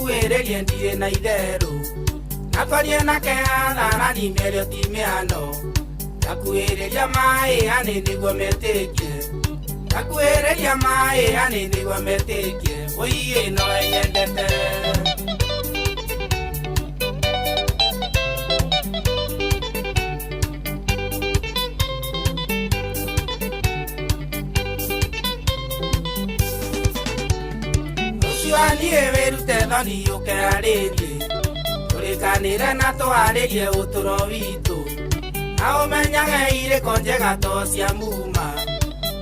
Ngũkuhĩrĩrie ndirĩ na itherũ. Na twarie nake hadharani mĩario ti mĩhano. Ngakuhĩrĩria maĩ yani nĩguo metĩkie. Ngakuhĩrĩria maĩ yani nĩguo metĩkie. Ũiĩ nowe nyendete. Rũciũ niĩ wĩrute thoni ũke arĩrie. Tũrĩkanĩre na twarĩrie ũtũro witũ. Na ũmenyage irĩko njega to cia muma.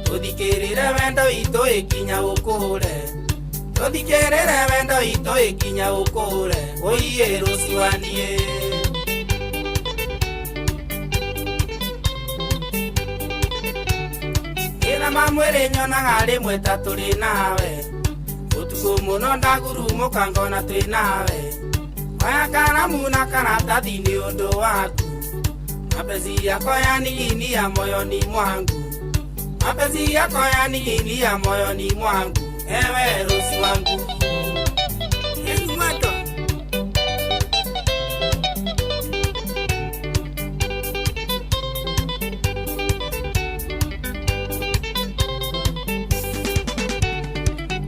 Tũthikĩrĩre wendo witũ ĩkinya ũkũre. Tũthikĩrĩre wendo witũ ĩkinya ũkũre. Ũiĩ rũciũ niĩ. Ĩthama mwĩrĩ nyonaga rĩmwe ta tũrĩ nawe. Ũtukũ mũno ndagurumũka ngona twĩ nawe. Oya karamu na karatathi nĩ ũndũ waku. Mapenzi yako yaniingia moyoni mwangu. Mapenzi yako yaniingia moyoni mwangu. Ewe Rosi wangu. Yesu mwendwa.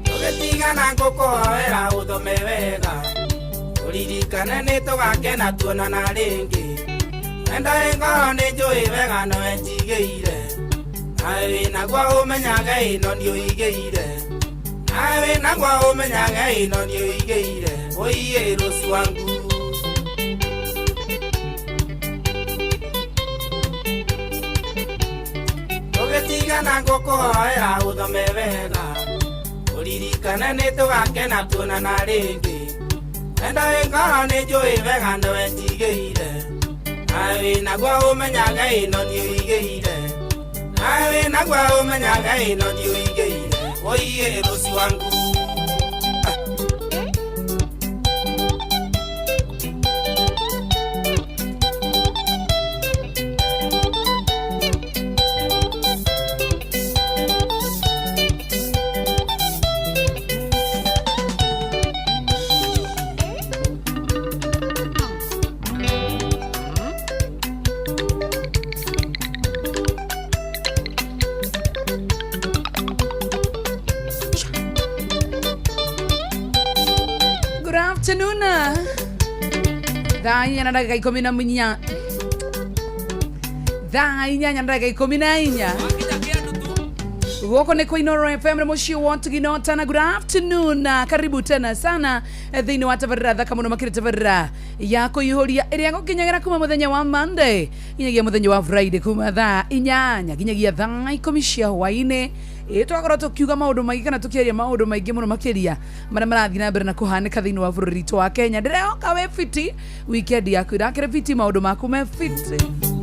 Tũgĩtigana ngũkũhoera ũthome wega. Ũririkane nĩ tũgakena tuonana rĩngĩ. Wendo wĩ ngoro nĩ njũĩ wega nowe njigĩire. Nawe wĩnaguo ũmenyage ĩno nĩ ũigĩire. Nawe wĩnaguo ũmenyage ĩno nĩ ũigĩire. Ũiĩ Rosi wangu. Tũgĩtigana ngũkũhoera ũthome wega. Ũririkane nĩ tũgakena tuonana rĩngĩ. Wendo wĩ ngoro nĩ njũĩ wega nowe njigĩire. Nawe wĩnaguo ũmenyage ĩno nĩ ũigĩire. Nawe wĩnaguo ũmenyage ĩno nĩ ũigĩire. Ũiĩ Rosi wangu. Good afternoon. Thaa inya na ndagĩka ikũmi na inya. Thaa inyanya na ndagĩka ikũmi na inya. Gũkũ nĩ kwa Inoro FM na mũciĩ wa Tũginota na good afternoon. Karibu tena sana thĩinĩ wa tabarĩra thaka mũno makĩria tabarĩra ya kũihũria ĩrĩa gũkinyagĩra kuma mũthenya wa Monday nginyagia mũthenya wa Friday kuma thaa inyanya nginyagia thaa ikũmi cia hwaĩ-inĩ. Ĩ twakorwo tũkiuga maũndũ maingĩ kana tũkĩaria maũndũ maingĩ mũno makĩria marĩa marathiĩ na mbere na kũhanĩka thĩinĩ wa bũrũri witũ wa Kenya. Ndĩrehoka wĩ fiti, weekend yaku ĩrakĩrĩ fiti, maũndũ maku me fiti.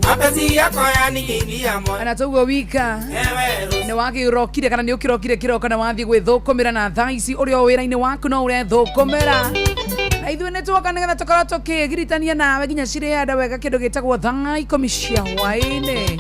Mapenzi yako yaniingia moyoni. Na toguo wika Ewe Rosi. nĩ wakĩrokire kana nĩ ũkĩrokire kĩroko na wathiĩ gwĩthũkũmĩra na thaa ici ũrĩ o wĩra-inĩ waku no ũrethũkũmĩra na ithuĩ nĩ tuoka nĩgetha tũkorwo tũkĩgiritania nawe nginya cirĩenda wega kĩndũ gĩtagwo thaa ikũmi cia hwaĩ-inĩ.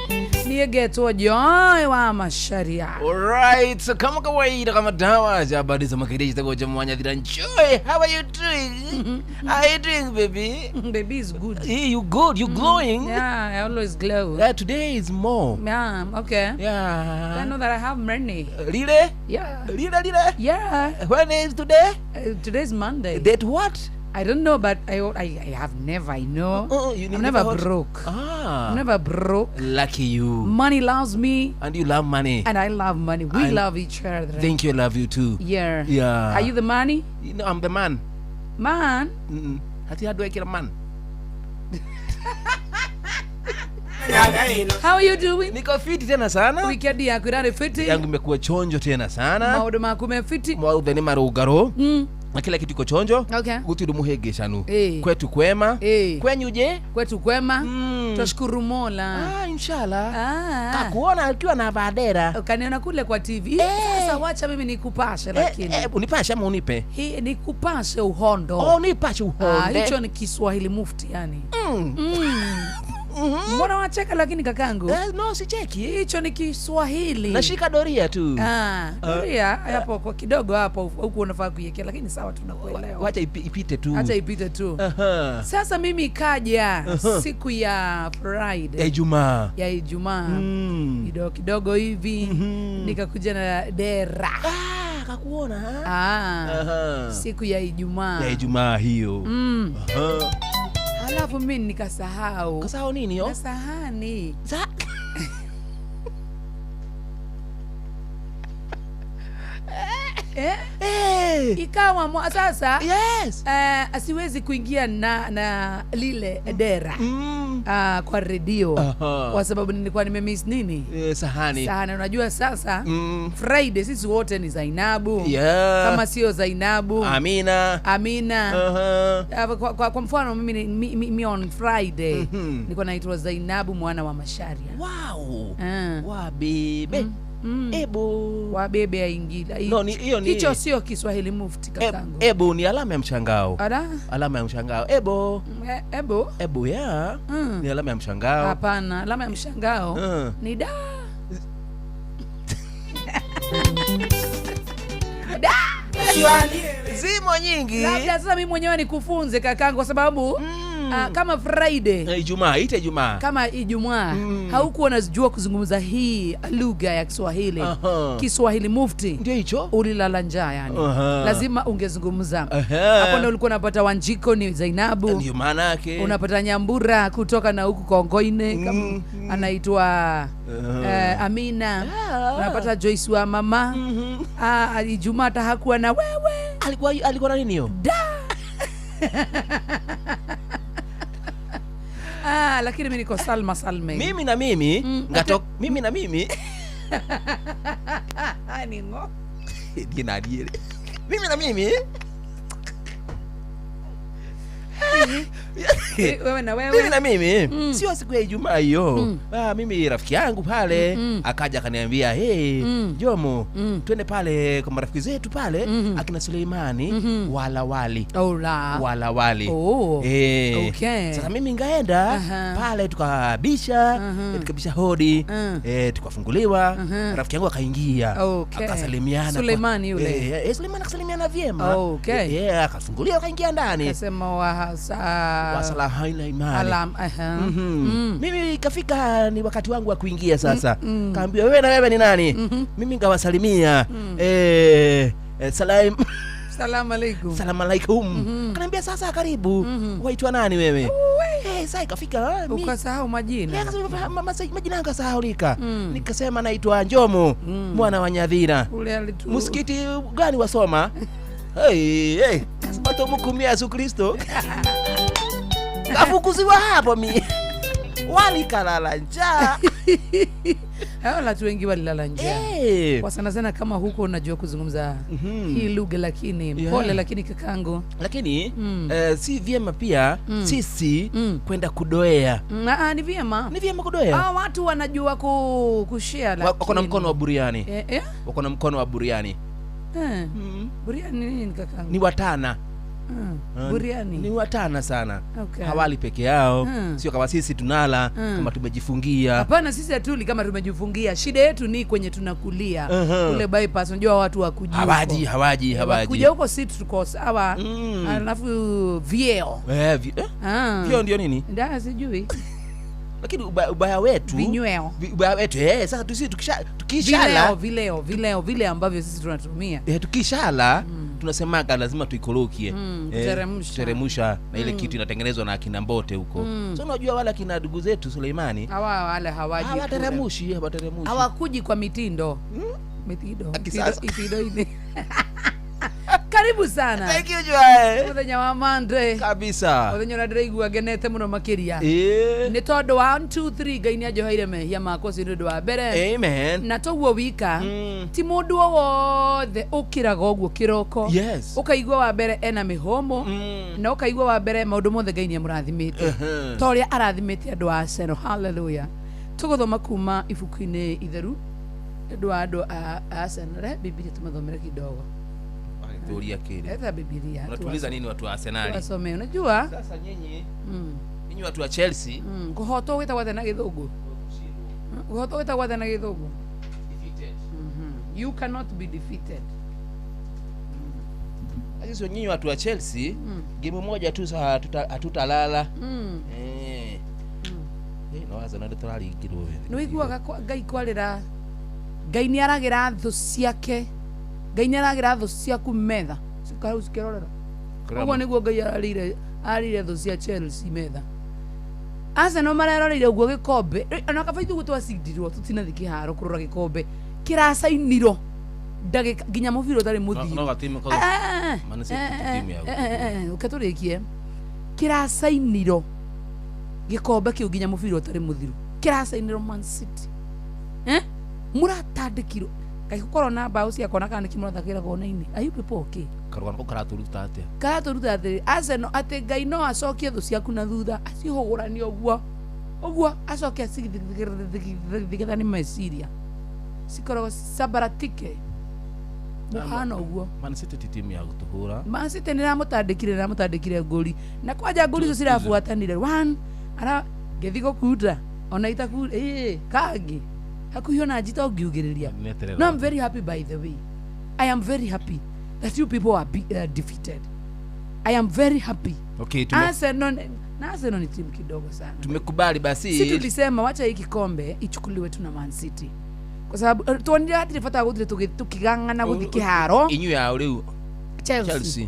Niĩ ngetwo Joy wa Macharia. Alright, so kama kawaida kama dawa za habari za makereji zitakuwa cha mwanya dhira Joy, how are you doing? How are you doing, baby? Baby is good. Hey, you good? You glowing? Yeah, I always glow. Today is more. Yeah, okay. Yeah. I know that I have money. Really? Yeah. Really, really? Yeah. When is today? Today's Monday. Date what? I don't know, but I have never, I know. You I'm never never heard- broke. Ah. I'm never broke. Lucky you. Money loves me. And you love money. And I love money. We And love each other. Thank you, I love you too. Yeah. Yeah. Are you the money? You know, I'm the man. Man? Mm-mm. Hati hadu ekira man. How are you doing? Niko fiti tena sana. Weekend yaku irarĩ fiti. Yangu imekuwa chonjo tena sana. Maũndũ maku me fiti. Maũndũ nĩ marũngarũ. Na kila kitu iko chonjo. Okay. Gũtirĩ mũhĩngĩcanu. Eh. Kwetu kwema. Eh. Kwenyu je? Kwetu kwema. Twashukuru Mola. Ah, inshallah. Ah. Kakuona akiwa na badera. Ukaniona kule kwa TV. Sasa wacha mimi nikupashe lakini. Unipashe ama unipe? Hii nikupashe uhondo. Oh, nipashe uhondo. Ah, hicho ni Kiswahili mufti yani. Mbona wacheka lakini kakangu? No, sicheki. Hicho ni Kiswahili. Nashika doria tu. Doria hapo kwa kidogo hapo huku unafaa kuiwekea, lakini sawa, tunakuelewa. Wacha ipite tu. Acha ipite tu. Sasa mimi kaja siku ya Friday. Ya Ijumaa. Ya Ijumaa. Kidogo kidogo hivi nikakuja na dera. Kakuona. Siku ya Ijumaa. Ya Ijumaa hiyo. Alafu mimi nikasahau. Kasahau nini yo? Na sahani. Ikawa sasa yes. Asiwezi kuingia na lile dera kwa redio kwa sababu nilikuwa nimemiss nini? Sahani. Sahani. Unajua sasa Friday sisi wote ni Zainabu. Kama sio Zainabu, Amina. Amina. Kwa mfano mimi mi on Friday nilikuwa naitwa Zainabu mwana wa Masharia. Wow. Wa bebe. Ebo. Wa bebe aingila. No, hiyo ni hicho sio Kiswahili mufti kakangu. Ebo ni alama ya mshangao. Ala? Alama ya mshangao. Ebo. Ebo. Ebo ya. Ni alama ya mshangao. Hapana, alama ya mshangao ni da. Da. Zimo nyingi. Labda sasa mimi mwenyewe nikufunze kakangu kwa sababu kama Friday, Ijumaa, ite Ijumaa. Kama Ijumaa haukuwa unajua kuzungumza hii lugha ya Kiswahili. Kiswahili mufti. Ndio hicho. Ulilala njaa yani. Lazima ungezungumza. Hapo ndio ulikuwa unapata Wanjiko ni Zainabu. Ndio maana yake. Unapata Nyambura kutoka na huku Kongoine kama anaitwa Amina. Unapata Joyce wa mama. Ijumaa hata hakuwa na wewe. Alikuwa na nini hiyo? Da. Lakini mimi niko Salma Salme. Mimi na mimi mimi na mimi. Ni ngo. Dina diere. Mimi na mimi. Wewe na wewe. Mimi na mimi. Sio siku ya Ijumaa hiyo. Mimi rafiki yangu pale akaja akaniambia, "Hey, Jomo, twende pale kwa marafiki zetu pale akina Suleimani wala wali." Wala wali. Okay. Sasa mimi ngaenda pale tukabisha, tukabisha hodi, tukafunguliwa. Rafiki yangu akaingia. Akasalimiana. Suleimani yule. Suleimani akasalimiana vyema. Akafunguliwa akaingia ndani. Akasema wasala imani. Mimi ikafika ni wakati wangu wa kuingia sasa. Kaambiwa wewe na wewe ni nani? Mimi ngawasalimia. Salam. Salaam alaikum. Salaam alaikum. Kaniambia sasa karibu. Waitwa nani wewe? Sasa ikafika ukasahau majina. Majina yangu kasahaulika. Nikasema naitwa Njomo mwana wa Nyadhira. Msikiti gani wasoma? Hey, kasema mukumia Yesu Kristo. Kafukuziwa hapo mi. Walikalala njaa. Hao watu wengi walilala njaa. Kwa sana sana kama huko unajua kuzungumza hii lugha lakini pole lakini kakangu. Lakini si vyema pia sisi kwenda kudoea. Ni vyema. Ni vyema kudoea. Watu wanajua kushare lakini. Wako na mkono wa buriani. Wako na mkono wa buriani. Buriani nini kakangu? Ni watana. Buriani ni watana sana. Hawali peke yao. Sio kama sisi tunala kama tumejifungia. Hapana, sisi hatuli kama tumejifungia. Shida yetu ni kwenye tunakulia. Kule bypass unajua watu wakuji. Hawaji. Kuja huko sisi tuko sawa. Alafu vyeo. Vyeo ndio nini? Ndio sijui. Lakini ubaya wetu vinyweo. Ubaya wetu sasa tukishala vileo vile ambavyo sisi tunatumia. Tukishala tunasemaga lazima tuikorokie. Kuteremsha na ile kitu inatengenezwa na akina Mbote huko. So unajua wale akina ndugu zetu Suleimani wale hawaji. Hawateremushi. Hawakuji kwa mitindo. Mitindo. Mitindo ile. Karibu sana. Thank you Joy. Muthenya wa Monday. Kabisa. Muthenya uria ndiraigua ngenete muno makiria. Ni tondu 1 2 3 Ngai ni anjoheire mehia makwa cio nĩ ũndũ wa mbere. Amen. Na toguo wika ti mundu o wothe ukiraga uguo kiroko. Yes. Ukaigua wa mbere ena mihomo na ukaigua wa mbere maundu mothe Ngai ni amurathimite. Ta uria arathimite andu a Arsenal. Hallelujah. Tuguthoma kuma ibuku-inĩ itheru nĩ ũndũ wa andũ a Arsenal. Biblia tumathomere kidogo. Tuulia kile. Eta Biblia. Unatuuliza nini watu wa Arsenal? Wasome, unajua? Sasa nyinyi Inyuĩ watu wa Chelsea. Kũhotwo gwĩtagwo atĩa na gĩthũngũ? Kũhotwo gwĩtagwo atĩa na gĩthũngũ? You cannot be defeated. Sasa nyinyi watu wa Chelsea, game moja tu sasa hatutalala. No waza na tũraringirwo we. Nĩ ũiguaga Ngai kwarĩra, Ngai nĩ aragĩra thũ ciake, Ngai nĩ aragĩra thũ ciaku metha cikarau cikĩrorera. Ũguo nĩguo Ngai ararĩire thũ cia Chelsea metha. Arsenal mareroreire ũguo gĩkombe, ona kaba ithuĩ twacindirwo tũtinathiĩ kĩharo kũrora gĩkombe kĩracainirwo ndagĩka nginya mũbira ũtarĩ mũthiru. No gatimu kau. Man City ti timu ya Ũke tũrĩkie. Kĩracainirwo gĩkombe kĩu nginya mũbira ũtarĩ mũthiru, kĩracainirwo Man City. Mũratandĩkirwo kaĩ gũkorwo na mbaũ ciakwa na kana nĩkĩ mũrathakĩra kona-inĩ? Are you people okay? Karũgano kau karatũruta atĩa? Karatũruta atĩ Arsenal, atĩ Ngai no acokie thũ ciaku na thutha acihũgũranie ũguo ũguo, acoke acithigithane nĩ meciria cikoragwo sambaratike mũhano ũguo. Man City ti timu ya gũtũhũra. Man City nĩ ĩramũtandĩkire ngũri, na kwanja ngũri icio cirabuatanire one ara ngĩthiĩ gũkunda ona itakunda kangĩ hakuhĩ ona njita ũngiugĩrĩria. No, I'm very happy, by the way. I am very happy that you people are defeated. I am very happy. Okay, Arsenal na Arsenal ni timu kidogo sana. Tumekubali basi. Si tulisema wacha hii kikombe ichukuliwe tu na Man City. Kwa sababu tuonire hatirĩ bata wa gũthiĩ tukigang'ana gũthiĩ kĩharo. Inyuĩ yao rĩu Chelsea.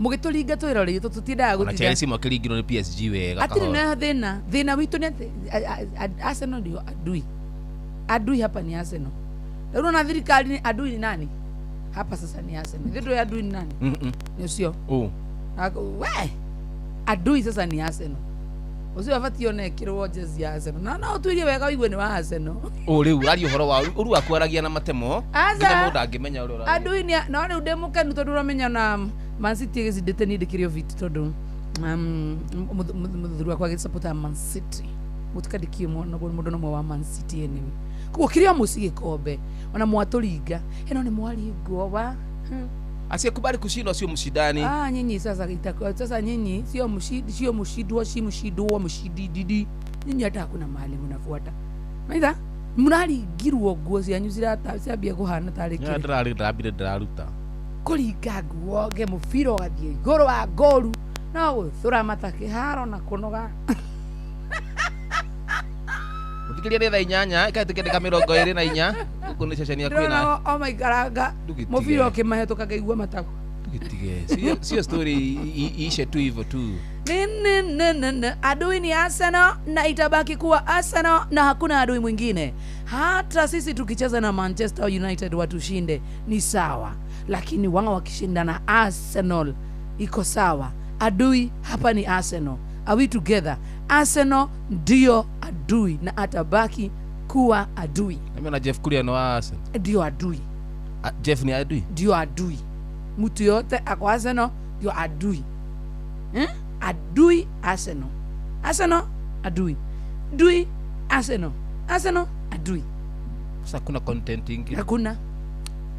Mũgĩtũringa twĩroreire tũtindaga Ona gũtinda. Chelsea mwakĩringirwo nĩ PSG wega. Hatirĩ na thĩna. Thĩna witũ nĩ atĩ Arsenal ndio adui. Adui hapa ni Arsenal. Rĩu ona thirikari ni adui ni nani? Hapa sasa ni Arsenal. Ithuĩ ndũĩ adui ni nani? Nĩ ũcio. We adui sasa ni Arsenal. Ũcio abatiĩ ona ekĩrwo jezi ya Arsenal. Na no ũtuirie wega ũigue nĩ wa Arsenal. Rĩu ũraria ũhoro wa ũru waku aragia na matemo. Nginya mũndũ angĩmenya ũrĩa ũraria. Adui ni no rĩu ndĩ mũkenu tondũ ũramenya na Man City ĩgĩcindĩte niĩ ndĩkĩrĩ o fiti tondũ mũthuri wakwa agĩsapota Man City. Mũtikandĩkie mũndũ no ũmwe wa Man City anyway. Koguo kĩrĩ o mũciĩ gĩkombe ona mwatũringa ĩno nĩ mwaringwo wa Asiyekubali kushindwa sio mshindani. Nyinyi sasa itakuwa sasa nyinyi sio mshindi, sio mshindwa, si mshindwa, mshindididi. Nyinyi hata hakuna mahali mnafuata. Maitha mũraringirwo nguo cianyu ciambia kũhana tarĩ kĩrĩ. Ndĩrambire ndĩraruta. Kũringa nguo nge mũbira ũgathiĩ igũrũ wa ngoru no gũthũra mata kĩharo na kũnoga. Mũthikĩrĩria nĩ thaa inyanya ĩkahĩtũkia ndagĩka 24 gũkũ nĩ ceceni ya kwĩna. O maikaranga mũbira ũkĩmahĩtũka ngaigua matako. Tũgĩtige sio story iishe tu hivyo tu. Adui ni Arsenal na itabaki kuwa Arsenal na hakuna adui mwingine. Hata sisi tukicheza na Manchester United watushinde ni sawa, lakini wao wakishinda na Arsenal iko sawa. Adui hapa ni Arsenal. Are we together? Arsenal ndio adui na atabaki kuwa adui. Mimi na Jeff Kuria no Arsenal. Ndio adui. Jeff ni adui? Ndio adui. Mtu yote ako Arsenal ndio adui. Adui Arsenal. Arsenal adui. Dui Arsenal. Arsenal adui. Sasa kuna content ingine. Hakuna.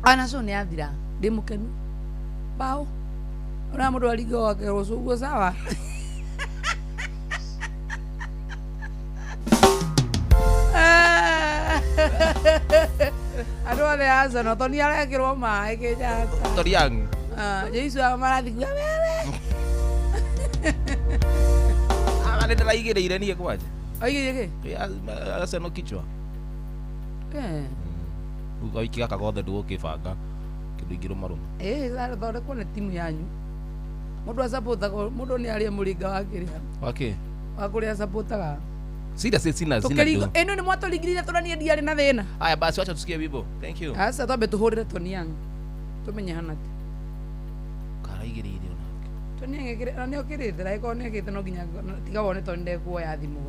Ana ni athira. Ndi mukenu. Bao. Ora mundu aringa wake rucio sawa. Andũ othe a Arsenal to nĩ arekĩrwo maĩ Kenyatta. Toriang. Jesu marathi kuga wewe. Nĩ ndĩraigĩrĩire niĩ kwanja. Oigĩrĩire kĩ? Arsenal kichwa. Rĩu wiki gaka gothe ndũgũkĩbanga kĩndũ ingĩrũmarũma. Thondekwo nĩ timu yanyu. Mũndũ acapotaga mũndũ nĩ arĩa mũrĩnga wa kĩrĩa. Wa kĩ? Wa kũrĩa acapotaga. Sida sina sina. Ĩno nĩ mwatũringirire tũranie ndiarĩ na thĩna. Haya basi wacha tusikie wimbo. Thank you. Asa twambe tũhũrĩre Toniang. Tũmenye hana atĩa. Karaigĩrĩire onake. Toniang ĩkĩrĩ na nĩ ũkĩrĩte na ĩkorwo nĩ ĩkĩte no nginya tiga wone tondũ ndekuoya thimũ.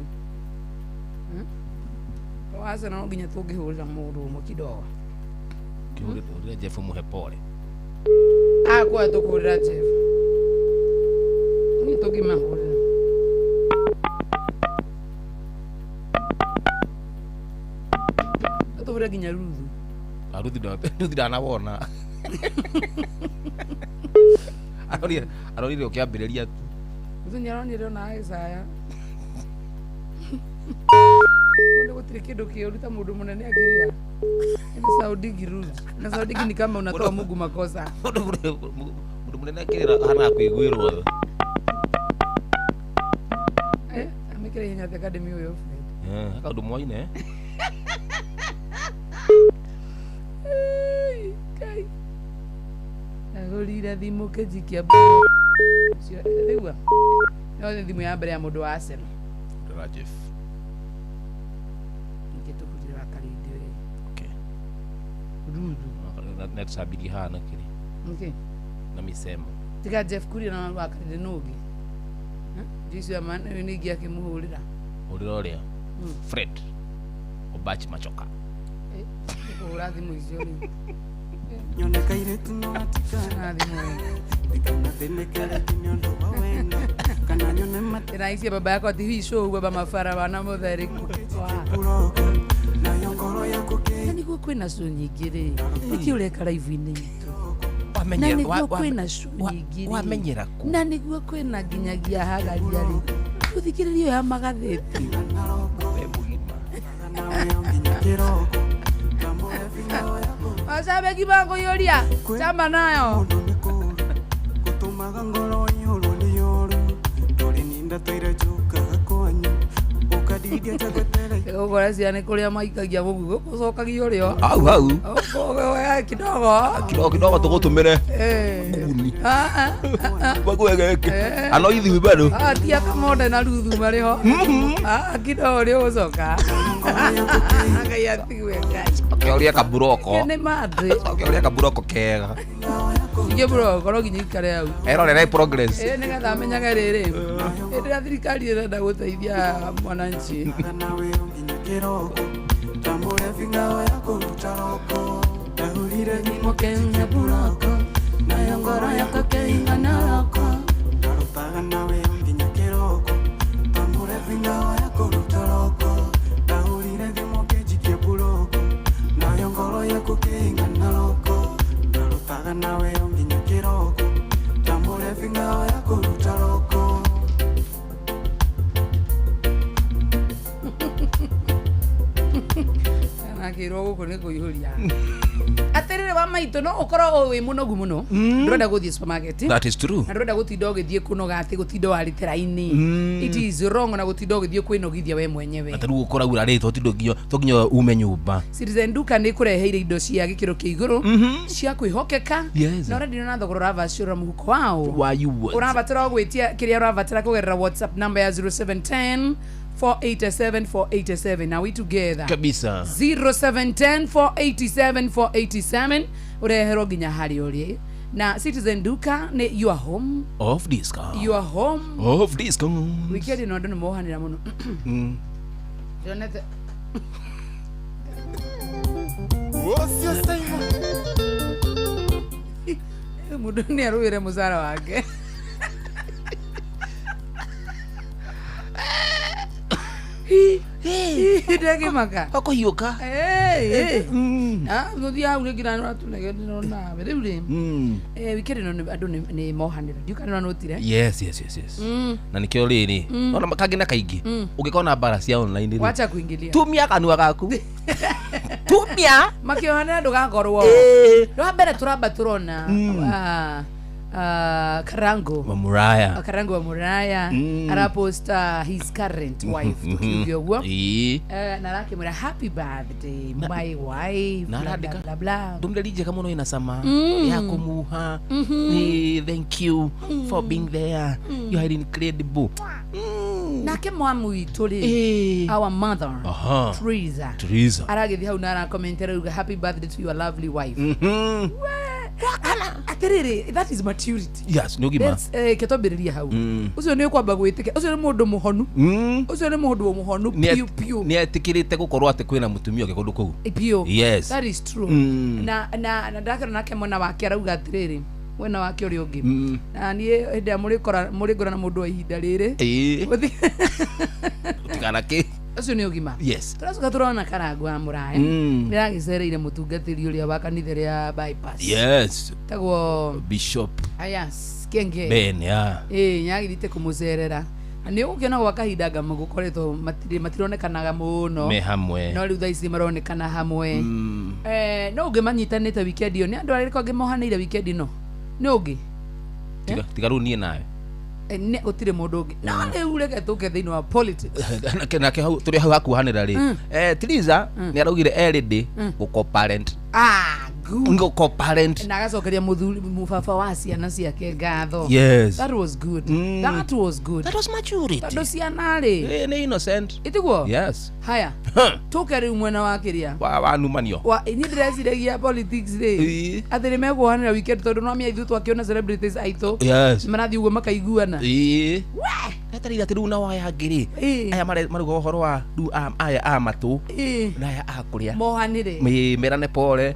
Asa no nginya tũngĩhũrĩra mũndũ ũmwe kidogo. Kĩhũrĩre Jeff mũhe pole. Akwa tũkũhũrĩra Jeff. Nĩ tũngĩmahũrĩra. Tũhũrĩre nginya Ruthu. Ruthi ndanawona. Arorire ũkĩambĩrĩria tu. Ruthu nĩaronire ona agĩcaya. Mũndũ gũtirĩ kĩndũ kĩũru ta mũndũ mũnene akĩrĩra. Ina saudigi rude. Na saudigi ni kama unatoa Mungu makosa. Mũndũ mũnene akĩrĩra hana kwĩguĩrwo. Eh, amekĩra ihenya atĩa academy ũyũ Fred. Eh, kaũndũ mwaine. Ei, Ngai. Ndagũrire thimũ kĩnjikia Cio rĩu no nĩ thimũ ya mbere ya mũndũ wa Arsenal. Ndĩra Jeff. Ningĩ tũhurire wa Karindi we. Okay. Ruthu. Na tũcambirie haha na kĩrĩ Okay. na misemo. Tiga Jeff Kuria na wa Karindi nũ ũngĩ. Jesu ya man nĩ ingĩ akĩmũhũrĩra. Ũrĩra ũrĩa. Fred. Obach Machoka. Eh, kũhũra thimũ icio rĩu. Nyone kairĩtu no gatikana Na thimũ ĩyo. ndikanathĩnĩke rĩngĩ nĩ ũndũ wa wendo kana nyone Ndĩraicia baba yakwa ati hii show baba mabara wana mũtheri. matiroko nayo ngoro yaku Na nĩguo kwĩna show nyingĩ rĩ. Nĩkĩ ũreka live-inĩ itũ? Na nĩguo kwĩna show nyingĩ rĩ. Wamenyera kũ? Na nĩguo kwĩna nginyagia hagaria rĩ. Ũthikĩrĩrie ũyũ ya magathĩti. We mũgima. nginya kĩroko kamũhe bingo yaku Mashabiki makũiyũria chama nayo. mũndũ nĩ kũũru gũtũmaga ngoro ĩihũrwo nĩ ũũru ndũrĩ ninda tũire njũkaga kwanyu ũkandiria ta gweterera Ũgũkora ciana nĩ kũrĩa maikagia mũguo gũcokagia ũrĩo. Hau hau. Ũkũoya kidogo. Kidogo kidogo tũgũtũmĩre. Eh. Nguni. Ah, ah, ah, Bagwe geke. Eh. Ano ithuĩ bado. ah. Tia kamonde na ruthu marĩ ho. Ah, kidogo nĩ ũgũcoka. Ngai atigwe Ngai. Ũkĩoria kaburoko. Nĩ mathĩ. Ũkĩoria kaburoko kega. Ingĩ buroko no nginya ikare hau. Erorere progress. Ĩ nĩgetha amenyage rĩrĩ. Hĩndĩ ĩrĩa thirikari ĩrenda gũteithia mwananchi. nawe nginya kĩroko tamũre bingo ya kũruta roko ndahũrire thimũ Kenya buroko nayo ngoro yakwa kĩingana roko. ndarutaga nawe nginya kĩroko tamũre bingo ya kũruta roko ndahũrire thimũ kĩnjikia buroko nayo ngoro yaku kĩingana roko ndarutaga nawe nginya kĩroko tamũre bingo ya kũruta roko. Nakĩrwo gũkũ nĩ kũihũria atĩrĩrĩ wa maitũ no ũkorwo wĩ mũnogu mũno ndũrenda gũthiĩ supermarket That is true. na ndũrenda gũtinda ũgĩthiĩ kũnoga atĩ gũtinda warĩte raini. It is wrong na gũtinda ũgĩthiĩ kwĩnogithia we mwenyewe. Ata rĩu ũkoraura rĩ to nginya to nginya ume nyũmba. Citizen Duka nĩ kũreheire indo cia gĩkĩro kĩa igũrũ cia kwĩhokeka. Yes. Na ũrendio na thogora ũravacũra mũhuko wao. Why you would. Ũrabatara o gwĩtia kĩrĩa ũrabatara kũgerera WhatsApp namba ya 0710 487 487. Are we together? Kabisa. 0710 487 487 ũreherwo nginya harĩa ũrĩ na Citizen Duka nĩ your home Of discount. your home. Of discount. Weekend ĩno andũ nĩ mohanĩra mũno. Ndionete mũndũ nĩ arũĩre mũcara wake. Ndekĩmaka. Ũkũhiũka. Gũthiĩ hau rĩngĩ na nĩũratũnegenera nawe rĩu rĩ. Weekend ĩno andũ nĩ mohanĩra ndiũka nĩ notire. Yes. Na nĩkĩo rĩrĩ ona kangĩ na kaingĩ ũngĩkona mbara cia online rĩ Wacha kuingilia. tumia kanua gaku tumia. Makĩohanĩra ndũgakorwo. Eh. Rwa mbere tũramba tũrona Karango. Wa Muraya. Karango wa Muraya araposta his current wife tukiuge ũguo. Ĩĩ. Na arakĩmwĩra happy birthday my wife na bla, bla, arandĩka bla, bla. ndũmĩrĩri njega mũno ĩna cama ya kũmuha. Thank you for being there, you are incredible. Nake mwamu witũ rĩ, Ĩĩ. our mother Aha. Teresa Teresa. aragĩthiĩ hau na arakomenti arauga happy birthday to your lovely wife. Atĩrĩrĩ, that is maturity. Yes, nĩ ũgima. Let's, ke twambĩrĩrie hau. Ũcio nĩ ũkwamba gwĩtĩkia ũcio nĩ mũndũ mũhonu. Ũcio nĩ mũndũ mũhonu piũ piũ. Nĩ etĩkĩrĩte gũkorwo atĩ kwĩna mũtumia ũngĩ kũndũ kũu. Piũ. Yes. That is true. Na ndakĩona nake mwena wake arauga atĩrĩrĩ mwena wake ũrĩa ũngĩ na niĩ hĩndĩ ĩrĩa mũrĩngora na mũndũ wa ihinda rĩrĩ. Ĩĩ. Ũtigana kĩ. Ũcio nĩ ũgima. Yes. Tũracoka tũrona Karango wa Mũraya nĩ aragĩcereire mũtungatĩri ũrĩa wa kanitha ĩrĩa ya bypass. Yes. Tagwo Bishop. Yes. Kenge. Ben ya. Nĩagĩthiĩte kũmũcerera. Na nĩ ũgũkĩona gwa kahinda nga gũkoretwo matironekanaga mũno. Me hamwe. No rĩu thaa ici maronekana hamwe. No ũngĩ manyitanĩte weekend ĩyo nĩ andũ arĩkũ angĩ mohanĩire weekend ĩno? Nĩ ũngĩ? Tiga rĩu niĩ nawe. Gũtirĩ mũndũ ũngĩ. No rĩu reke tũke thĩinĩ wa politics. Nake hau tũrĩ hau hakuhanĩra rĩ. Triza nĩ araugire erĩndĩ gũko parent. Good. Gũko parent. Na agacokeria mũthuri mũbaba wa ciana ciake ngatho. Yes. That was good. That was good. That was maturity. Tondũ ciana rĩ. Nĩ innocent. Ĩtiguo? Yes. Haya. Tũke rĩu mwena wa kĩrĩa. Wa numanio. Wa niĩ ndĩreciragia politics rĩ. Atĩ nĩ mekuohanĩra weekend tondũ no mĩa ithuĩ twakĩona celebrities aitũ. Yes. Marathiĩ ũguo makaiguana. Etereire atĩ rĩu nao aya angĩ rĩ. Aya marauga ũhoro wa rĩu aya a matũ. Na aya a kũrĩa. Mohanĩre. Merane pole.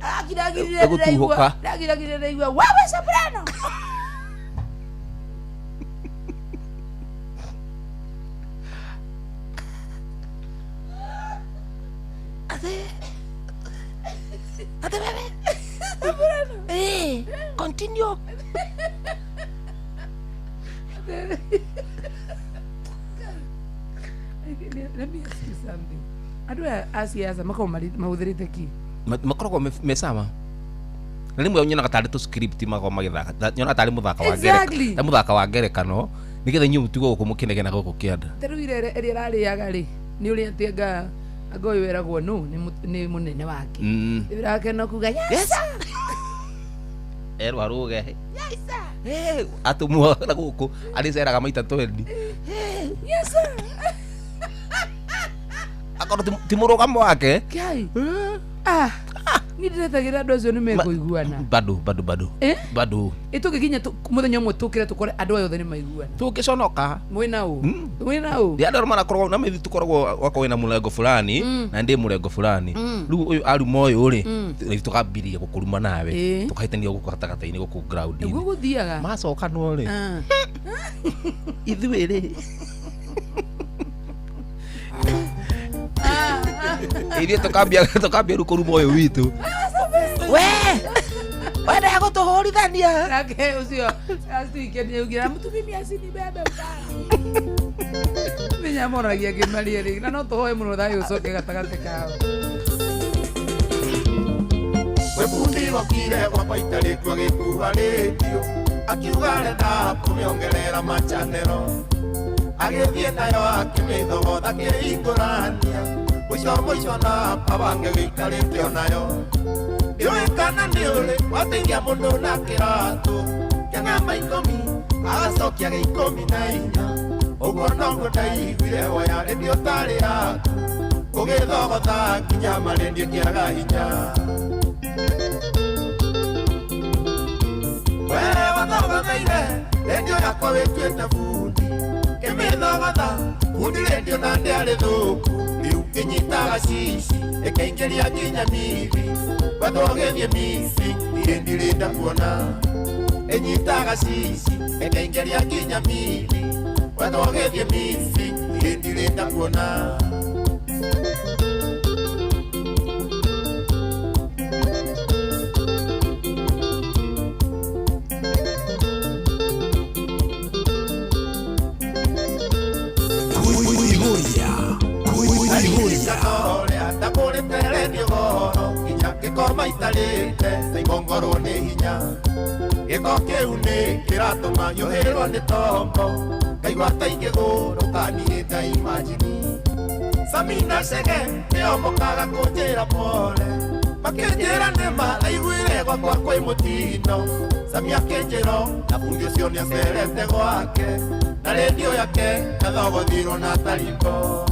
Ndagiragire ndaigua wewe soprano. Ate wewe. Soprano. Continue. Let me ask you something. Andũ aya a siasa makoragwo mahũthĩrĩte kĩ? Makoragwo me sawa. Na rĩmwe nyonaga tarĩ tũ script makoragwo magĩthaka. Nyonaga tarĩ mũthako wa ngerekano. Ta mũthako wa ngerekano nĩgetha inyuĩ mũtigwo gũkũ mũkĩnegena gũkũ kĩanda. Ta rĩu ira ĩrĩa ĩrarĩaga rĩ, nĩ ũrĩa atĩ anga ũyũ eragwo nũ nĩ mũnene wake. Wĩra no kuga yes. Erwo arũge. Yes sir. Atũmwo na gũkũ arĩceraga maita 20. Yes sir. Akorwo ti mũrũgamo wake. Kai. Ni ndĩretagĩra andũ acio nĩ mekũiguana. Bado. Bado. Ĩtũngĩkinya mũthenya ũmwe tũkĩre tũkore andũ aya othe nĩ maiguana. Tũngĩconoka. Mwĩna ũ? Mwĩna ũ? Ndĩ andũ marakorwo na mĩthi tũkoragwo wakorwo wĩna mũrengo fulani na ndĩ mũrengo fulani. Rĩu ũyũ aruma ũyũ rĩ, tũkambiria gũkũruma nawe. Tũkahĩtania gũkũ gatagatĩ-inĩ gũkũ ground-inĩ. Nĩguo gũthiaga. Macokanwo rĩ. Ithuĩ rĩ. Ithuĩ tũkambia rĩu kũruma ũyũ witũ. We! Wenda gũtũhũrithania. Nake ũcio last weekend nĩaugire mũtumia acinibebe ubaya. Menya moragia ngĩmaria rĩ na no tũhoe mũno thayũ ũcoke gatagatĩ kao. We bundi wakire gwakwa itarĩ kuo gĩkua rĩndiũ akiuga arenda kũmĩongerera machanero agĩthiĩ nayo akĩmĩthogotha kĩhingũrania mũico mũico na pabange gĩikarĩte onayo ndiũĩ kana nĩ ũrĩ wateithia mũndũ na kĩratũ kĩng'amba 10 agacokia gĩa 14 ũguo noguo ndaiguire woya rĩndiũ tarĩ yaku ũgĩthogotha nginya marĩndiũ kĩaga hinya. We wathogotheire rĩndiũ yakwa wĩtuĩte bundi kĩmĩthogotha bundi rĩndiũ na ndĩarĩ thũku rĩu ĩnyitaga cici ĩkaingĩria nginya mithi wetwo gĩthiĩ mithi niĩ ndirĩnda kuona ĩnyitaga cici ĩkaingĩria nginya mithi wetwo gĩthiĩ mithi niĩ ndirĩnda kuona. Gĩkoma itarĩte taigongorwo nĩ hinya gĩko kĩu nĩ kĩratũma nyũhĩrwo nĩ tombo ngaigua ta ingĩgũrũka niĩ ndaimajini. Samina Chege nĩo mokaga kũnjĩra pole makĩnjĩra nĩma aiguire gwakwa kwĩ mũtino. Sami akĩnjĩra na bundi ũcio nĩacerete gwake na rĩndiũ yake yathogothirwo na tarimbo.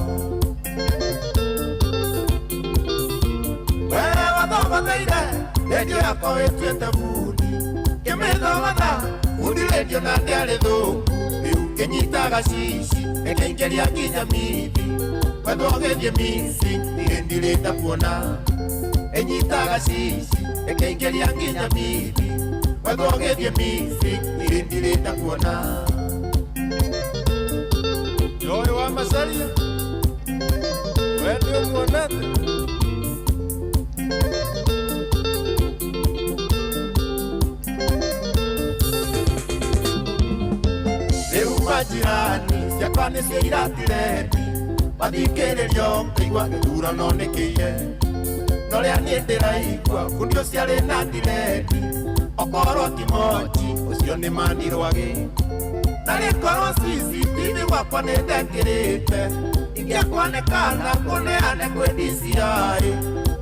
We wathogotheire rĩndiũ yakwa wĩtuĩte bundi kĩmĩthogotha bundi rĩndiũ na ndĩarĩ thũku rĩu ĩnyitaga cici ĩkaingĩria nginya mithi wetwo gĩthiĩ mithi niĩ ndirĩnda kuona ĩnyitaga cici ĩkaingĩria nginya mithi wetwo gĩthiĩ mithi niĩ ndirĩnda kuona. Joy wa Masaria we nĩũmuonete. Kwa jirani ciakwa nĩ cio iratireti mathikĩrĩrio ngaigua gĩthurano nĩ kĩiye no rĩa niĩ ndĩraigua bundi ũcio arĩ na ndireti okorwo ti moji ũcio nĩ manirwagĩ na rĩkorwo CCTV gwakwa nĩ ndekĩrĩte ingĩakwanĩkana kũneane kwĩ DCI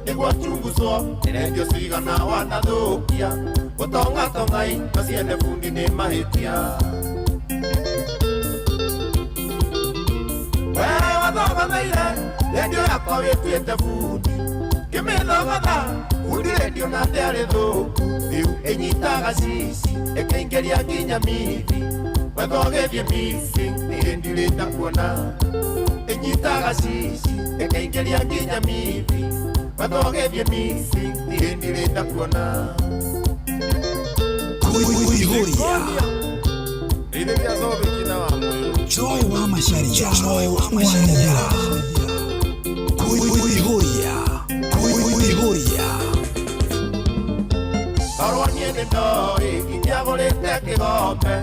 nĩguo chunguzwo nĩ rendio cigana wanathũkia gũtongatonga indo ciene bundi nĩ mahĩtia. Wewe wathogathaire rendio yakwa wĩtuĩte bundi ngĩmĩthogotha bundi rendio na ndĩarĩ thũku rĩu ĩnyitaga cici ĩkĩingĩria nginya mithi wetha ũgĩthiĩ missing niĩ ndirĩta kuona ĩnyitaga cici ĩkĩingĩria nginya mithi wetha ũgĩthiĩ missing niĩ ndirĩta kuona. Joy wa Macharia. Joy wa Macharia. Kuihuria. Kuihuria. Korwo niĩ nĩ ndoĩ ingĩagũrĩte kĩgombe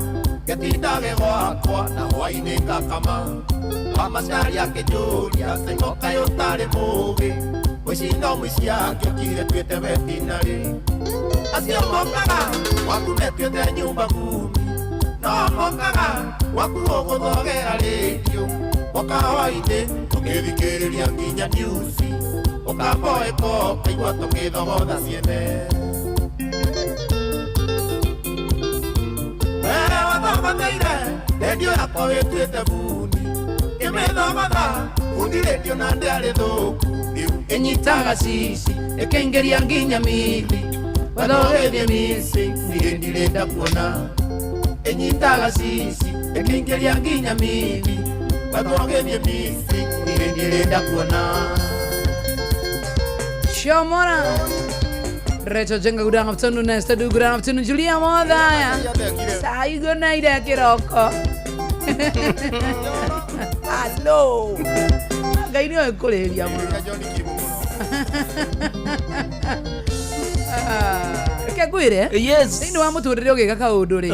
gĩtindage gwakwa na hwainĩ ngakama Wamacaria akĩnjũria Saimo kaĩ ũtarĩ mũũgĩ mũici no mũici angĩokire tuĩte vetinarĩ acio mokaga gwaku metuĩte nyumba kumi no mokaga gwaku ũgũthogera rĩndiũ moka hwainĩ tũgĩthikĩrĩria nginya niusi ũkamboeko kaigua tũgĩthogotha ciene. Wewe wathogathaire rendio yakwa wĩtuĩte bundi ngĩmĩthogotha bundi rendio na ndĩarĩ thũku rĩu ĩnyitaga cici ĩkĩingĩria nginya mithi wetha ũgĩthiĩ missing niĩ ndirĩnda kuona ĩnyitaga cici ĩkĩingĩria nginya mithi wetha ũgĩthiĩ missing niĩ ndirĩnda kuona. Shomora. Recho Jenga, good afternoon. Esther, good afternoon. Julia Modaya. Saigo naira kiroko. Hello. Ngai nĩoĩ kũrĩria mũno. Reke ngwĩre. Yes. Thĩinĩ wa mũtũrĩre ũgĩka kaũndũ rĩ,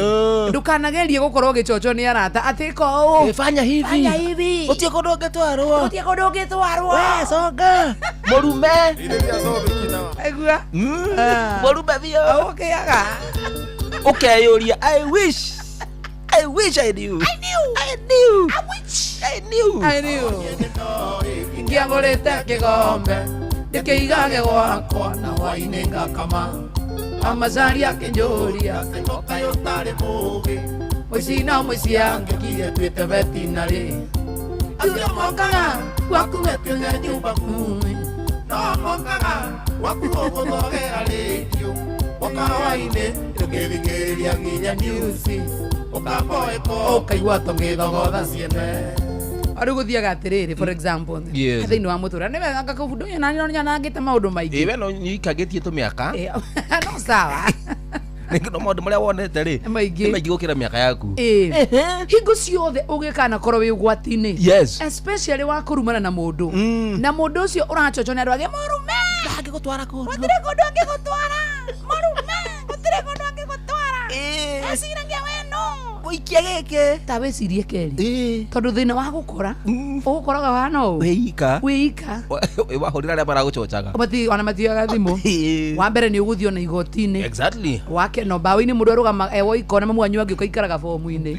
ndũkanagerie gũkorwo ũgĩchochwo nĩ arata atĩ ĩka ũũ. Fanya hivi. Fanya hivi. Utie kũndũ ũngĩtwarwo. Gũtirĩ kũndũ ũngĩtwarwo. We songa. Mũrume. Aigua. Mũrume biũ. Ũkĩaga. Ũkeyũria I wish. I wish I knew. I knew. I knew. I wish I knew. I knew. Ingĩagũrĩte kĩgombe ndĩkĩigage gwakwa na hwainĩ ngakama Amacaria akĩnjũria Saimo kaĩ ũtarĩ mũũgĩ mũici no mũici angĩkire tuĩte vetinarĩ acio mokaga gwaku metuĩte nyumba kumi no mokaga gwaku ũgũthogera rĩndiũ moka hwainĩ tũgĩthikĩrĩria nginya niusi ũkamboeko ũkaigua tũgĩthogotha ciene. Rĩu gũthiaga atĩrĩrĩ, for example, Yes. thĩinĩ wa mũtũrĩre nĩ wega ngakũbunda ũyũ nani nyanangĩte maũndũ maingĩ. Ĩ we no nyikangĩtie tũmĩaka. No sawa. Nĩ no maũndũ marĩa wonete rĩ Maingĩ. nĩ maingĩ gũkĩra mĩaka yaku. Hingo ciothe ũgĩkana korwo wĩ ũgwati-inĩ. Yes. Especially wa kũrumana na mũndũ. Na mũndũ ũcio ũrachochwo nĩ andũ angĩ mũrume. Ndangĩgũtwara kũndũ. Gũtirĩ kũndũ angĩgũtwara. Mũrume, gũtirĩ kũndũ angĩgũtwara. Eciragia we no. Gũikia gĩkĩ. Ta wĩcirie kerĩ. Tondũ thĩna wa gũkora ũgũkoraga wahana ũũ. Wĩika. Wĩika. Wahũrĩra arĩa maragũcocaga. Ona matioyaga thimũ. Wa mbere nĩ ũgũthiĩ ona igoti-inĩ. Exactly. Wake no mbaũ-inĩ mũndũ arũgama e woika ona mamu wanyu angĩũka aikaraga bomu-inĩ.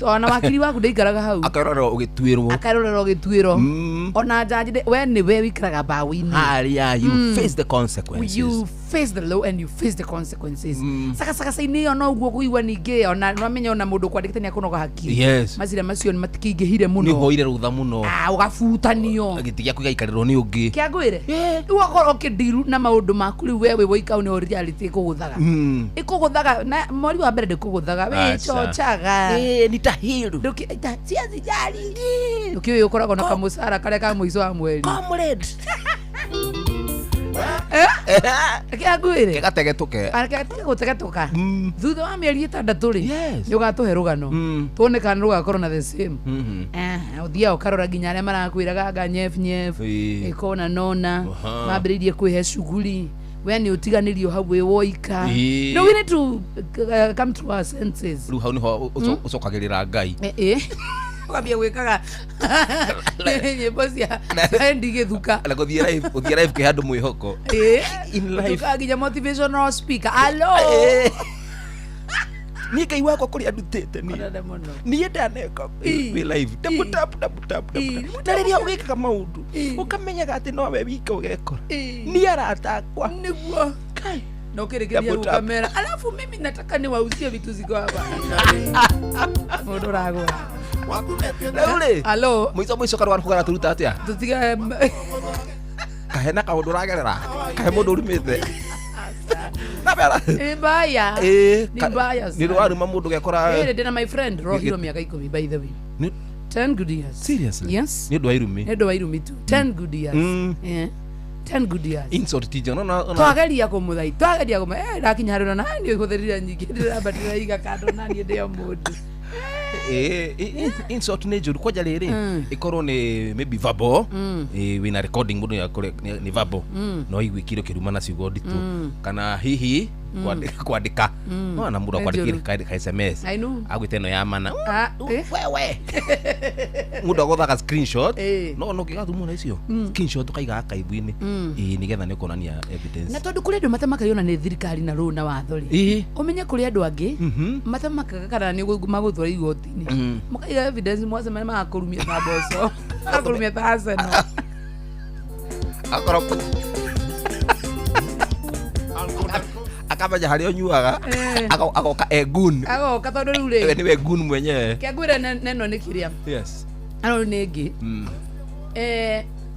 Ona wakiri waku ndaikaraga hau. Akarora ũgĩtuĩrwo. Akarorera ũgĩtuĩrwo. Ona jaji we nĩwe wĩikaraga mbaũ-inĩ. Harĩa you face the consequences. You face the law and you face the consequences. Saka-inĩ ĩyo no ũguo kũigua ningĩ ona nĩwamenya ona mũndũ kwandĩkĩte nĩ akũnoga hakiri. Yes. Macira macio nĩ matikĩingĩhire Nĩ mũno. ũhoire rũtha mũno. Ũgabutanio. Gĩtĩ gĩaku gĩgaikarĩrwo nĩ ũngĩ. Kĩa ngwĩre rĩu wakorwo ũkĩndiru na maũndũ maku rĩu we wĩ woika hau nĩho reality ĩkũgũthaga. Ĩkũgũthaga na mweri wa mbere ndĩkũgũthaga wĩcocaga. Nitahiru. Siazijali. Ndũkĩũĩ ũkoragwo na kamũcara karĩa ka mũico wa mweri. Comrade. Kĩa ngwĩre Gategetũke. Tiga gũtegetũka. Thutha wa mĩeri ĩtandatũ rĩ Yes. nĩ ũgatũhe rũgano tuone kana rũgakorwo na the same. Ũthiaga ũkarora nginya arĩa marakwĩraga anga nyef nyef Ĩĩ. ĩkona nona mambĩrĩirie kwĩhe cuguri We nĩ ũtiganĩrio hau wĩ woika. Ĩĩ. No, we need to come to our senses. Rĩu hau nĩho ũcokagĩrĩra Ngai. Ũkambia gwĩkaga nyĩmbo cia endi gĩthuka. Na gũthiĩ live, gũthiĩ live kĩ handũ mwĩhoko. In life. Ũtuĩkaga nginya motivational speaker. Alo. Niĩ Ngai wakwa kũrĩa ndutĩte niĩ. Konane mũno. Niĩ ndaneka. Ĩ. Wĩ live. Ĩ. Double tap, double tap, double Ĩ. tap. Na rĩrĩa ũgĩkaga maũndũ Ĩ. ũkamenyaga atĩ nowe wika ũgekora. Ĩ. Niĩ arata akwa. Nĩguo. Kai. Na ũkĩrĩkĩria Double tap. gũkamera, alafu mimi nataka niwauzie vitu ziko hapa, mũndũ ũragũra. Rĩu rĩ, Alo. mũico mũico karũgano karatũruta atĩa? Tũtiga. Kahe na kaũndũ ũragerera, kahe mũndũ ũrumĩte. Nabera. Nĩ mbaya. Ĩ, Ni mbaya nĩ sana. waruma mũndũ gekora. Ĩrĩ ndĩna my friend rohirwo mĩaka 10, by the way. 10 good years. Seriously? Yes. Nĩ ũndũ wa irumi? Nĩ ũndũ wa irumi tu. 10 good years. Yeah. 10 good years. Insult ti njega. No, no, no. Twageria kũmũthai, twageria kũmũ ndakinya harĩ na nĩ hũthĩrire nyingĩ, ndĩramba ndĩraiga kando na niĩ ndĩ o mũndũ. Ĩ, insult nĩ njũru kwanja rĩrĩ ĩkorwo nĩ maybe verbal. Ĩ, wĩna recording, mũndũ nĩ verbal, no iguĩkire ũkĩruma na ciugo nditũ, kana hihi kwandĩka no na mũndũ Nĩ akwandĩkire njũru. ka SMS I know. agwĩte ĩno ya mana. Ah, eh. Wewe mũndũ agũthaga screenshot. Ĩ. No ngĩgathumwo na icio screenshot ũkaiga archive-inĩ, ĩ, nĩgetha nĩ kuonania evidence. Na tondũ kũrĩ andũ matamakaga ona nĩ thirikari na rũũ na watho rĩ, ũmenye kũrĩ andũ angĩ matamakaga kana nĩ magũtwara igoti-inĩ, makaiga evidence, mwacemania magakũrumia ta mboco, magakũrumia ta Arsenal. Akorwo akamenya harĩa ũnyuaga. Agoka egun. Agoka tondũ rĩu We rĩ, nĩwe gun mwenyewe. Kĩangwĩre neno nĩ kĩrĩa. Yes. Ano nĩ ĩngĩ.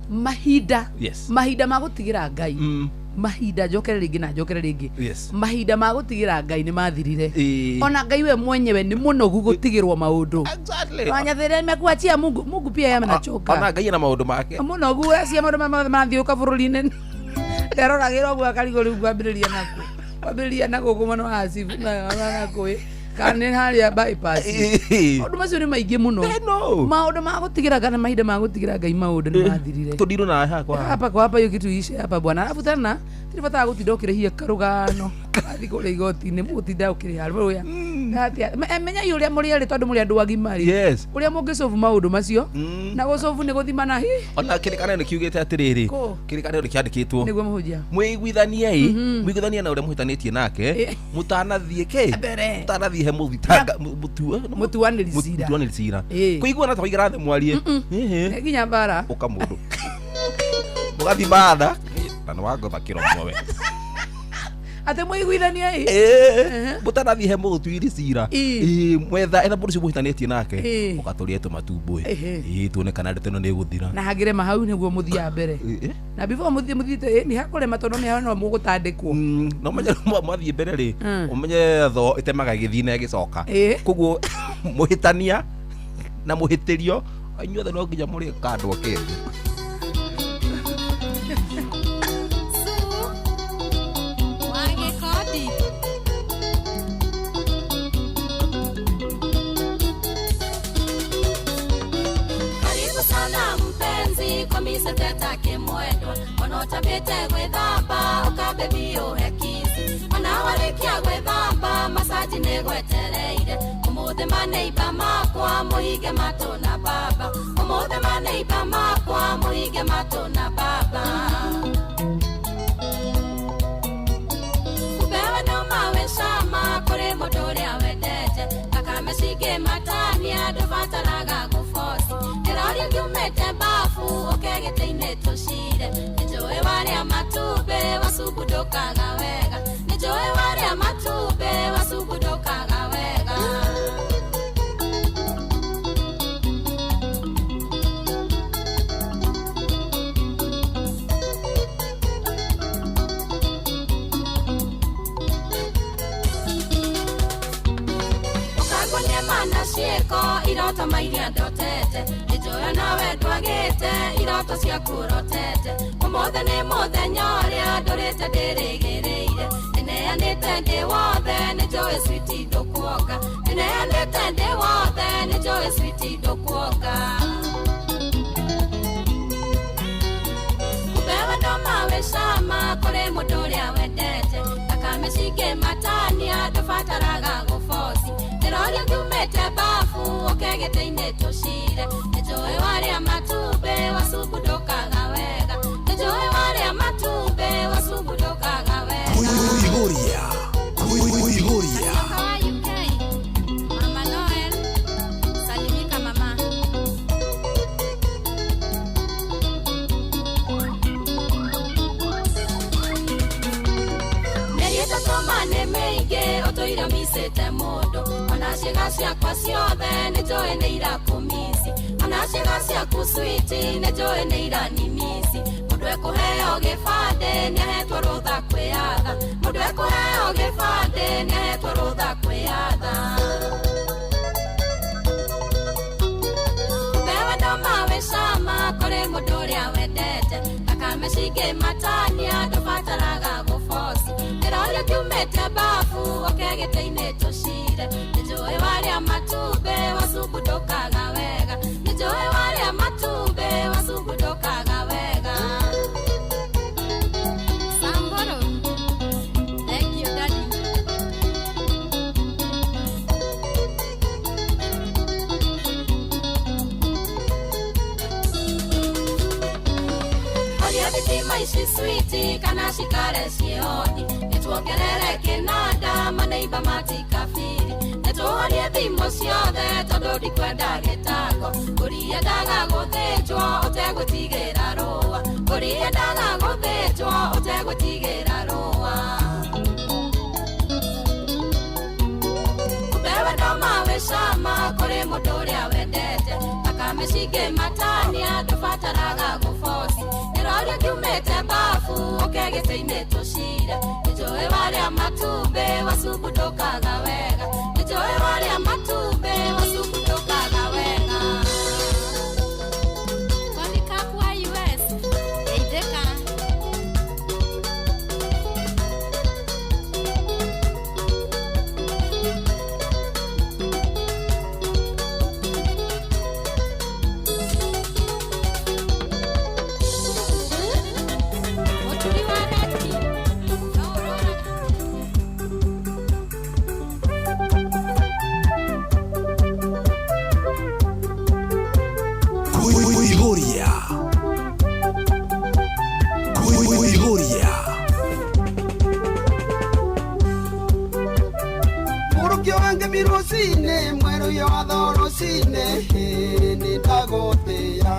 Mahinda mahinda ma gũtigĩra Ngai, mahinda, njokere rĩngĩ na njokere rĩngĩ, mahinda ma gũtigĩra Ngai nĩ mathirire. Ona Ngai we mwenyewe nĩ mũnogu gũtigĩrwo maũndũ. Wanyathĩre mekuachia Mungu, Mungu pia yeye anachoka. Ona Ngai ena maũndũ make. Mũnogu acia maũndũ mothe mathiũka bũrũri-inĩ, nderoragĩra ũguo akarigwo rĩu kwambĩrĩria naku, kwambĩrĩria na gũkũ mwena wa Acibu na nakũĩ kana nĩ harĩa bypass. Maũndũ macio nĩ maingĩ mũno. I know. Maũndũ ma gũtigĩra kana mahinda ma gũtigĩra Ngai maũndũ nĩ mathirire. Tũndirũ na hakwa. Hapa kwa hapa, hiyo kitu ishe hapa bwana. Alafu tena tiri bata gũtinda ũkĩrĩhia karũgano athiĩ kũrĩa igoti-inĩ, mũgũtinda ũkĩrĩha rũya atĩa? Menyai ũrĩa mũrĩ erĩ tondũ mũrĩ andũ agima rĩ, ũrĩa mũngĩcobu maũndũ macio, na gũcobu nĩ gũthimana hi. Ona kĩrĩkanĩro nĩ kiugĩte atĩrĩrĩ, Kũ? kĩrĩkanĩro nĩ kĩandĩkĩtwo, Nĩguo mũhunjia. Mwĩiguithaniei, mwĩiguithanie na ũrĩa mũhĩtanĩtie nake mũtanathiĩ kĩ? Mbere. Mũtanathiĩ he mũthitanga Mũtuanĩri cira. Mũtuanĩri cira. Kũiguana ta kũigara thĩ mwarie. Ĩhĩ. Nĩ nginya mbara. Ũka mũndũ mũgathiĩ matha na nĩ wangotha kĩromo we. Atĩ mwĩiguithaniei. Mũtanathiĩ he mũtuiri cira. Mwetha etha mũndũ ũcio mũhĩtanĩtie nake, ũgatũria tũmatumbũĩ. Tuone kana ndeto ĩno nĩ ĩgũthira. Na hagĩrema hau nĩguo mũthiaga mbere. Na before mũthiĩ mũthiĩte nĩ hakũrema tondũ nĩ no mũgũtandĩkwo. Na ũmenye mwathiĩ mbere rĩ, ũmenye tho ĩtemaga ĩgĩthiĩ na ĩgĩcoka. Koguo mũhĩtania na mũhĩtĩrio inyuothe no nginya mũrĩkandwo kĩndũ. Wagĩkodi. Karibu sana mpenzi kwa miseteta kimwendwa, ona ũtambĩte gwĩthamba ũkambe biũ hekici, ona warĩkia gwĩthamba masaji nĩ gwetereire, ũmũthĩ maneiba makwa mũhinge matũ na baba, ũmũthĩ maneiba makwa mũhinge matũ na baba. Kumbe we no mawe cama kũrĩ mũndũ ũrĩa wendete, thakame cingĩmatania ndũbataraga gũboci, ndĩroria ngiumĩte bafu ũke gĩtĩ-inĩ tũcire, nĩnjũĩ warĩa matumbĩ wacumbu ndũkaga wega, nĩnjũĩ warĩa matumbĩ wacumbu ndũkaga wega. Ũkangunia mana ciĩko iroto mairia ndotete, nĩnjũĩ nawe ndwagĩte iroto ciaku ũrotete, ũmũthĩ nĩ mũthenya ũrĩa ndũrĩte ndĩrĩgĩrĩire, ndĩneanĩte ndĩ wothe nĩnjũĩ switi ndũkuonga, ndĩneanĩte ndĩ wothe nĩnjũĩ switi ndũkuonga. Kumbe we no mawe cama kũrĩ mũndũ ũrĩa Thakame cingĩmatania ndũbataraga gũboci. Ndĩroria ngiumĩte bafu ũke gĩtĩ-inĩ tũcire. Nĩnjũĩ warĩa matumbĩ wacubu ndũkaga wega. Nĩnjũĩ warĩa matumbĩ wacubu ndũkaga wega. Kuihuria. Kuihuria. Kutoka UK, Mama Noel, salimika mama. Mĩeri ĩtatũ ma nĩ mĩingĩ ũtũire ũmicĩte mũndũ. Ona ciĩga ciakwa ciothe nĩnjũĩ nĩ irakũmici. Ona ciĩga ciaku switi nĩnjũĩ nĩ iranimici. Mũndũ ekũheo gĩbandĩ nĩahetwo rũtha kwĩyatha. Mũndũ ekũheo gĩbandĩ nĩahetwo rũtha kwĩyatha. Kumbe wendo ma wĩ cama kũrĩ mũndũ ũrĩa wendete. Thakame cingĩmatania ndũbataraga gũboci. Ndĩroria ngiumĩte bafu ũke gĩtĩ-inĩ tũcire. Nĩnjũĩ warĩa matumbĩ wacubu ndũkaga wega. Nĩnjũĩ warĩa matumbĩ wacubu ndũkaga wega. Samburu, thank you daddy. Horia thitima ici switi kana cikare ciĩoni. Nĩtuongerere kĩnanda maneiba matikabiri. Nĩtũhorie thimũ ciothe tondũ ndikwenda gĩtango. Mbũri yendaga gũthĩnjwo ũtegũtigĩra rũa. Mbũri yendaga gũthĩnjwo ũtegũtigĩra rũa. Kumbe wendo ma wĩ cama kũrĩ mũndũ ũrĩa wendete. Thakame cingĩmatania ndũbataraga gũboci. Ndĩroria ngiumĩte bafu ũke gĩtĩ-inĩ tũcire. Nĩnjũĩ warĩa matumbĩ wacubu ndũkaga wega. Nĩnjũĩ warĩa matumbĩ wacubu ndũkaga wega. Polycarp wa US, geithĩka. Mũturi wa neti, no ũroraga. Kuihuria. Kuihuria. Mũrukĩ wange mi rũcinĩ mwerũ watho rũcinĩ nĩ ndagũtĩĩa.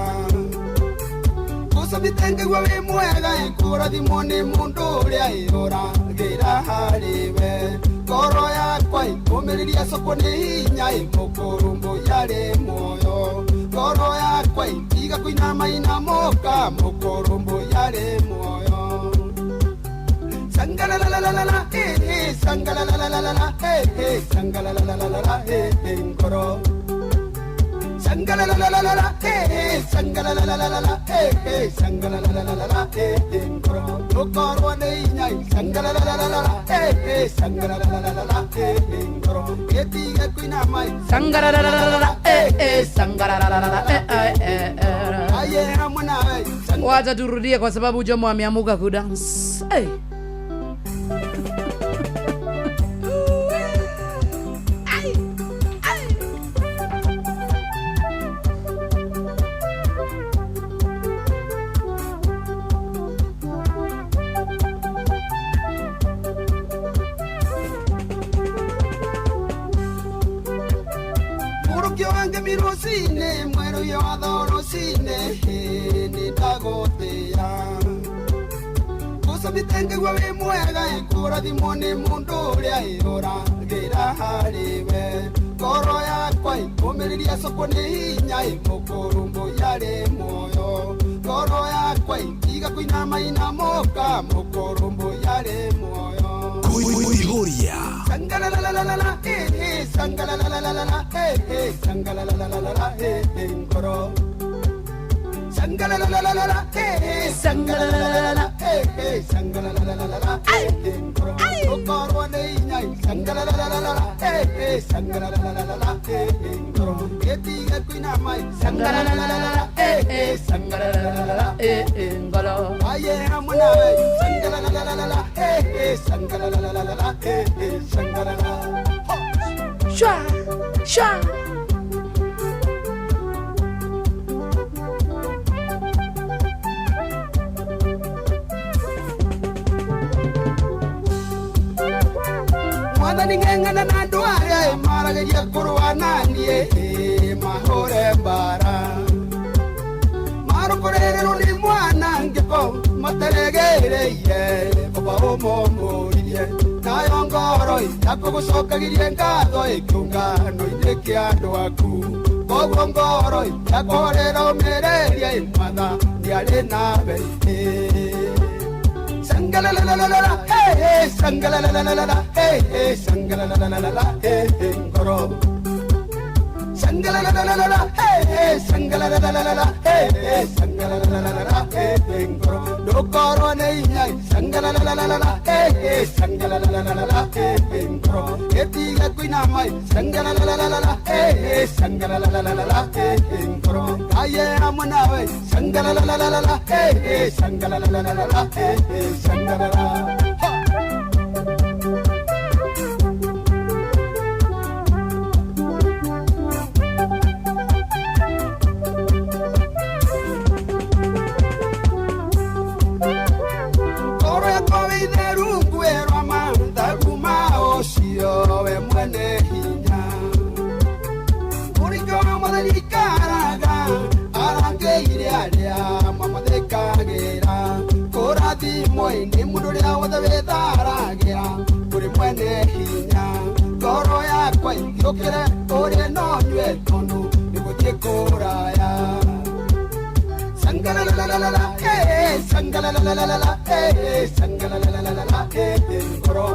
Gũcabĩte ngĩgua wĩ mwega ĩkũrathimwo nĩ mũndũ ũrĩa ĩũragĩra harĩ we. Ngoro yakwa ĩkũmĩrĩria coko nĩ hinya ĩmũkũrũmbũ yarĩ muoyo. Ngoro yakwa itiga kũinama inamũka mũkũrũmbũ yarĩ muoyo. Sangalalalalala, eh, eh, sangalalalalala, eh, eh, sangalalalalala, eh, eh, ngoro. Sangalalalalala, eh, eh, sangalalalalala, eh, eh, sangalalalalala, eh, eh, ngoro. Ndũkorwo nĩ inya, sangalalalalala, eh, eh, sangalalalalala, eh, eh, ngoro. Gĩtige kũinama, Sangarararara, eh, eh, sangarararara, eh, eh, eh, eh. aye hamwe nawe, Wacha turudie kwa sababu Jomo ameamuka kudance. Hey. Mũrukĩ wange mi rũcinĩ mwerũ watho rũcinĩ nĩ ndagũtĩĩa. Gũcabĩte ngĩgua wĩ mwega ĩkũrathimwo nĩ mũndũ ũrĩa ĩũragĩra harĩ we. Ngoro yakwa ĩkũmĩrĩria coko nĩ hinya ĩmũkũrũmbũ yarĩ muoyo. Ngoro yakwa itiga kũinama inamũka mũkũrũmbũ yarĩ muoyo. Kuihuria. Sangalalalalala, eh, eh, sangalalalalala, eh, eh, sangalalalalala, eh, eh, ngoro. Sangalalalalala, eh, eh, sangalalalalala, eh, eh, sangalalalalala, eh, eh, ngoro. Ndũkorwo nĩ inya, sangalalalalala, eh, eh, sangalalalalala, eh, eh, ngoro. Gĩtige kũinama, sangalalalalala, eh, eh, sangalalalalala, Eh, eh, ngolo. aye hamwe nawe, sangalalalalala, Sangalalala, hey hey, sangalalala, hey hey, sangalala. Sha sha. Mwathani ng'eng'ana na andũ arĩa marageria kũrũa na niĩ mahũre mbara marũkũrĩrĩrwo nĩ mwanangĩko materegereirie baba ũmũmũririe nayo ngoro yakũgũcokagirie ngatho ĩkĩũngano-inĩ kĩa andũ aku koguo ngoro yakũhorera ũmĩrĩrie Mwathani arĩ nawe. Sangalalala, hey hey, sangalalala, hey hey, sangalalala, hey hey, ngoro. Sangalalala, hey hey, sangalalala, hey hey, sangalalala, hey hey, ngoro. Dokoro nei nyai, sangalalala, hey hey, sangalalala, hey hey, ngoro. Etiga kuina mai, sangalalala, hey hey, sangalalala, hey hey, ngoro. Kaye amanawe, sangalalala, hey hey, sangalalala, hey hey, sangalala. We mwene hinya Uriko mwathani karaga arangĩire arĩa mamathĩkagĩra kũrathimwo nĩ mũndũ ũrĩa wothe wĩtharagĩra kũrĩ mwene hinya ngoro yakwa ĩgĩũkĩre ũrĩe no nyue tondũ nĩgũthiĩ kũraya. Sangalalala, eh, sangalalala, eh, sangalalala, eh, ngoro.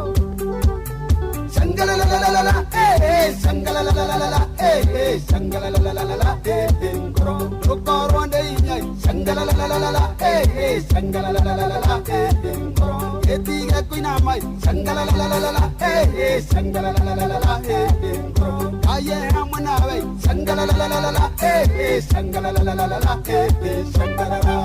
Sangalalala, eh, sangalalala, eh, sangalalala, eh, ngoro. Dokoro ndei nyai, sangalalala, eh, sangalalala, eh, ngoro. Etiga kuina mai, sangalalala, eh, sangalalala, eh, ngoro. Kaye amanawe, sangalalala, eh, sangalalala, eh, sangalala.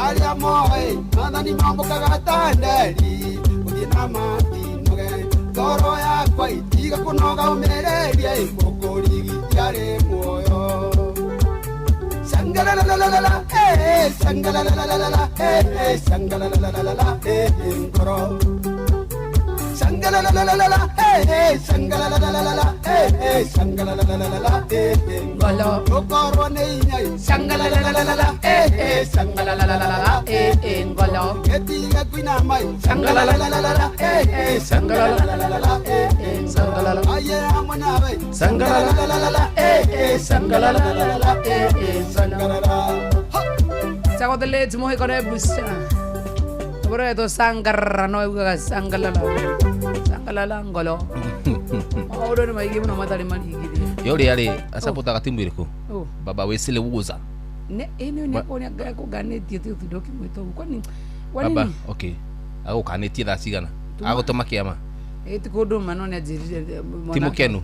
Aria moe Mwathani mambũkaga ta nderi gũthiĩ na matinoge ngoro yakwa itiga kũnoga ũmĩrĩrie mũkũrigiti arĩ muoyo. Sangalalala, eh, sangalalala, eh, sangalalala, eh, ngoro. Sangalalala, eh, sangalalala, eh, sangalalala, eh, ngoro. Dokoro nei nyai, sangalalala, eh, sangalalala, eh, ngoro. Etiga kuina mai, sangalalala, eh, sangalalala, eh, sangalala. Aye amanawe, sangalalala, eh, sangalalala, eh, sangalala. Sagotelets mohe kone busa. Bora to sangarra no ugaga sangalala. Sangalala ngolo. Maũndũ nĩ maingĩ mũno matarĩ marigithie. Yo rĩ arĩ asapotaga timu ĩrĩkũ? Baba Wesile Wuza. Ne ĩno nĩ kuonia ngũganĩtie ti ũtinda ũkĩmwĩta ũguo. Kwani Baba, okay. Agũkanĩtie thaa cigana? Agũtũma kĩama? Ĩ ti kũndũma no nĩanjĩrire Ti mũkenu?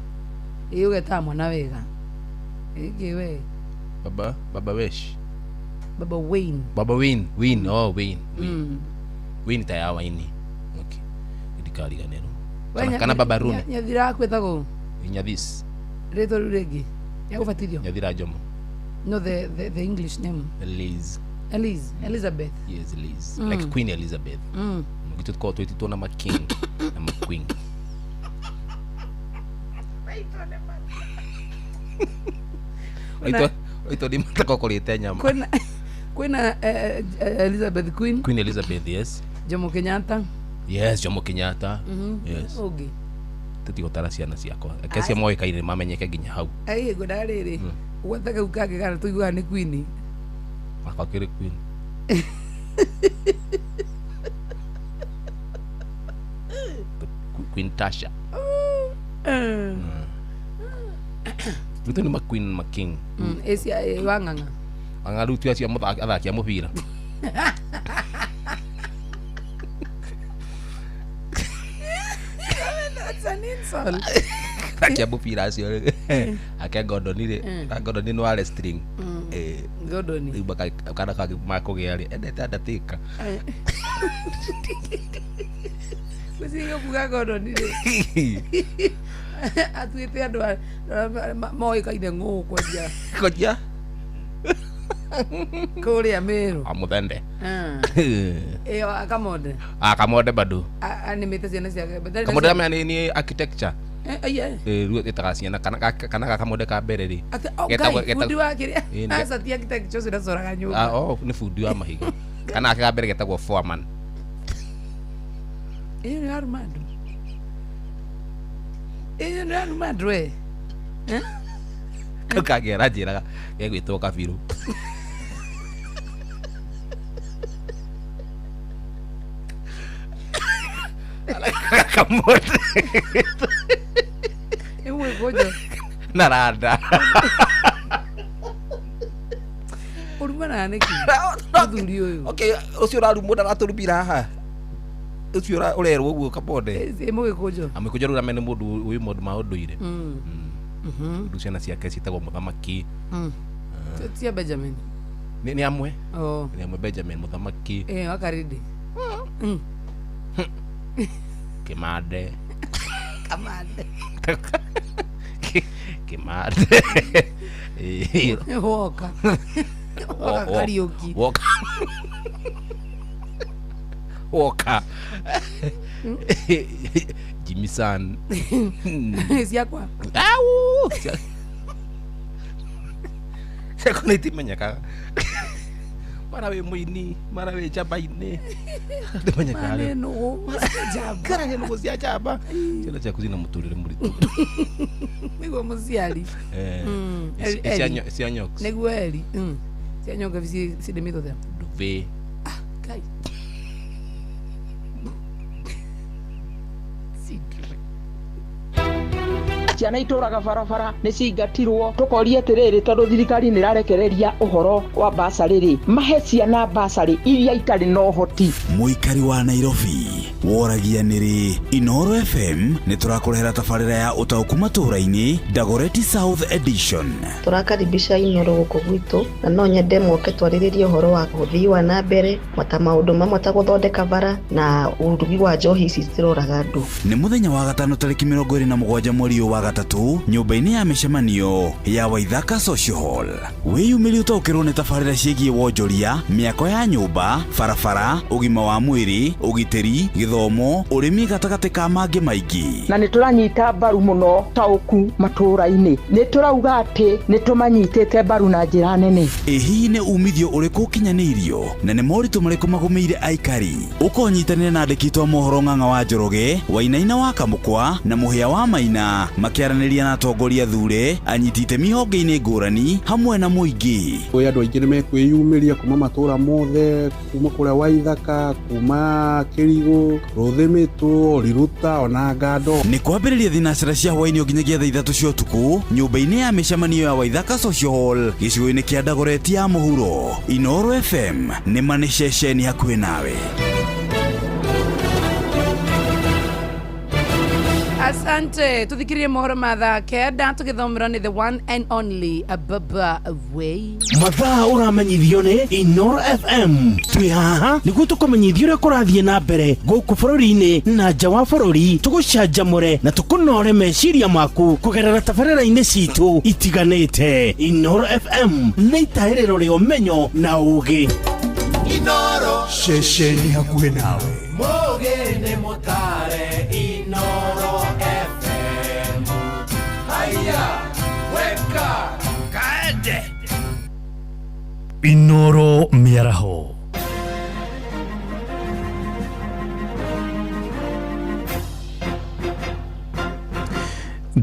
Ĩ ũgetaga mwana wega. Ĩngĩ we. Baba, Baba Wesh. Baba Wayne. Baba Wayne, Wayne, oh Wayne. Wayne. Wayne ta ya Wayne. Okay. Ndikariganĩrwo. Kana Baba Rune. Nyathira akwĩtagwo? Nyathis. Rĩtwa rĩu rĩngĩ. Ya gũbatithio? Nyathira Jomo. No, the English name. Liz. Eliz, Elizabeth. Yes, Liz. Like Queen Elizabeth. Gitu tukoragwo twĩtĩtwo na ma king na ma queen. Oitwo nĩ matakokorĩte nyama. Kwĩna Elizabeth Queen. Queen Elizabeth, yes. Jomo Kenyatta. Yes, Jomo Kenyatta. Yes. Ũngĩ. Tũtigũtara ciana ciakwa. Reke cia moĩkaine mamenyeke nginya hau. Ai ngwendaga rĩrĩ. Gwetha kau kangĩ kana tũiguaga nĩ Queen. Wakwa kĩrĩ Queen. Queen Tasha. Rĩu nĩ ma queen ma king. Ĩcia wang'ang'a. Anga rĩu ti acio athaki a mũbira. That's an insult. Athaki a mũbira acio rĩ, ake Gordon rĩ, na Gordon nĩ wa wrestling. Gordon. Rĩu kana kangĩ makũgĩa rĩ, endete Undertaker. Gwĩciria kuga Gordon rĩ atuĩte andũ moĩkaine ng'ũ kwendia Kwendia kũrĩa Meru. Amuthende. Ĩyo Kamonde. Ah, Kamonde bado. Anĩmĩte ciana ciake. But Kamonde amenya nĩ architecture. Ĩĩ. Rĩu ĩtaga ciana kana ga Kamonde ka mbere rĩ. Ngai, bundi wa kĩrĩa. Aca ti architecture ũcio ũracoraga nyũmba. Ah, oh, nĩ bundi wa mahiga. Kana gake ka mbere getagwo foreman. Ĩyo nĩ aruma andũ. Ĩyo nĩ aruma andũ we. Kau kangĩ aranjĩraga gegwĩtwo Kabiru. Kamonde. Ĩmwe kũnjo. Na randa. Ũrumanaga nĩkĩ? Mũthuri ũyũ. Okay, ũcio ũrarumwo ndaratũrumira haha. Ũcio ũrerwo ũguo Kamonde. Ĩ mũgĩkũnjũ. Amũgĩkũnjũ rĩu amenya nĩ mũndũ ũĩ maũndũ ma ũndũire. Rĩu ciana ciake ciĩtagwo mũthamaki. Cia Benjamin. Nĩ amwe. Oh. Nĩ amwe Benjamin mũthamaki. Wakarindi. Kimande. Kamande. Kimande. Woka. Woka Kariuki. Woka. Woka. Jimmy San. Ciakwa. Au. Ciakwa nĩ itimenyekaga. Mara wĩ mũini, mara wĩ njamba-inĩ. Ndĩmenyekaga. Mane nũgũ cia njamba. Kana nĩ nũgũ cia njamba. Ciana ciaku cina mũtũrĩre mũritũ. Nĩguo mũciari. Cia nyoks. Nĩguo eri. Cia nyoka cindĩmĩtwo atĩa? Nduve. Ah, Ngai. Ciana itũraga barabara nĩ cingatirwo tũkoria atĩrĩrĩ tondũ thirikari nĩ ĩrarekereria ũhoro wa basarĩ rĩ mahe ciana basarĩ iria itarĩ na ũhoti. Mũikari wa Nairobi woragia nĩrĩ Inooro FM nĩ tũrakũrehera tabarĩra ya ũtaũku matũũra-inĩ Dagoretti South Edition. Tũrakaribisha Inooro gũkũ gwitũ na no nyende moke twarĩrĩrie ũhoro wa ũthii wa na mbere mata maũndũ mamwe ta gũthondeka bara na ũrugi wa njohi ici ciroraga andũ. Nĩ mũthenya wa gatano tarĩki 27 mweri wa gatatũ nyũmba-inĩ ya mĩcemanio ya Waithaka Social Hall. Wĩyumĩrie ũtaũkĩrwo nĩ tabarĩra ciĩgiĩ wonjoria, mĩako ya nyũmba, barabara, ũgima wa mwĩrĩ, ũgitĩri, gĩthomo, ũrĩmi gatagatĩ ka mangĩ maingĩ. Na nĩ tũranyita mbaru mũno taũku matũũra-inĩ, nĩ tũrauga atĩ nĩ tũmanyitĩte mbaru na njĩra nene. Ĩ hihi nĩ umithio ũrĩkũ ũkinyanĩirio na nĩ moritũ marĩkũ magũmĩire aikari? Ũkonyitanĩra na andĩki a mohoro Ng'ang'a wa Njoroge, Wainaina wa Kamũkwa na Mũhĩa wa Maina makĩaranĩria na atongoria thure, anyiti itemi honge-inĩ ngũrani hamwe na mũingĩ. Kwĩ andũ aingĩ nĩ mekwĩyumĩria kuma matũũra mothe, kuma kũrĩa Waithaka, kuma Kĩrigũ, Rũthĩmĩtũ, Riruta ona Ngando. Nĩ kwambĩrĩria thinacara cia hwaĩ-inĩ nginyagia thaa 3 cia ũtukũ nyũmba-inĩ ya mĩcemanio ya Waithaka Social Hall gĩcigo-inĩ kĩa Dagoretti ya mũhuro. Inooro FM nĩ ma nĩ ceceni hakuhĩ nawe. Asante. Tuthikirie mohoro ma thaa 9 tugithomerwo ni the one and only Baba Way. Mathaa ũramenyithio nĩ Inooro FM. Twĩ haha nĩguo tũkũmenyithie ũrĩa kũrathiĩ na mbere gũkũ bũrũri-inĩ na nja wa bũrũri, tũgũcanjamũre na tũkũnore meciria maku kũgerera tabarĩra-inĩ citũ itiganĩte. Inooro FM nĩ itahĩrĩro rĩa ũmenyo na ũũgĩ. Inooro ceceni hakuhĩ nawe. Mũgĩ nĩ mũtare Inooro FM. Haya, weka kaende. Inooro mĩaraho.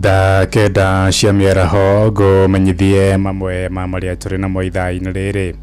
Thaa 9 cia mĩaraho ngũmenyithie mamwe ma marĩa tũrĩ namo ithaa-inĩ rĩrĩ.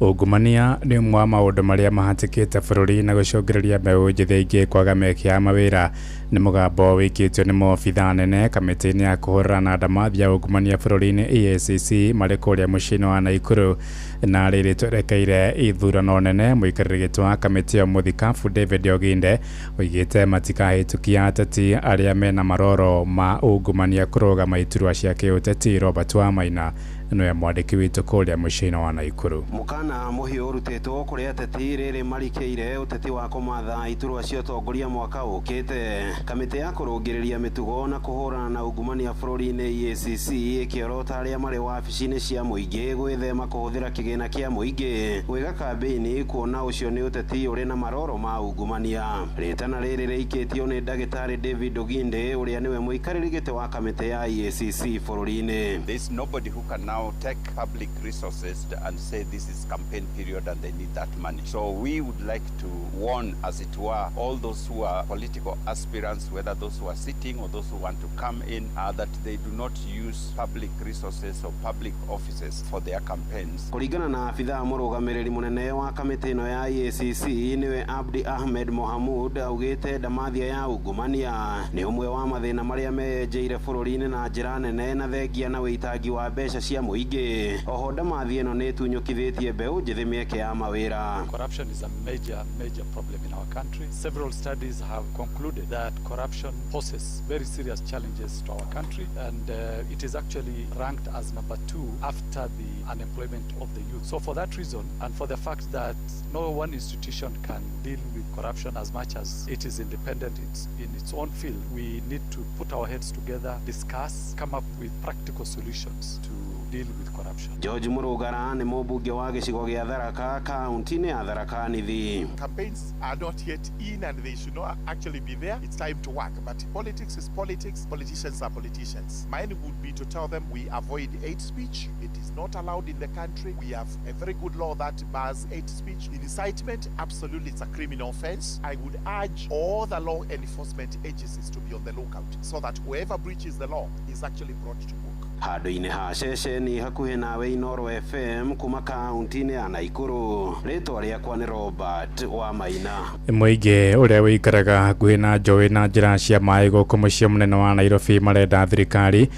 Ungumania nĩ ũmwe wa maũndũ marĩa mahatĩkĩte bũrũri na gũcũngĩrĩria mbeũ njĩthĩ aingĩ kwaga mĩeke ya mawĩra. Nĩ mũgambo wĩkĩtio nĩ maobithaa anene kamĩtĩ-inĩ ya kũhũrana na ndamathia ya ungumania bũrũri-inĩ EACC marĩ kũrĩa mũciĩ-inĩ wa Naikuru. Na rĩrĩ twerekeire ithurano nene, mũikarĩri gĩtĩ wa kamĩtĩ ĩyo mũthikabu David Oginde oigĩte matikahĩtũkia ateti arĩa mena maroro ma ungumania kũrũgama iturwa cia kĩũteti. Robert Wamaina nĩwe mwandĩki witũ kũrĩa mũciĩ-inĩ wa Naikuru. Mũkana mũhiũ ũrutĩtwo kũrĩ ateti rĩrĩ marikĩire ũteti wa kũmatha iturwa cia ũtongoria mwaka ũkĩte. Kamĩtĩ ya kũrũngĩrĩria mĩtugo na kũhũrana na ungumania bũrũri-inĩ EACC ĩkĩorota arĩa marĩ wabici-inĩ cia mũingĩ gwĩthema kũhũthĩra kĩgĩna kĩa mũingĩ gwĩka kambĩini, kuona ũcio nĩ ũteti ũrĩ na maroro ma ungumania. Rĩtana rĩrĩ rĩikĩtio nĩ ndagĩtarĩ David Oginde ũrĩa nĩwe mũikarĩri gĩtĩ wa kamĩtĩ ya EACC bũrũri-inĩ. There's nobody who can now take public resources and say this is campaign period and they need that money. So we would like to warn, as it were, all those who are political aspirants, whether those who are sitting or those who want to come in, that they do not use public resources or public offices for their campaigns. Kũringana na abithaa mũrũgamĩrĩri mũnene wa kamĩtĩ ĩno ya EACC nĩwe Abdi Ahmed Mohamud augĩte ndamathia ya ungumania nĩ ũmwe wa mathĩna marĩa meyenjeire bũrũri-inĩ na njĩra nene na thengia na wĩitangi wa mbeca cia mũingĩ. Oho ndamathia ĩno nĩ ĩtunyũkithĩtie mbeũ njĩthĩ mĩeke ya mawĩra. Corruption is a major, major problem in our country. Several studies have concluded that corruption poses very serious challenges to our country, and it is actually ranked as number 2 after the unemployment of the youth. So for that reason, and for the fact that no one institution can deal with corruption as much as it is independent in its own field, we need to put our heads together, discuss, come up with practical solutions to deal with corruption. George Murugara nĩ mũmbunge wa gĩcigo gĩa Tharaka kaunti-inĩ ya Tharaka Nithi. Campaigns are not yet in and they should not actually be there. It's time to work. But politics is politics. Politicians are politicians. Mine would be to tell them we avoid hate speech. It is not allowed in the country. We have a very good law that bars hate speech. Incitement, absolutely, it's a criminal offense. I would urge all the law enforcement agencies to be on the lookout so that whoever breaches the law is actually brought to book. Handũ-inĩ ha ceceni hakuhĩ nawe Inooro FM kuma kaunti-inĩ ya Naikuru, rĩtwa rĩakwa nĩ Robert Wamaina. Mũingĩ ũrĩa ũikaraga hakuhĩ na njũĩ na njĩra cia maĩ gũkũ mũciĩ mũnene wa Nairobi marenda thirikari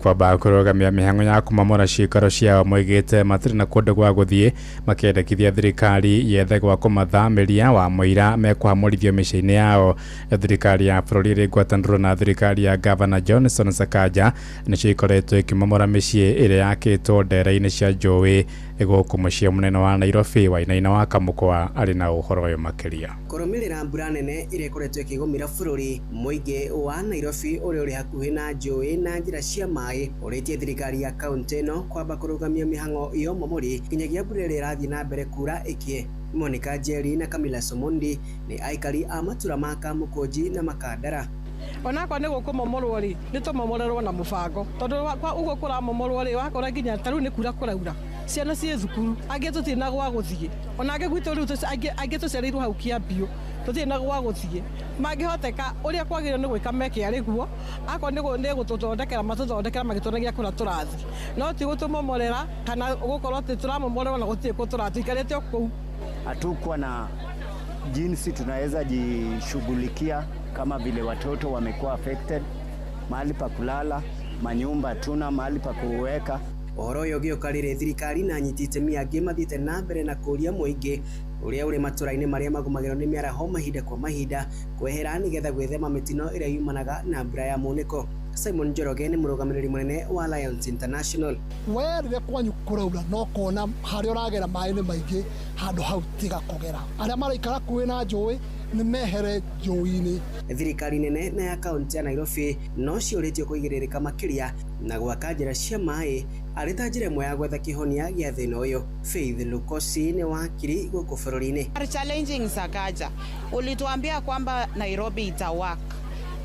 kwamba kũrũgamia mĩhang'o ya kũmomora ciikaro ciao. Moigĩte matirĩ na kũndũ gwa gũthiĩ, makĩendekithia thirikari yethe gwa kũmathamĩria wa mũira mekũhamũrithio mĩciĩ-inĩ yao. Thirikari ya bũrũri ĩrĩ ngwatanĩro na thirikari ya Gavana Johnson Sakaja nĩcio ikoretwo ĩkĩmomora mĩciĩ ĩrĩa yakĩtwo ndera-inĩ cia njũĩ gũkũ mũciĩ mũnene wa Nairobi. Wainaina wa Kamũkwa arĩ na ũhoro ũyũ makĩria. Kũrũmĩrĩra mbura nene ĩrĩa ĩkoretwo ĩkĩgũmĩra bũrũri, mũingĩ wa Nairobi ũrĩa ũrĩ hakuhĩ na njũĩ na njĩra cia maĩ ũrĩtie thirikari ya kaunti ĩno kwamba kũrũgamia mĩhang'o ya ũmomori nginyagia mbura ĩrĩa ĩrathiĩ na mbere kura ĩkĩe. Monica Njeri na Camila Somondi nĩ aikari a matura ma Kamũkũnji na Makandara. Onakorwo nĩ gũkũmomorwo rĩ, nĩ tũmomorerwo na mũbango, tondũ ũguo kũramomorwo rĩ, wakora nginya ta rĩu nĩ kura kũraura, ciana ciĩ thukuru, angĩ tũtirĩ na gwa gũthiĩ, ona angĩ gwitũ rĩu angĩ tũciarĩirwo hau Kĩambiũ, tũtirĩ na gwa gũthiĩ. Mangĩhoteka ũrĩa kwagĩrĩirwo nĩ gwĩka meke arĩ guo, akorwo nĩ gũtũthondekera matũthondekera magĩtuonagia kũrĩa tũrathiĩ, no ti gũtũmomorera kana gũkorwo atĩ tũramomorerwo na gũtirĩ kũ tũrathiĩ, tũikarĩte o kũu. Hatukuwa na jinsi tunaweza jishughulikia kama vile watoto wamekuwa affected, mahali pa kulala, manyumba tuna mahali pa kuweka. Ũhoro ũyũ ũgĩũka rĩrĩ thirikari na anyiti itemi angĩ mathiĩte na mbere na kũũria mũingĩ ũrĩa ũrĩ matũra-inĩ marĩa magũmagĩrwo nĩ mĩaraho mahinda kwa mahinda kwehera nĩgetha gwĩthema mĩtino ĩrĩa yumanaga na mbura ya mũnĩko. Simon Njoroge nĩ mũrũgamĩrĩri mũnene wa Lions International. We rĩrĩa kwanyu kũraura no kona harĩa ũragera maĩ nĩ maingĩ, handũ hau tiga kũgera. Arĩa maraikara hakuhĩ na njũĩ nĩ mehere njũĩ-inĩ. Thirikari nene na ya kaunti ya Nairobi no ciũrĩtio kũigĩrĩrĩka makĩria na gwaka njĩra cia maĩ arĩ ta njĩra ĩmwe ya gwetha kĩhonia gĩa thĩna ũyũ. Faith Lukosi nĩ wakiri gũkũ bũrũri-inĩ. Challenging Sakaja, ulituambia kwamba Nairobi itawaka,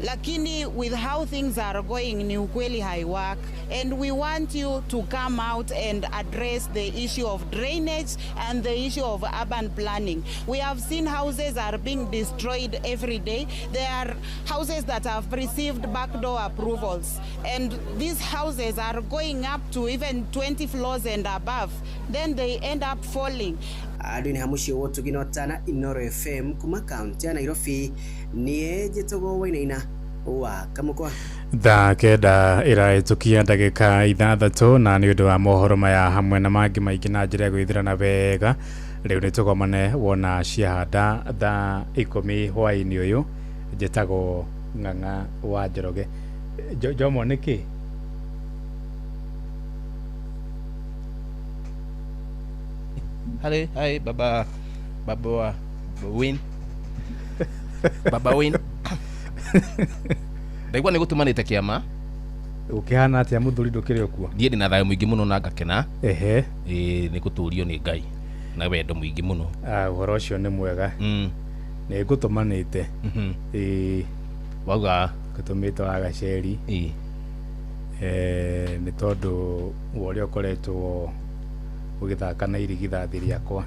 lakini with how things are going ni ukweli haiwork, and we want you to come out and address the issue of drainage and the issue of urban planning. We have seen houses are being destroyed every day. There are houses that have received backdoor approvals, and these houses are going up to even 20 floors and above. Then they end up falling. Andũ-inĩ ha mũciĩ wa ũtugi na ũtana Inooro FM kuma kaunti ya Nairobi, niĩ njĩtagwo Wainaina wa Kamũkwa. Thaa 9 ĩrahĩtũkia ndagĩka 6, na nĩ ũndũ wa mohoro maya hamwe na mangĩ maingĩ na njĩra ya gwĩthirana wega, rĩu nĩ tũgomane wona ciahanda thaa 10 hwaĩ-inĩ ũyũ. Njĩtagwo Ng'ang'a wa Njoroge. Jomo nĩkĩ? Hale, hai baba, baba wa Win. Baba Win. Ndaigua nĩ gũtũmanĩte kĩama. Ũkĩhana atĩa mũthuri ndũkĩrĩ okuo? Niĩ ndĩna thayũ mũingĩ mũno na ngakena. Ehe. Ĩĩ nĩ gũtũrio nĩ Ngai na wendo mũingĩ mũno. Ũhoro ũcio nĩ mwega. Nĩ ngũtũmanĩte. Ĩĩ. Wauga? Ngũtũmĩte wa Gaceri. Ĩĩ. Nĩ tondũ wa ũrĩa ũkoretwo ũgĩthaka na irigithathi rĩakwa.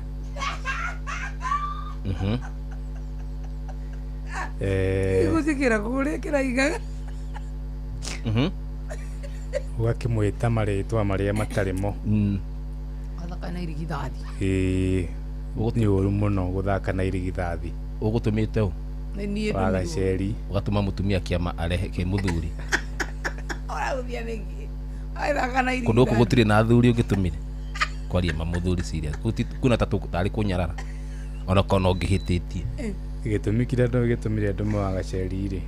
Gũcikĩra kũrĩa kĩraigaga. Ũgakĩmwĩta marĩtwa marĩa matarĩ mo. Athaka na irigithathi. Ĩĩ, nĩ ũru mũno gũthaka na irigithathi. Ũgũtũmĩte ũ? Nĩ niĩ Wa ndũmirwo. Gaceri. Ũgatũma mũtumia kĩama arehe kĩ mũthuri. Ũraũthia nĩkĩ? Athaka na Kũndũ gũkũ irigithathi. gũtirĩ na athuri ũngĩtũmire. Kwaria ma mũthuri serious. Kuna ta tarĩ kũnyarara. Ona korwo no ngĩhĩtĩtie. Gĩtũmi kĩrĩa gĩtũmire ndũme wa Gaceri rĩ,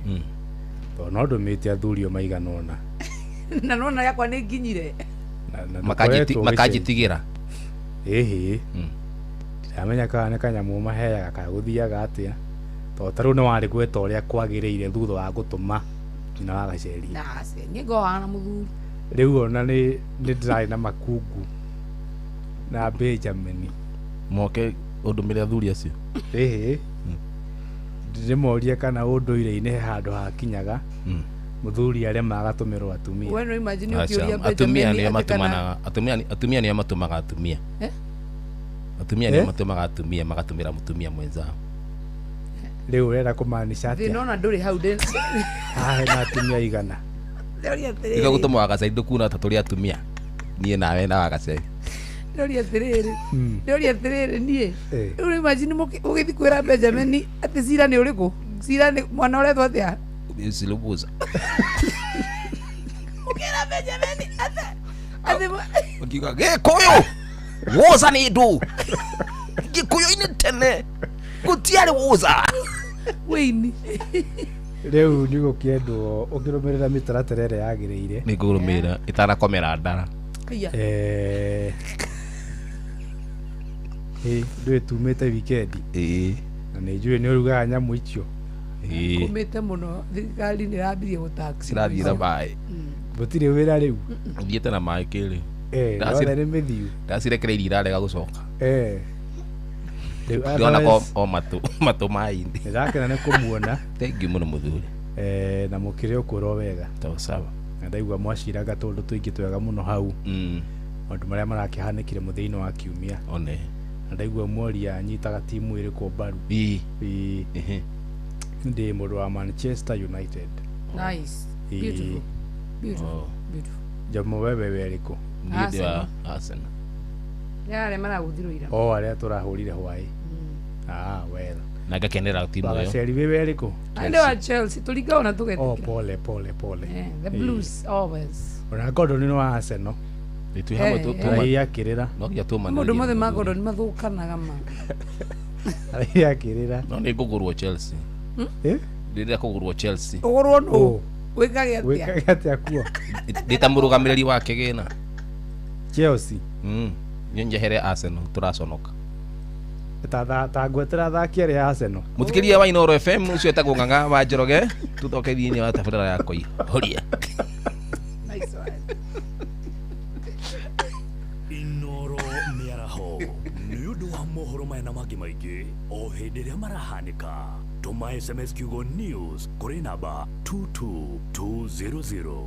tondũ no ndũmĩte athuri o maigana ũna. Na nona yakwa nĩ nginyire. Na ndũkoretwo ũgĩcenjia. Makanjĩtigĩra. Ĩhĩ. Ndiramenya kana nĩ kanyamũ maheaga kana gũthiaga atĩa. Tondũ ta rĩu nĩ warĩ gweta ũrĩa kwagĩrĩire thutha wa gũtũma nyina wa Gaceri. Na ace, niĩ ngohaga na mũthuri. Rĩu ona nĩ ndĩrarĩ na makungu na Benjamin. Moke ũndũmĩre athuri acio. Ĩhĩ. Ndĩmorie kana ũndũire-inĩ he handũ hakinyaga mũthuri arema agatũmĩrwo atumia. We no imagine Aca, ũkĩũria atumia Benjamin nĩo atĩ kana matũmanaga, atumia nĩo matũmaga atumia. Eh? Atumia nĩo Eh? matũmaga atumia magatũmĩra mũtumia mwenzao. Rĩu ũrenda kũmaanisha atĩa? Thĩna ona ndũrĩ hau ndĩ. Haha hena atumia igana. Ndĩroria atĩrĩrĩ. Nĩkĩo gũtũma wa Gaceri ndũkuona ta tũrĩ atumia. Niĩ nawe na wa Gaceri. Ndĩroria atĩrĩrĩ. Ndĩroria atĩrĩrĩ niĩ. Rĩu imagine ũgĩthiĩ kwĩra Benjamin atĩ cira nĩ ũrĩkũ? Cira nĩ mwana ũretwo atĩa? Silubuza. Ũkĩra Benjamin atĩ Ũkiuga Gĩkũyũ. Woza nĩ ndũ. Gĩkũyũ-inĩ tene gũtiarĩ woza. Wĩini. Rĩu nĩ gũkĩendwo ũkĩrũmĩrĩra mĩtaratara ĩrĩa yagĩrĩire. Nĩ ngũrũmĩrĩra ĩtanakomera ndara. Aya. Ndũĩ tumĩte wikendi. Ĩĩ. Na nĩ njũĩ nĩ ũrugaga nyamũ icio. Ĩĩ. Kũmĩte mũno thirikari nĩ ĩrambirie gũtax. Cirathiĩ na maĩ. Gũtirĩ wĩra rĩu. Thiĩte na maĩ kĩrĩ. Yothe nĩ mĩthiu. Ndacirekereirie irarega gũcoka. Rĩu Ndĩrona ko otherwise o matũ maĩ-inĩ. Nĩndakena nĩ kũmuona. Thank you mũno mũthuri. Na mũkĩrĩ ũkũrwo wega. Sawa sawa. Na ndaigua mwaciraga tũndũ tũingĩ twega mũno hau. Maũndũ marĩa marakĩhanĩkire mũthia-inĩ wa kiumia. One. Na ndaigua mworia anyitaga timu ĩrĩkũ mbaru. Ĩĩ. Ĩĩ. Ndĩ mũndũ wa Manchester United. Nice. Ĩĩ. Beautiful. Beautiful. Beautiful. Jomo wewe werĩkũ? Niĩ ndĩ wa Arsenal. Nĩ arĩa maragũthirwo ira. O arĩa tũrahũrire hwaĩ. Well. Na ngakenera timu ĩyo. Wagaceri wĩ werĩkũ? Andũ wa Chelsea tũringaga ona tũgetĩkĩra. Oh, pole pole pole. Yeah, the Blues always. Ona Gordon nĩ wa Arsenal. Nĩ twĩ hamwe Araiya akĩrĩra. No nginya tũmanĩrĩrie. Maũndũ mothe ma Gordon mathũkanaga ma. Araiya akĩrĩra. No nĩ ngũgũrwo Chelsea. Ndĩrenda kũgũrwo Chelsea. Ũgũrwo nũ? Wĩkage atĩa? Wĩkage atĩa kuo? Ndĩ ta mũrũgamĩrĩri wa kĩgĩna. Chelsea. Niĩ njehere Arsenal tũraconoka. Ta ngwetera athaki arĩa a Arsenal. Mũthikĩria wa Inooro FM ũcio etagwo Ng'ang'a wa Njoroge, tũcoke thĩinĩ wa tabarĩra ya kũihũria. Nice one. Inooro mĩaraho nĩ ũndũ wa mohoro maya na mangĩ maingĩ o hĩndĩ ĩrĩa marahanĩka. Tũma SMS kiugo news kũrĩ namba 22200.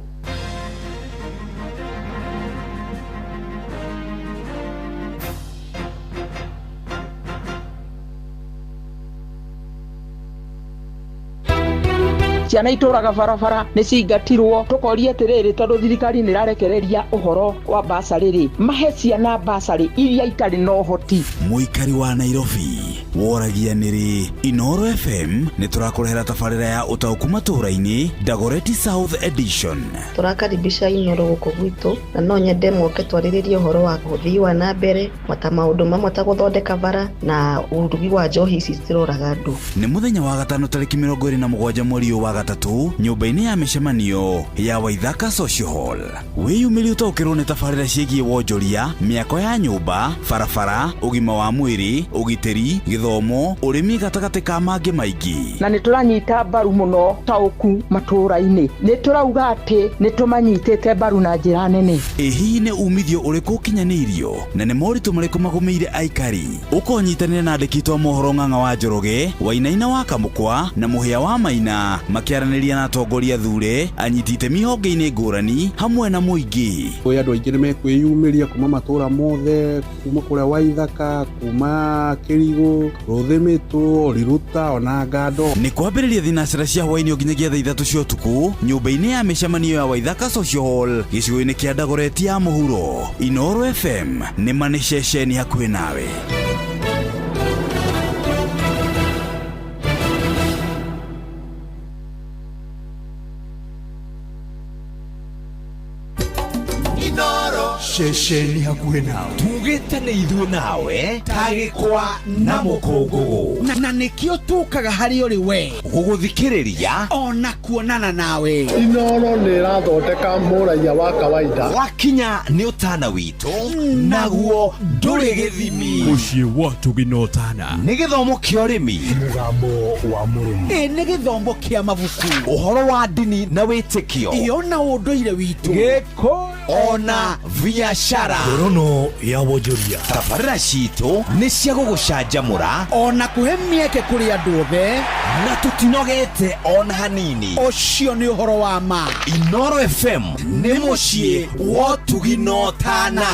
Ciana itũraga barabara nĩ cingatirwo, tũkoria atĩrĩrĩ, tondũ thirikari nĩ ĩrarekereria ũhoro wa basarĩ rĩ, mahe ciana basarĩ iria itarĩ na ũhoti. Mũikari wa Nairobi woragia nĩrĩ Inoro FM nĩ tũrakũrehera tabarĩra ya ũtaũku matũũra-inĩ Dagoretti South Edition. Tũrakaribisha Inoro gũkũ gwitũ na no nyende moke twarĩrĩrie ũhoro wa ũthii wa na mbere ta maũndũ mamwe ta gũthondeka bara na ũrugi wa njohi ici ciroraga andũ. Nĩ mũthenya wa gatano tarĩki 27 mweri ũyũ wa gatatũ nyũmba-inĩ ya mĩcemanio ya Waithaka Social Hall. Wĩyumĩrie ũtaũkĩrwo nĩ tabarĩra ciĩgiĩ wonjoria, mĩako ya nyũmba, barabara, ũgima wa mwĩrĩ, ũgitĩri, gĩthomo, ũrĩmi gatagatĩ ka mangĩ maingĩ. Na nĩ tũranyita mbaru mũno taũku matũũra-inĩ, nĩ tũrauga atĩ nĩ tũmanyitĩte mbaru na njĩra nene. Ĩ hihi nĩ umithio ũrĩkũ ũkinyanĩirio na nĩ moritũ marĩkũ magũmĩire aikari? Ũkonyitanĩra na andĩki a mohoro Ng'ang'a wa Njoroge, Wainaina wa Kamũkwa na Mũhĩa wa Maina makĩaranĩria na atongoria thure, anyiti itemi honge-inĩ ngũrani hamwe na mũingĩ. Kwĩ andũ aingĩ nĩ mekwĩyumĩria kuma matũũra mothe, kuma kũrĩa Waithaka, kuma Kĩrigũ, Rũthĩmĩtũ, Riruta ona Ngando. Nĩ kwambĩrĩria thinacera cia hwaĩ-inĩ nginyagia thaa 3 cia ũtukũ nyũmba-inĩ ya mĩcemanio ya Waithaka Social Hall gĩcigo-inĩ kĩa Dagoretti ya mũhuro. Inoro FM nĩ ma nĩ ceceni hakuhĩ nawe. Ceceni hakuhĩ nawe. Tugĩte nĩ ithuĩ nawe ta gĩkwa na mũkũngũgũ. Na nĩkĩo tũkaga harĩ ũrĩ we gũgũthikĩrĩria ona kuonana nawe. Inoro nĩ ĩrathondeka mũraiya wa kawaida. Wakinya nĩ ũtana witũ naguo ndũrĩ gĩthimi. Mũciĩ wa Tugina Ũtana. Nĩ gĩthomo kĩa ũrĩmi, mũgambo wa mũrĩmi, ĩ nĩ gĩthomo kĩa mabuku, ũhoro wa ndini na wĩtĩkio, iyo na ũndũire witũ, gĩkũyũ ona biacara. Ngorono ya wonjoria. Tabarĩra citũ nĩ cia gũgũcanjamũra ona kũhe mĩeke kũrĩ andũ othe, na tũtinogete ona hanini. Ũcio nĩ ũhoro wa ma. Inoro FM nĩ mũciĩ wa ũtugi na ũtana.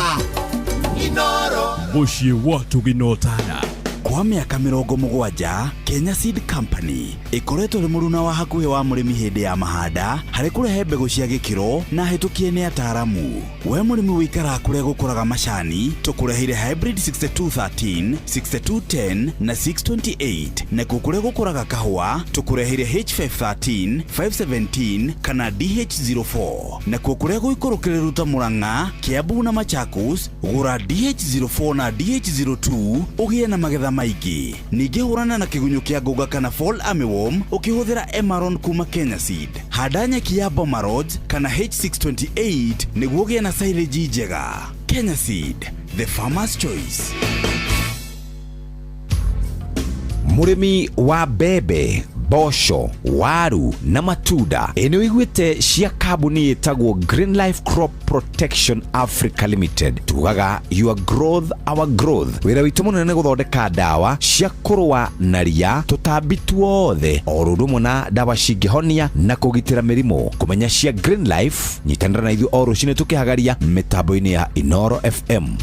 Inoro. Mũciĩ wa ũtugi na ũtana. Kwa mĩaka 70 Kenya Seed Company ĩkoretwo ĩrĩ mũruna wa hakuhĩ wa mũrĩmi hĩndĩ ya mahanda harĩ kũrehe mbegũ cia gĩkĩro na hĩtũkie nĩ ataaramu. We mũrĩmi wĩikaraga kũrĩa gũkũraga macani, tũkũreheire hybrid 6213, 6210 na 628, nakuo kũrĩa gũkũraga kahũa tũkũreheire H513, 517 kana DH04, nakuo kũrĩa gũikũrũkĩrĩru ta Murang'a, Kiambu na Machakos, gũra DH04 na DH02 ũgĩe na magetha maingĩ. Ningĩ hũrana na kĩgunyũ kĩa ngũnga kana fall armyworm ũkĩhũthĩra Emaron kuma Kenya Seed. Handa nyeki ya Boma Rhodes kana H628 nĩguo ũgĩe na silage njega. Kenya Seed, the farmer's choice. Mũrĩmi wa mbembe, mboco, waru na matunda, ĩ nĩ ũiguĩte cia kambuni ĩtagwo Green Life Crop Protection Africa Limited. Tugaga your growth our growth. Wĩra witũ mũnene nĩ gũthondeka ndawa cia kũrũa na ria, tũtambi tuothe, o ũndũ ũmwe na ndawa cingĩhonia na kũgitĩra mĩrimũ. Kũmenya cia Green Life, nyitanĩra na ithuĩ o rũcinĩ tũkĩhagaria mĩtambo-inĩ ya Inoro FM.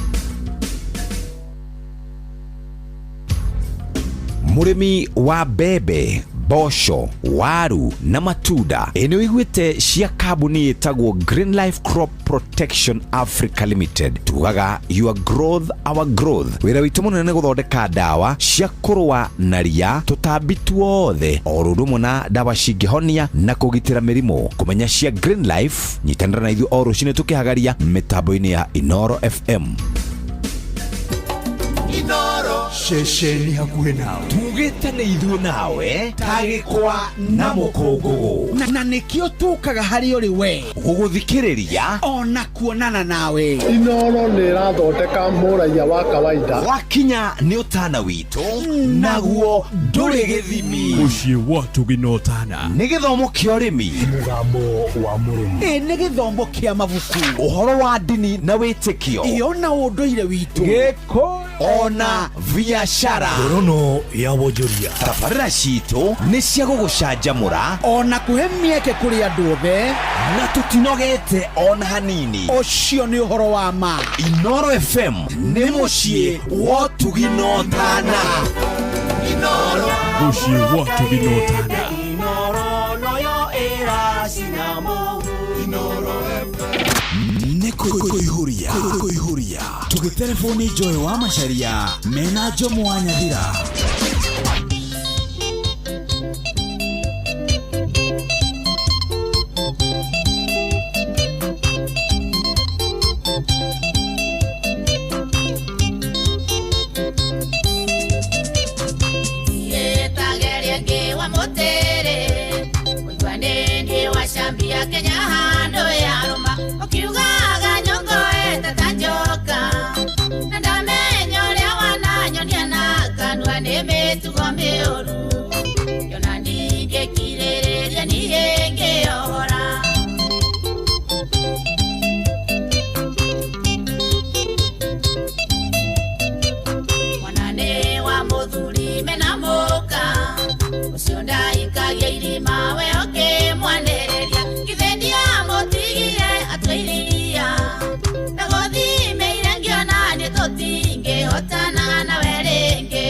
Mũrĩmi wa mbembe, mboco, waru na matunda, ĩ nĩ ũiguĩte cia kambuni ĩtagwo Green Life Crop Protection Africa Limited. Tugaga your growth our growth. Wĩra witũ mũnene nĩ gũthondeka ndawa cia kũrũa na ria, tũtambi tuothe, o ũndũ ũmwe na ndawa cingĩhonia na kũgitĩra mĩrimũ. Kũmenya cia Green Life, nyitanĩra na ithuĩ o rũcinĩ tũkĩhagaria mĩtambo-inĩ ya Inoro FM. Inoro. Ceceni hakuhĩ nawe. Tugĩte nĩ ithuĩ nawe ta gĩkwa na mũkũngũgũ. Na nĩkĩo tũkaga harĩ ũrĩ we gũgũthikĩrĩria ona kuonana nawe. Inoro nĩ ĩrathondeka mũraiya wa kawaida. Wakinya nĩ ũtana witũ naguo ndũrĩ gĩthimi. Mũciĩ wa ũtugi na ũtana. Nĩ gĩthomo kĩa ũrĩmi, mũgambo wa mũrĩmi, ĩ nĩ gĩthomo kĩa mabuku, ũhoro wa ndini na wĩtĩkio, iyo na ũndũire witũ, gĩkũyũ ona biacara. Ngorono ya wonjoria. Tabarĩra citũ nĩ cia gũgũcanjamũra ona kũhe mĩeke kũrĩ andũ othe, na tũtinogete ona hanini. Ũcio nĩ ũhoro wa ma. Inoro FM nĩ mũciĩ wa ũtugi na ũtana. Inoro. Mũciĩ wa ũtugi na ũtana. Inoro noyo Ndacina mũhu Inoro FM. Nĩ kũihũria kũihũria tũgĩtereboni Joy wa Macharia mena Jomo wa Nyathira. Ĩtageria ngĩwa mũtĩrĩ ũigua nĩ wacambia Kenya handũ yarũma ũkiugaga nyongo eteta njoka na ndamenya ũrĩa wananyonia na kanua nĩ mĩtugo mĩũru yona ningĩkirĩrĩria niĩ ngĩohora. Mwanane wa mũthuri mena mũka ũcio ndaikagia irima we ũkĩmwanĩrĩria githĩ ndiamũtigire atwĩiria ndagũthimĩire ngĩona nĩ tũtingĩhotana nawe rĩngĩ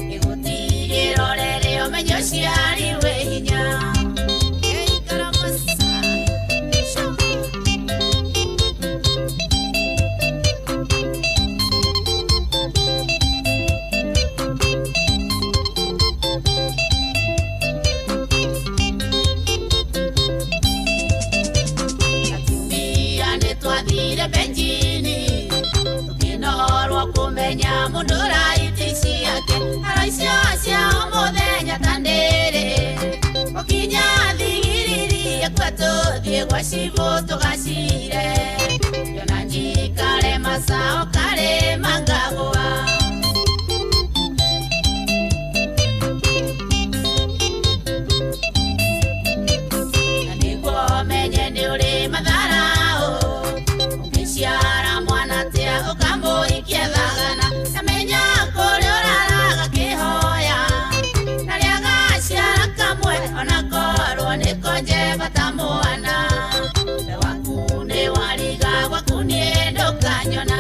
ngĩgũtigĩra ũrere ũmenye ũciari wĩ hinya. Atumia nĩ twathire benjini tũkĩnorwo kũmenya mũndũ raiti ciake haro icio cia mũthenya ta ndĩrĩ ũkinya thigiriri akua tũthiĩ gwa cibũ tũgacire yona njikare macao karĩ mangagũa. Na nĩguo menye nĩ ũrĩ matharaũ ũngĩciara mwana atĩa ũkamũhikia thagana kamenya kũrĩa ũraraga kĩhoya na rĩagaciara kamwe ona korwo nĩ konje bata mwana we waku nĩ wariga gwaku niĩ ndũkanyona.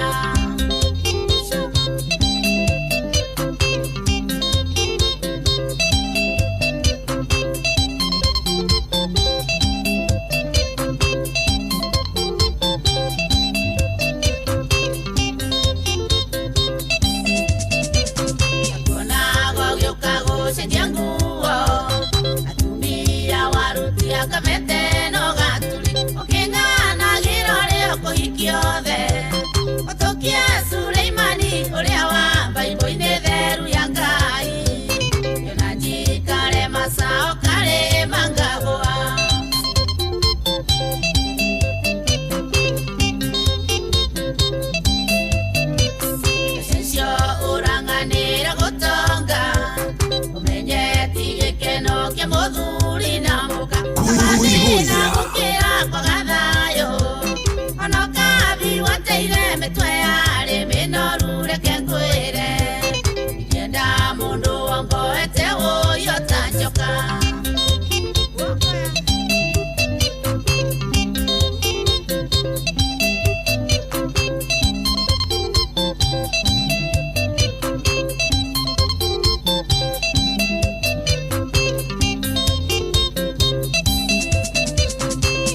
Kuonago gĩũka gũcenjia nguo atumia warutia kamete no gaturi ũkĩng'anagĩra ũrĩa ũkũhikia othe ũtũkie Suleimani ũrĩa wa Baibũ-inĩ theru ya Ngai yona njikare macao karĩ mangagũa. Mbeca icio ũrang'anĩra gũtonga ũmenye ti gĩkeno kĩa mũthuri na mũka Kũihũria gũkĩra kwaga thayũ ona ũkathi wateire mĩtwe yarĩ mĩnoru reke ngwĩre ingĩenda mũndũ wongoete ũyũ ta njoka.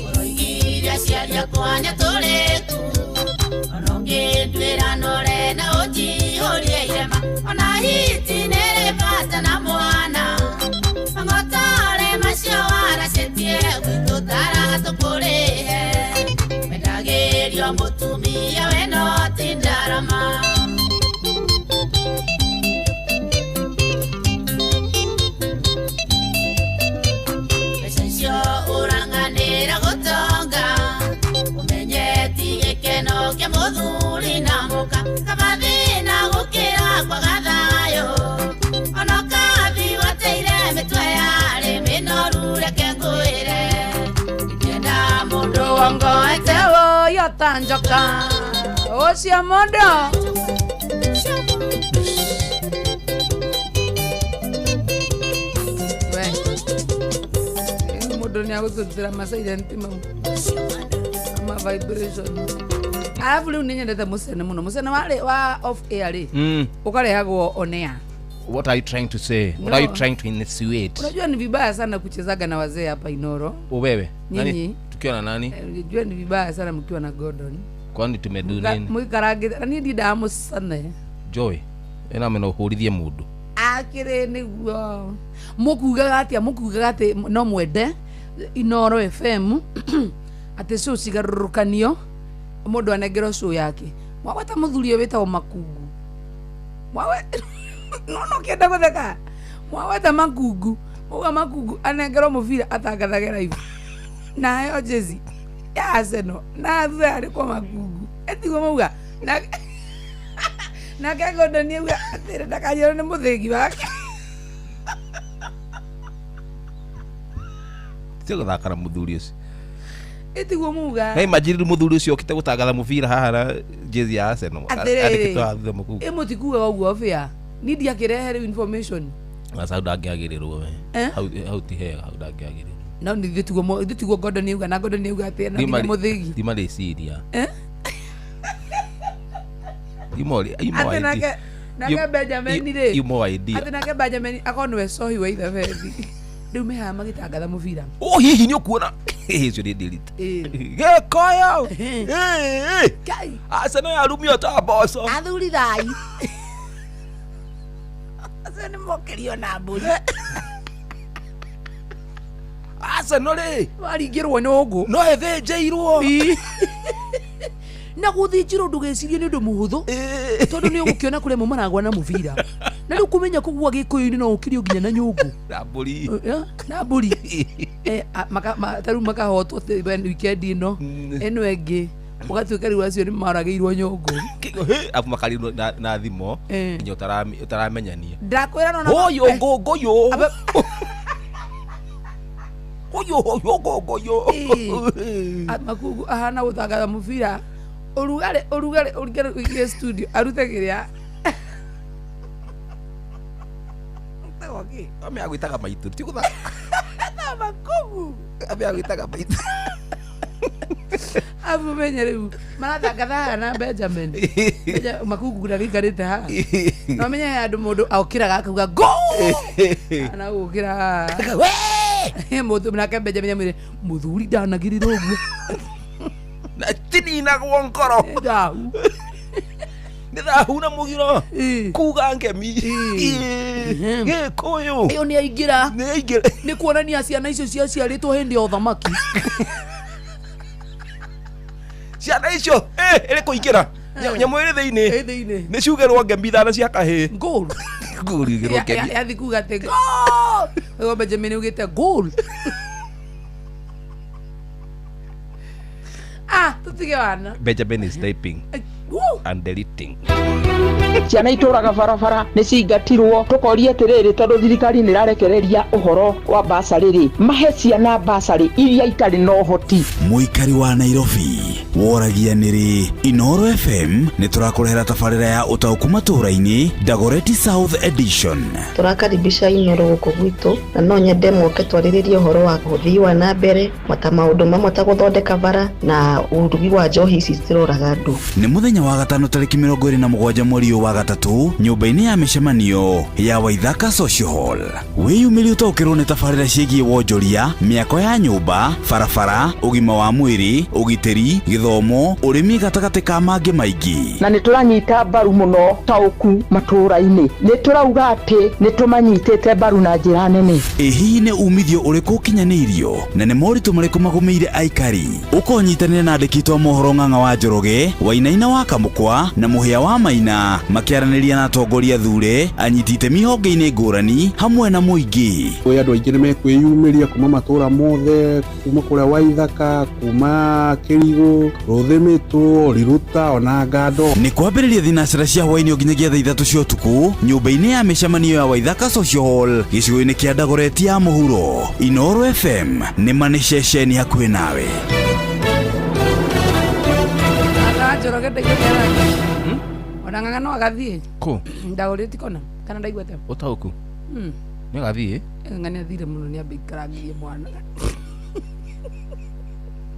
Ũroigire aciari akwa nĩatũrĩku ona ũngĩnduĩra nore na ũnjihũrie irema ona hiti nĩrĩ bata na mwana mang'otore macio waracĩtie gwitũ taratũkũrĩhe wendagĩrio mũtumia we no ti ndarama. Mbeca icio ũrang'anĩra gũtonga ũmenye ti gĩkeno kĩa mũthuri na mũka kaba thĩna gũkĩra kwaga thayũ ona ũkathi wateire mĩtwe yarĩ mĩnoru reke ngwĩre ingĩenda mũndũ wongoete ũyũ ta njoka ũcio mũndũ we mũndũ nĩ agũtũrutĩra masilent mau ama vibration arabu rĩu nĩ nyendete mũcene mũno mũcene warĩ wa off air rĩ ũkarehagwo on air. What are you trying to say? What No. are you trying to insinuate? Unajua ni vibaya sana kuchezaga na wazee hapa Inoro. Wewe nani? Nyinyi. Tukiwa na nani? Unajua ni vibaya sana mkiwa na Gordon. Kwani tumedu nini? Muikarage na niĩ ndindaga mũcane. Joy ena mena ũhũrithie mũndũ. Akĩrĩ nĩguo mũkugaga atĩa, mũkugaga atĩ no mwende Inoro FM atĩ show cigarũrũkanio mũndũ anengerwo show yake. Mwaweta mũthuri ũyũ wĩtagwo Makungu, mwawe nona ũkĩenda gũtheka, mwaweta Makungu, mwauga Makungu anengerwo mũbira atangathage live nayo jezi ya Arsenal na thutha yarĩkwo Makungu, etiguo mauga nake Gordon auga atĩrĩ ndakanyĩrwo nĩ mũthĩgi wake. Tiga gũthaka na mũthuri ũcio. Ĩtiguo muga. Hey, imagine rĩu mũthuri ũcio okĩte gũtangatha mũbira haha na jezi ya Arsenal. Atĩrĩrĩ. Andĩkĩtwo haha thutha Makungu. Ĩ mũtikugaga ũguo bĩa ni ndiakĩrehe rĩu information. Aca hau ndangĩagĩrĩrwo we. Eh? Hau ti hega, hau ndangĩagĩrĩrwo. No ithuĩ tiguo Gordon auga, na Gordon auga atĩ na nginya mũthĩgi. Ti marĩciria. Eh? Imo Atĩ nake Benjamin rĩ, Imo idea. atĩ nake Benjamin akorwo nĩwe cohi wa ithabethi rĩu me haha magĩtangatha mũbira. Oh, hihi nĩ ũkuona ũcio nĩ delete. Ĩ. Gĩkoyo. Kai. Arsenal yarumio ta mboco. Athuri thai acio nĩ mokĩrio na mbũri. Arsenal rĩ waringĩrwo nyũngũ no ĩthĩnjĩirwo. Na gũthĩnjĩrwo ndũgecirie nĩ ũndũ mũhũthũ, tondũ nĩ ũgũkĩona kũrĩa amwe maragwa na mũbira, na rĩu kũmenya kũgua gĩkũyũ-inĩ no ũkĩrio nginya na nyũngũ na mbũri. Na mbũri. Ta rĩu makahotwo weekend ĩno ĩno ĩngĩ, ũgatuĩka rĩu acio nĩ maragĩirwo nyũngũ. Abu makarirwo na thimo nginya ũtaramenyania. Ndakwĩra nona Ũyũ ngũngũyũ. Ũyũ ũyũ ngũngũyũ. Makungu ahana gũtangatha mũbira ũrugarĩ ũrugarĩ ũrugarĩ ũingĩre studio arute kĩrĩa Ame agwĩtaga maitũ ti gũthaka. Na Makungu Ame agwĩtaga maitũ. Abu menye rĩu maratangatha haha na Benjamin. Makungu ndagĩikarĩte haha, no menye he handũ mũndũ okĩraga akauga go ana gũkĩra haha mũndũ nake Benjamin amwĩre mũthuri ndanagĩrĩra ũguo na tininagwo ngoro. Thahu. Nĩ thahu na mũgiro kuga ngemi Gĩkũyũ. Ĩyo nĩ aingĩra. Nĩ aingĩra. Nĩ kuonania ciana icio ciaciarĩtwo hĩndĩ ya ũthamaki. Ciana icio ĩrĩ kũingĩra nyamũ ĩrĩ thĩinĩ. Ĩ thĩinĩ. Nĩ ciugĩrwo ngemi ithano cia kahĩĩ. Goal. Goal igĩrwo ngemi. Yathi kuga atĩ goal. Ũguo Benjamin augĩte goal. Ah, tutige wana. Benjamin is typing Woo! and deleting. Ciana itũraga barabara nĩ cingatirwo, tũkoria atĩrĩrĩ tondũ thirikari nĩ ĩrarekereria ũhoro wa basarĩ rĩ, mahe ciana basarĩ iria itarĩ na ũhoti. Mũikari wa Nairobi woragia nĩrĩ Inoro FM nĩ tũrakũrehera tabarĩra ya ũtaũku matũũra-inĩ Dagoretti South Edition. Tũrakaribisha Inoro gũkũ gwitũ na no nyende moke twarĩrĩrie ũhoro wa ũthii wa na mbere ta maũndũ mamwe ta gũthondeka bara na ũrugi wa njohi ici ciroraga andũ. Nĩ mũthenya wa gatano tarĩki 27 mweri ũyũ wa gatatũ nyũmba-inĩ ya mĩcemanio ya Waithaka Social Hall. Wĩyumĩrie ũtaũkĩrwo nĩ tabarĩra ciĩgiĩ wonjoria, mĩako ya nyũmba, barabara, ũgima wa mwĩrĩ, ũgitĩri, gĩthomo, ũrĩmi gatagatĩ ka mangĩ maingĩ. Na nĩ tũranyita mbaru mũno taũku matũũra-inĩ, nĩ tũrauga atĩ nĩ tũmanyitĩte mbaru na njĩra nene. Ĩ hihi nĩ umithio ũrĩkũ ũkinyanĩirio na nĩ moritũ marĩkũ magũmĩire aikari? Ũkonyitanĩra na andĩki a mohoro Ng'ang'a wa Njoroge, Wainaina wa Kamũkwa na Mũhĩa wa Maina makĩaranĩria na atongoria thure, anyiti itemi honge-inĩ ngũrani hamwe na mũingĩ. Kwĩ andũ aingĩ nĩ mekwĩyumĩria kuma matũũra mothe, kuma kũrĩa Waithaka, kuma Kĩrigũ, Rũthĩmĩtũ, Riruta ona Ngando. Nĩ kwambĩrĩria thinacara cia hwaĩ-inĩ nginyagia thaa 3 cia ũtukũ nyũmba-inĩ ya mĩcemanio ya Waithaka Social Hall gĩcigo-inĩ kĩa Dagoretti ya mũhuro. Inoro FM nĩ ma nĩ ceceni hakuhĩ nawe. Njoroge ndaiguĩte araka. Ona Ng'ang'a no agathiĩ. Kũ? Ndagũrĩti kona kana ndaiguĩte. Ũtaũku. Nĩ agathiĩ? Ng'ang'a nĩ athire mũno nĩ ambe ikarangirie mwana.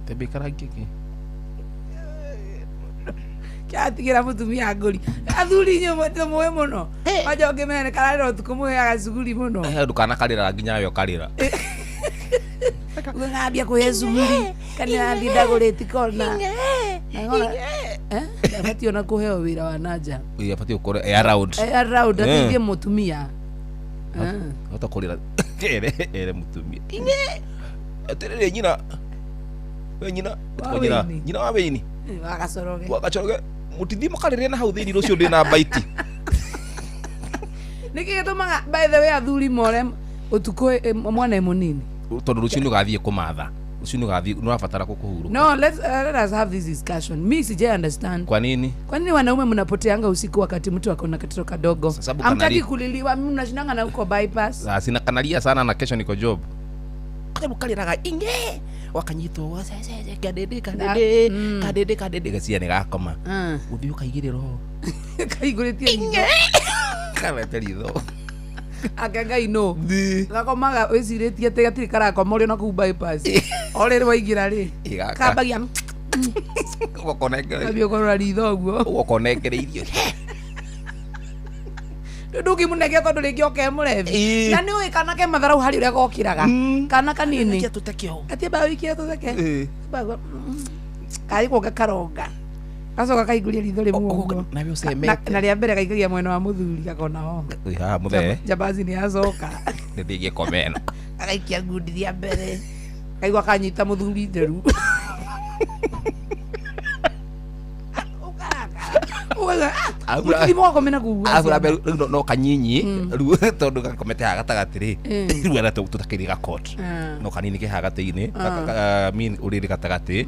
Tembe ikarangie kĩ? Kĩratigĩra mũtumia ngũri. Athuri inyuĩ mũĩ mũno. Wanja ũngĩmenya nĩ kararĩra ũtukũ mũheaga cuguri mũno. Ndũkanakarĩra nginya we ũkarĩra. Ngambia kũhe cuguri kana thiĩ ndagũrĩti kona. Ndabatiĩ ona kũheo wĩra wa nanja. Ĩ, abatiĩ gũkorwo e around. E around ateithie mũtumia. Hota kũrĩra ere mũtumia. Inge. Atĩrĩrĩ nyina. We nyina. Wa Nyina. Wĩini. Nyina wa Wĩini. Wagacoroge. Wagacoroge. Mũtithiĩ mũkarĩrĩre na hau thĩinĩ rũciũ ndĩ na baiti. Nĩkĩ gĩtũmaga by the way athuri more ũtukũ mwana e mũnini? Tondũ rũciũ nĩ ũgathiĩ kũmatha. Rũciũ nĩ ũgathiĩ nĩ ũrabatara kũhurũka. No, let us have this discussion. Mi sijai understand. Kwa nini? Kwa nini wanaume mnapoteanga usiku wakati mtu ako na katoto kadogo? Sababu Hamtaki kanali- kuliliwa, mimi mnashindanga na huko bypass. Ah, sina kanalia sana na kesho niko job. Karibu kaliraga inge wakanyitwo cecece kadede kadede kadede kadede gacia nĩ gakoma. Ũthiĩ ũkaigĩrĩra ũũ. Kaigũrĩtie inge. Karete ritho. Ake Ngai no. Gakomaga wĩcirĩtie atĩ gatirĩ karakoma ũrĩ na kũu bypass. O rĩrĩ waingĩra rĩ. Gaka. Kambagia Ũgokonengereirio. kambia kũrora ritho ũguo. Ũgokonengereirio. Ndũngĩmũnengera tondũ rĩngĩ oke e mũrebi. Na nĩ ũĩ kana ke matharau harĩ ũrĩa gokĩraga. Kana kanini. Gatiambaga gũikia tũtheke. Kambaga, karĩ kuonga karonga. Gacoka kaingũria ritho rĩmwe ũguo. Nawe ũcemete. Na rĩa mbere gaikagia mwena wa mũthuri gakona ho. Wĩ haha mũthee. Jambazi nĩ yacoka. Nĩ ngĩkoma ĩno. Agaikia ngundi rĩa mbere. Kaigua kanyita mũthuri nderu. Mũthuri mwakome na kũu. Ahura mbere rĩu no kanyinyi rĩu tondũ gakomete haha gatagatĩ rĩ rĩu ara tũtakĩrĩ gakot no kanini ke haha gatĩ-inĩ mean ũrĩrĩ gatagatĩ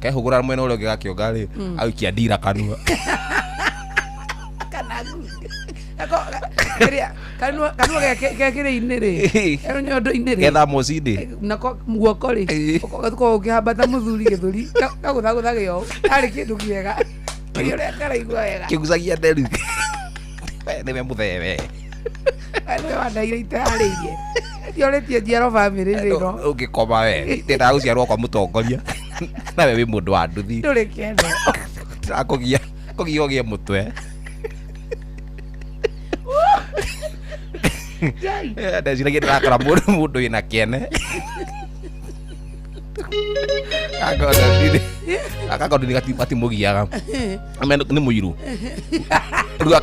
kehũgũra mwena ũrĩa ũngĩ gakĩonga rĩ agaikia ndira kanua. Kana ngundi. Kĩrĩa kanua gekĩrĩ-inĩ rĩ ero nyondo-inĩ rĩ Getha mocinĩ. Nako guoko rĩ ũgakorwo ũkĩhambata mũthuri gĩthũri kagũthagũthage ũũ arĩ kĩndũ kĩega kĩrĩa ũrĩa karaigua wega. Kĩgucagia nderu. We nĩwe mũthee we. Nĩwe wandaire iteharĩirie ndiorĩtie njiaro bamĩrĩ-inĩ ĩno. Ũngĩkoma we ndĩndaga gũciarwo kwa mũtongoria nawe wĩ mũndũ wa nduthi. Ndũrĩ kĩendo. Ndĩrakũgia kũgia ũgĩe mũtwe. Ndeciragia ndĩrakora mũndũ wĩna kĩene. Akagondu gatimũgiaga. Nĩ mũirũ. Rĩu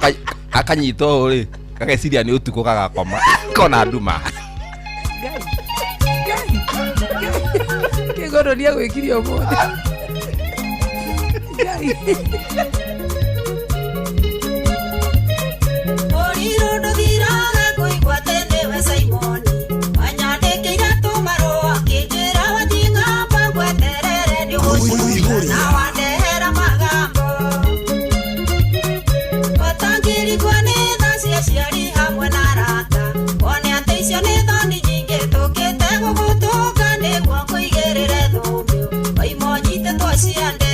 akanyita ũũ rĩ gageciria nĩ ũtukũ gagakoma kona nduma. Kĩgondo nĩegwĩkire ũmũthĩ. Ũrirũ ndũthiraga kũigua atĩ nĩwe Simoni wanyandĩkĩire tũmarũa akĩnjĩra wathiĩ ng'amba ngweterere nĩũgũcoka na wandehera magambo ũtangĩrigwo nĩ tha cia aciari hamwe na arata wone atĩ icio nĩ thoni nyingĩ tũkĩte gũgũtũnga nĩguo ngũigĩrĩre thũmbĩ waima ũnyitĩtwo ciande.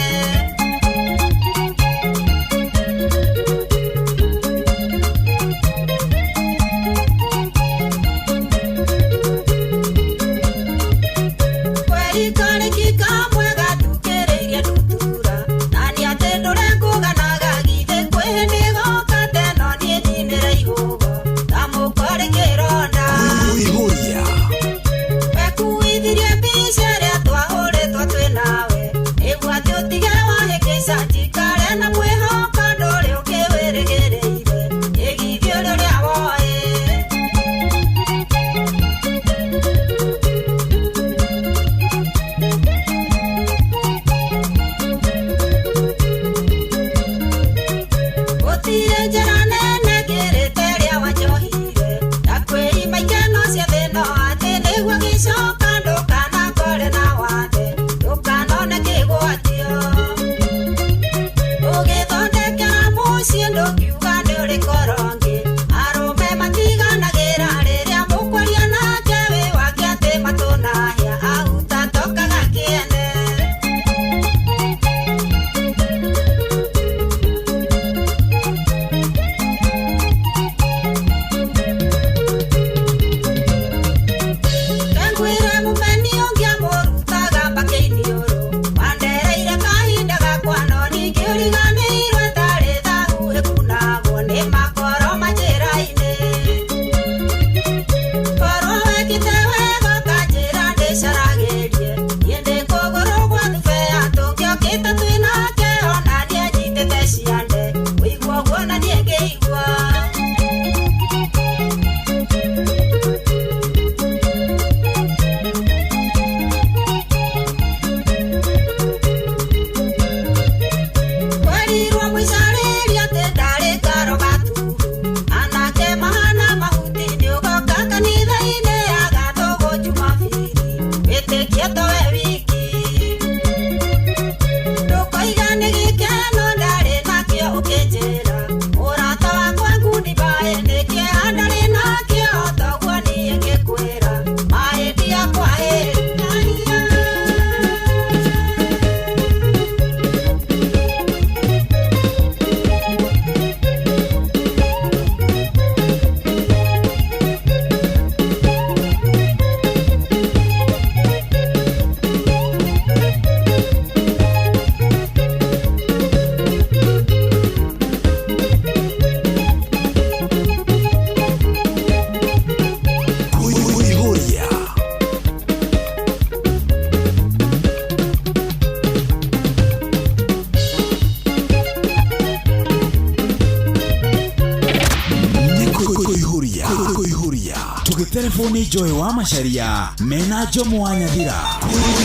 Kũihũria kũihũria tũgĩterebwo nĩ Joy wa Macharia mena Jomo wa Nyathira.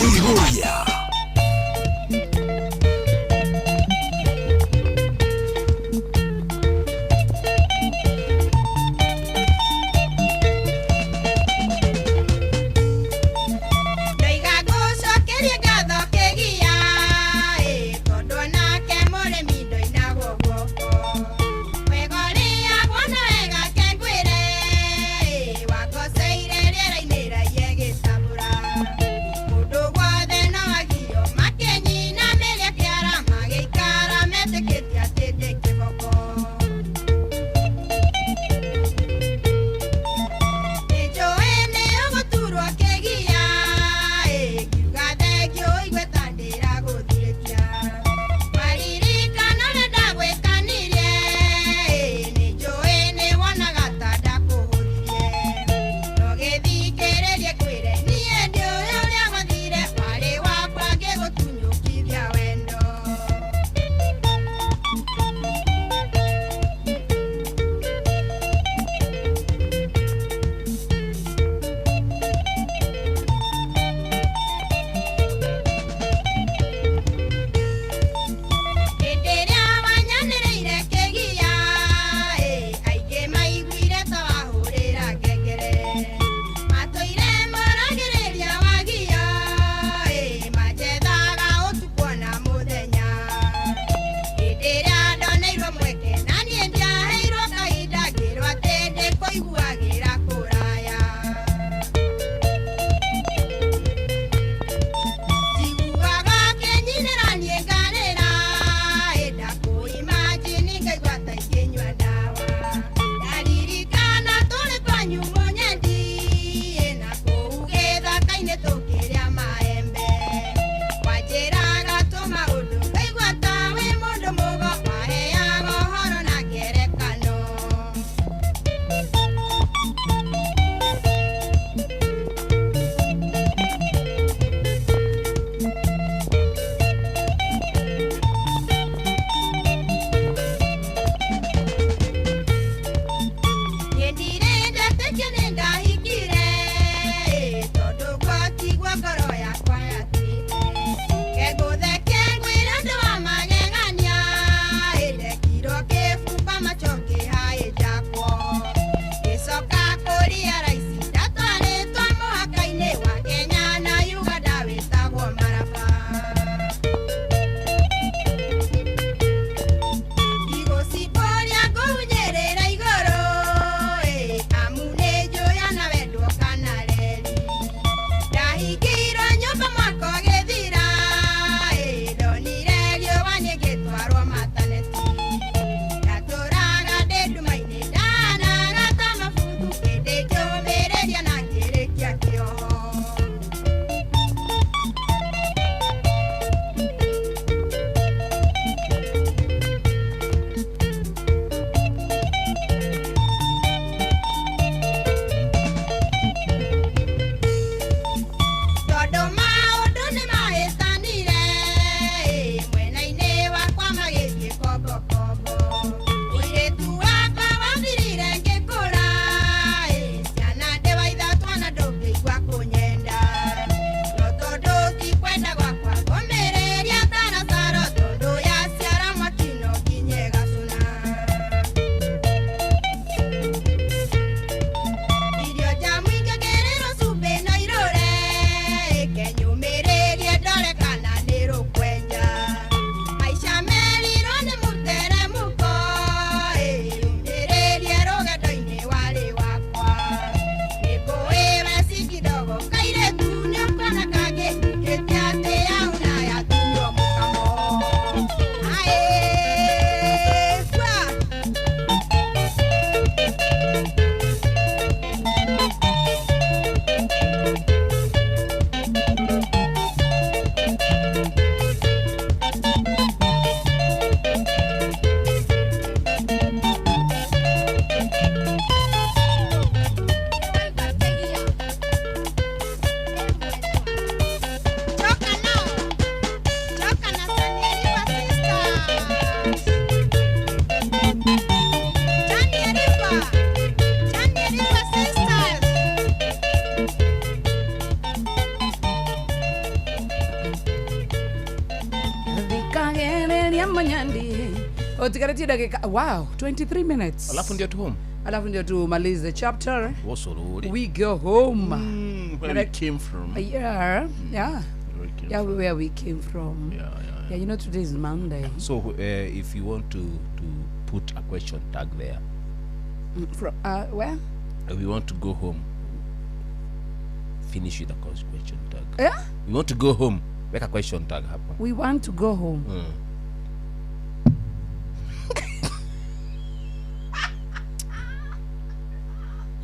Kũihũria. Ndoiga ngũcokerie ngatho kĩgia ĩ tondũ onake mũrĩmi ndoinagwo guoko. Wega ũrĩa wona wega ke ngwĩre ĩ wangoceire rĩera-inĩ raiye gĩtabũra. Mũndũ wothe no agio makĩnyinamĩria kĩara magĩikara metĩkĩtie atĩ ndĩ kĩboko. Nĩnjũĩ nĩ ũgũturwo kĩgia ĩ ngiuga thengio igue ta ndĩragũthirĩkia. Maririkano ũrĩa ndagwĩkanirie ĩ nĩnjũĩ nĩwonaga ta ndakũhũthirie. No gĩthikĩrĩrie ngwĩre niĩ ndiũĩ ũrĩa gwathire warĩ wakwa ngĩgũtunyũkithia wendo. Hĩndĩ ĩrĩa wanyanĩrĩire kĩgia ĩ aingĩ maiguire ta wahũrĩra ngengere. Matũire moragĩrĩria wagio ĩ manjethaga ũtukũ ona mũthenya. Hĩndĩ ĩrĩa ndoneirwo mweke na niĩ ndiaheirwo kahinda ngĩrwo atĩ ndĩkũiguagĩra kũraya. Njiguaga ũkĩnyinĩra niĩ ngarĩra ĩ ndakũimagine ngaigua ta ingĩnyua ndawa. Ndaririkana tũrĩ kwanyu Mũnyendi ĩ na kũu gĩthaka-inĩ tũkĩrĩa maembe. Wanjĩraga tũmaũndũ ngaigua ta wĩ mũndũ mũgo waheaga ũhoro na ngerekano. Niĩ ndirĩ ndetĩkia nĩ Manyandi utigaretie ndagika, wow, 23 minutes. Alafu ndio tu home. Alafu ndio tumalize chapter. Wosorori. We go home. Where we came from. Yeah. Where we came Yeah, from. where we came from. Yeah. You know, today is Monday. So if you want to put a question tag there. From where? We want to go home. Finish with a question tag. Yeah? We want to go home. Weka question tag hapa. We want to go home.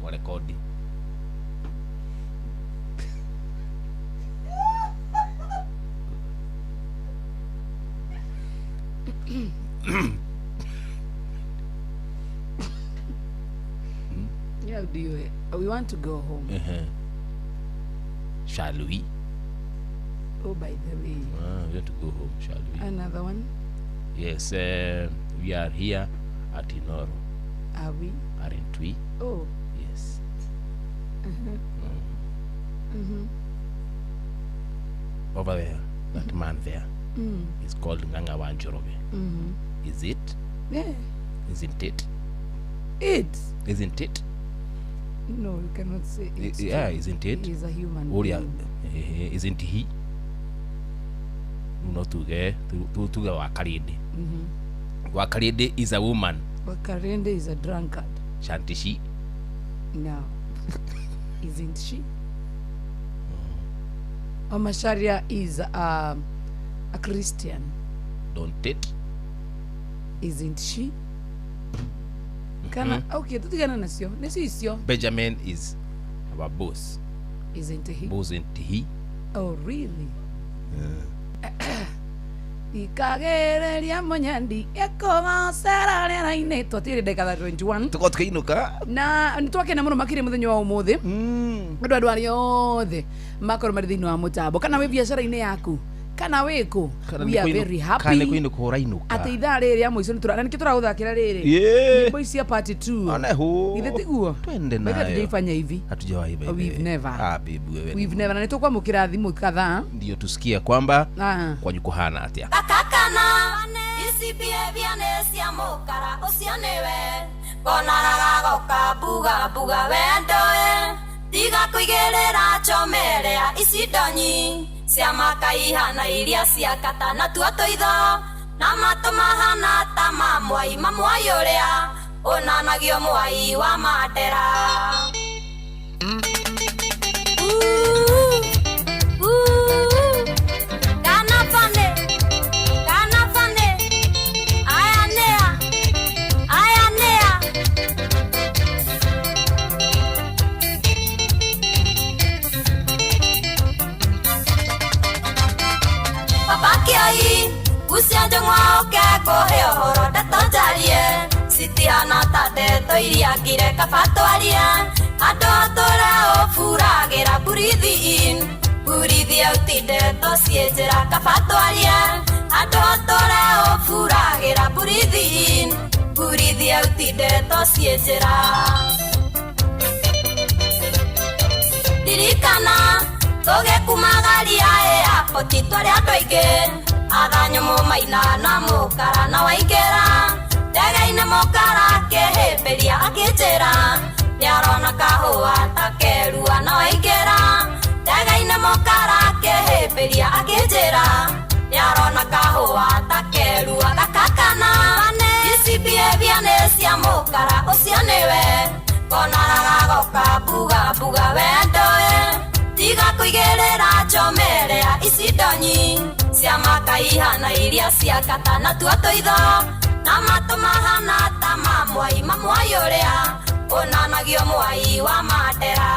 Kwa rekodi. Yeah, do you? We want to go home. Shall we? Oh, by the way. We want to go home, shall we? Another one? Yes, we are here at Inoro. Are we? Aren't we? Oh. Yes. Over there, that man there is called Nganga wa Njoroge. Is it? Yeah. Isn't it? It. Isn't it? No, you cannot say it. Yeah, isn't it? He's a human Uria, being. Isn't he? No, tuge Wakarindi. Wakarindi is a woman. Wakarindi is a drunkard. Shan't she? No. Isn't she? Omasharia is a Christian. Don't it? Isn't she? Kana, okay, tutigana nasio. Nesi isio. Benjamin is our boss. Isn't he? Wasn't he? Oh, really? Ikagereria Manyandi ekogocera rĩera-inĩ twatire ndagĩka 21 tukorwo tukĩinũka na nĩ twakena mũno makĩria mũthenya wa ũmũthĩ andũ andũ arĩa othe makorwo marĩ thĩinĩ wa mũtambo kana wĩ biacara-inĩ yaku kana wĩ kũ, we are very happy kana nĩ kũinũka ũrainũka atĩ ithaa rĩrĩ rĩa mũico nĩ na nĩkĩo tũragũthakĩra rĩrĩ Yeah. nyĩmbo ici cia part 2 One hu. Githĩ tiguo Twende By the way, nayo. hatujaifanya hivi. Hatujawahi by the We've way. never. Ah, babe, wewe. We've never. Na nĩ tũkwamũkĩra thimũ kadhaa ndio tusikie kwamba Ah. kwanyu kuhana atia. Akakana ici behavior nĩ cia mũkara ũcio nĩwe konaraga buga buga wendoe tiga kũigĩrĩra chomerea ici ndonyi cia makaihana iria cia kata na tuo tũitho na matũ mahana ta ma mwai ma mwai ũrĩa ũnanagio mwai wa mandera. Kana bane, kana bane, aya nea, aya nea. Papa kiai, usia njong'wa oke kũhe ũhoro ndeto njarie citihana ta ndeto iria ngire kaba twarie andũ tũrĩa ũburagĩra burithi in burithi auti ndeto ciĩ njĩra kaba twarie andũ tũrĩa ũburagĩra burithi in burithi auti ndeto ciĩ njĩra. Ririkana tũgĩkumagaria airport twarĩ andũ aingĩ athanyũmũ maina na mũkara na waingĩra ndege-inĩ mũkara akĩhĩmbĩria akĩnjĩra nĩarona kahũa ta kerua na waingĩra ndege-inĩ mũkara akĩhĩmbĩria akĩnjĩra nĩarona kahũa ta kerua gakakana ici behavior nĩ cia mũkara ũcio nĩwe konaraga goka buga buga wendoe tiga kũigĩrĩra chomerea ici ndonyi cia makaihana iria cia kata na tuo tũitho na matũ mahana ta ma mwai ma mwai ũrĩa ũnanagio mwai wa mandera.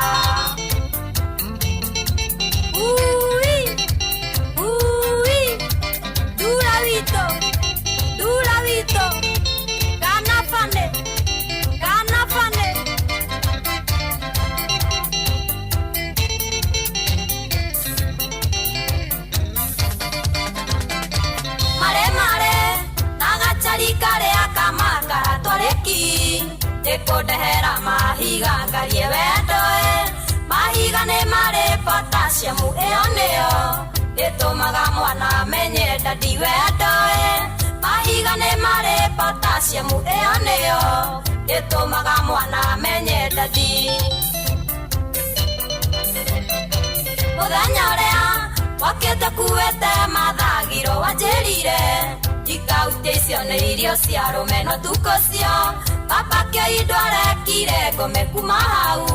Ui, ui, dura wito, dura wito, kana bane, kana bane. Mare mare, na gachari karia kamakara twareki nĩkũndehera mahiga ngarie wendoe mahiga nĩ marĩ potassium ĩyo nĩyo ĩtũmaga mwana amenye ndadi wendoe mahiga Mahiga nĩ marĩ potassium ĩyo nĩyo ĩtũmaga mwana amenye ndadi. Mũthenya ũrĩa wakĩte kuĩte mathagiro wanjĩrire ikautia icio nĩ irio cia arũme no tukũ cio baba kĩindo arekire ngome kuma hau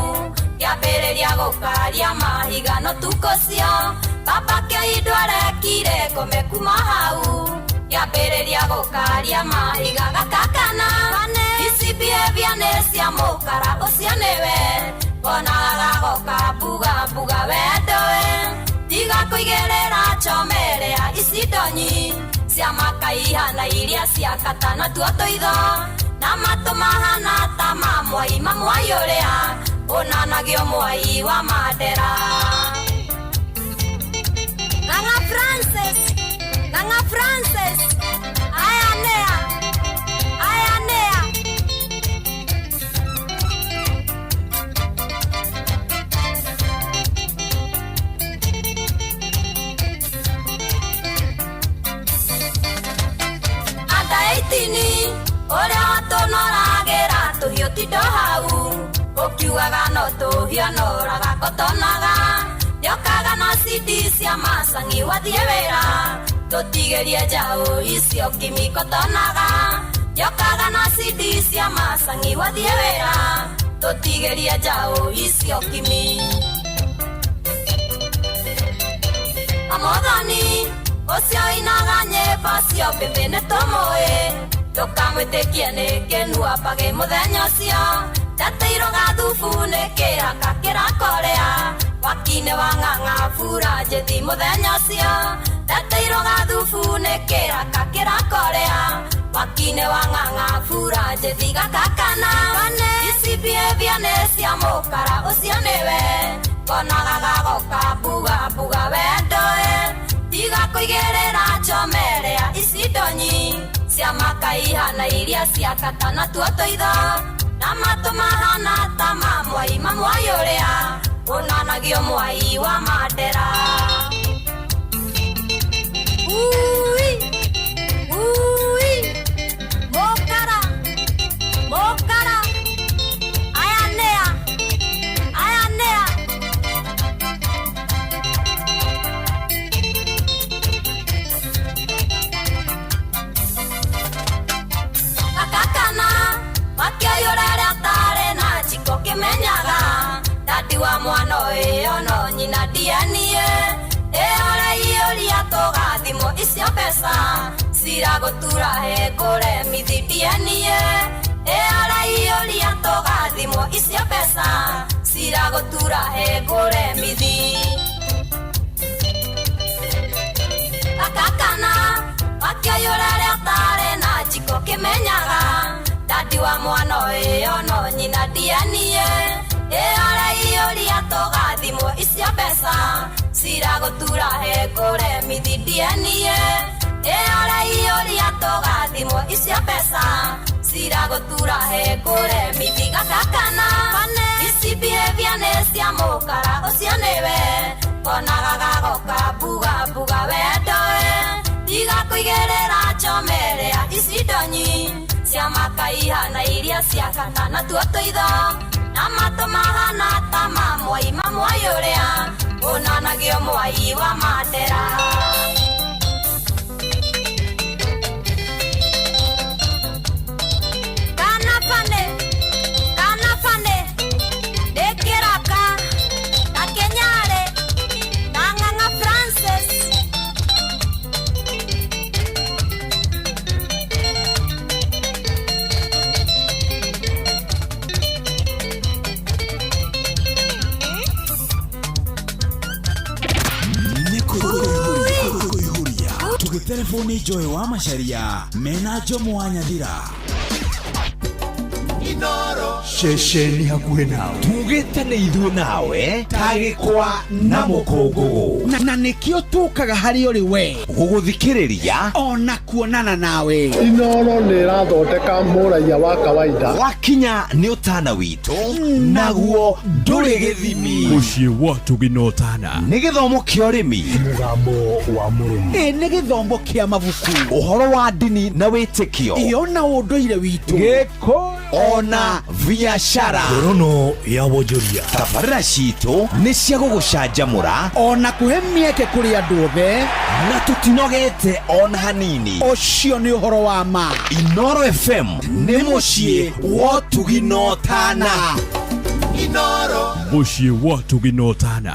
kĩambĩrĩria gũkaria mahiga no tukũ cio baba kĩindo arekire ngome kuma hau kĩambĩrĩria gũkaria mahiga gakakana ici behavior nĩ cia mũkara ũcio nĩwe wonaga gagoka mbuga mbuga wendoe tiga kũigĩrĩra chomerea ici ndonyi cia makaihana iria cia katana tuo tũitho na matũ mahana ta ma mwai ma mwai ũrĩa ũnanagio mwai wa Mandera. Ng'ang'a Francis, Ng'ang'a Francis, aya nĩa, aya nĩa. Itini ũrĩa watũnoragĩra tũhiũ tindo hau ũkiugaga no tũhionoraga kotonaga rĩokaga na cidi cia macangi wathiĩ wĩra tũtigĩrie njaũ icio kimi kotonaga rĩokaga na cidi cia macangi wathiĩ wĩra tũtigĩrie njaũ icio kimi. Amothani ũcio inaga nyĩmbo cio mbĩmbĩ nĩ tũmũĩ ndũkamwĩtĩkie nĩ kĩnua mbagĩ mũthenya ũcio ndeteirwo gathubu nĩ kĩraka kĩrakorea wakinĩ wa ng'ang'a bura njĩthi mũthenya ũcio ndeteirwo gathubu nĩ kĩraka kĩrakorea wakinĩ wa ng'ang'a bura njĩthi gakakana ici behavior nĩ cia mũkara ũcio nĩwe wonaga gagoka mbuga mbuga wendoe tiga kũigĩrĩra chomerea ici ndonyi cia makaihana iria cia katana tuo tũitho na matũ mahana ta ma mwai ma mwai ũrĩa ũnanagio mwai wa Mandera. Ui, ui, mũkara, mũkara, aya nĩa, aya nĩa. Gakakana makĩoyũra ũrĩa ũtarĩ na njiko kĩmenyaga dadi wa mwana ũyũ no nyina ndianie ĩyo ũraiyũria tũgathimwo icio mbeca ciragũtura he ngũre mithi ndianie ĩyo ũraiyũria tũgathimwo icio mbeca ciragũtura he ngũre mithi. Gakakana makĩoyũra ũrĩa ũtarĩ na njiko kĩmenyaga dadi wa mwana ũyũ no nyina ndianie ĩyo ũraiyũria tũgathimwo icio mbeca ciragũtura he ngũre mithi ndianie ĩyo ũraiyũria tũgathimwo icio mbeca ciragũtura he ngũre mithi. Gakakana ici behavior nĩ cia mũkara ũcio nĩwe wonaga gagoka mbuga mbuga wendoe tiga kũigĩrĩra chomerea ici ndonyi cia makaihana iria cia katana tuo tũitho na matũ mahana ta ma mwai ma mwai ũrĩa ũnanagio mwai wa Mandera. Kana bane, kana bane, nĩ kĩraka na Kĩnyarĩ na Ng'ang'a Francis. Tugitelefoni Joy wa Macharia mena Jomo wa Nyathira. Inoro. Ceceni hakuhĩ nawe. Tugĩte nĩ ithuĩ nawe ta gĩkwa na mũkũngũgũ. Na nĩkĩo tũkaga harĩ ũrĩ we gũgũthikĩrĩria ona kuonana nawe. Inoro nĩ ĩrathondeka mũraiya wa kawaida. Wakinya nĩ ũtana witũ naguo ndũrĩ gĩthimi. Mũciĩ wa Tugina Ũtana. Nĩ gĩthomo kĩa ũrĩmi. Mũgambo wa mũrĩmi. Ĩ nĩ gĩthomo kĩa mabuku. Ũhoro wa ndini na wĩtĩkio. Ĩyo na ũndũire witũ. Gĩkũyũ ona biacara. Ngorono ya wonjoria. Tabarĩra citũ nĩ cia gũgũcanjamũra ona kũhe mĩeke kũrĩ andũ othe, na tũtinogete ona hanini. Ũcio nĩ ũhoro wa ma. Inoro FM nĩ mũciĩ wa ũtugi na ũtana. Inoro. Mũciĩ wa ũtugi na ũtana.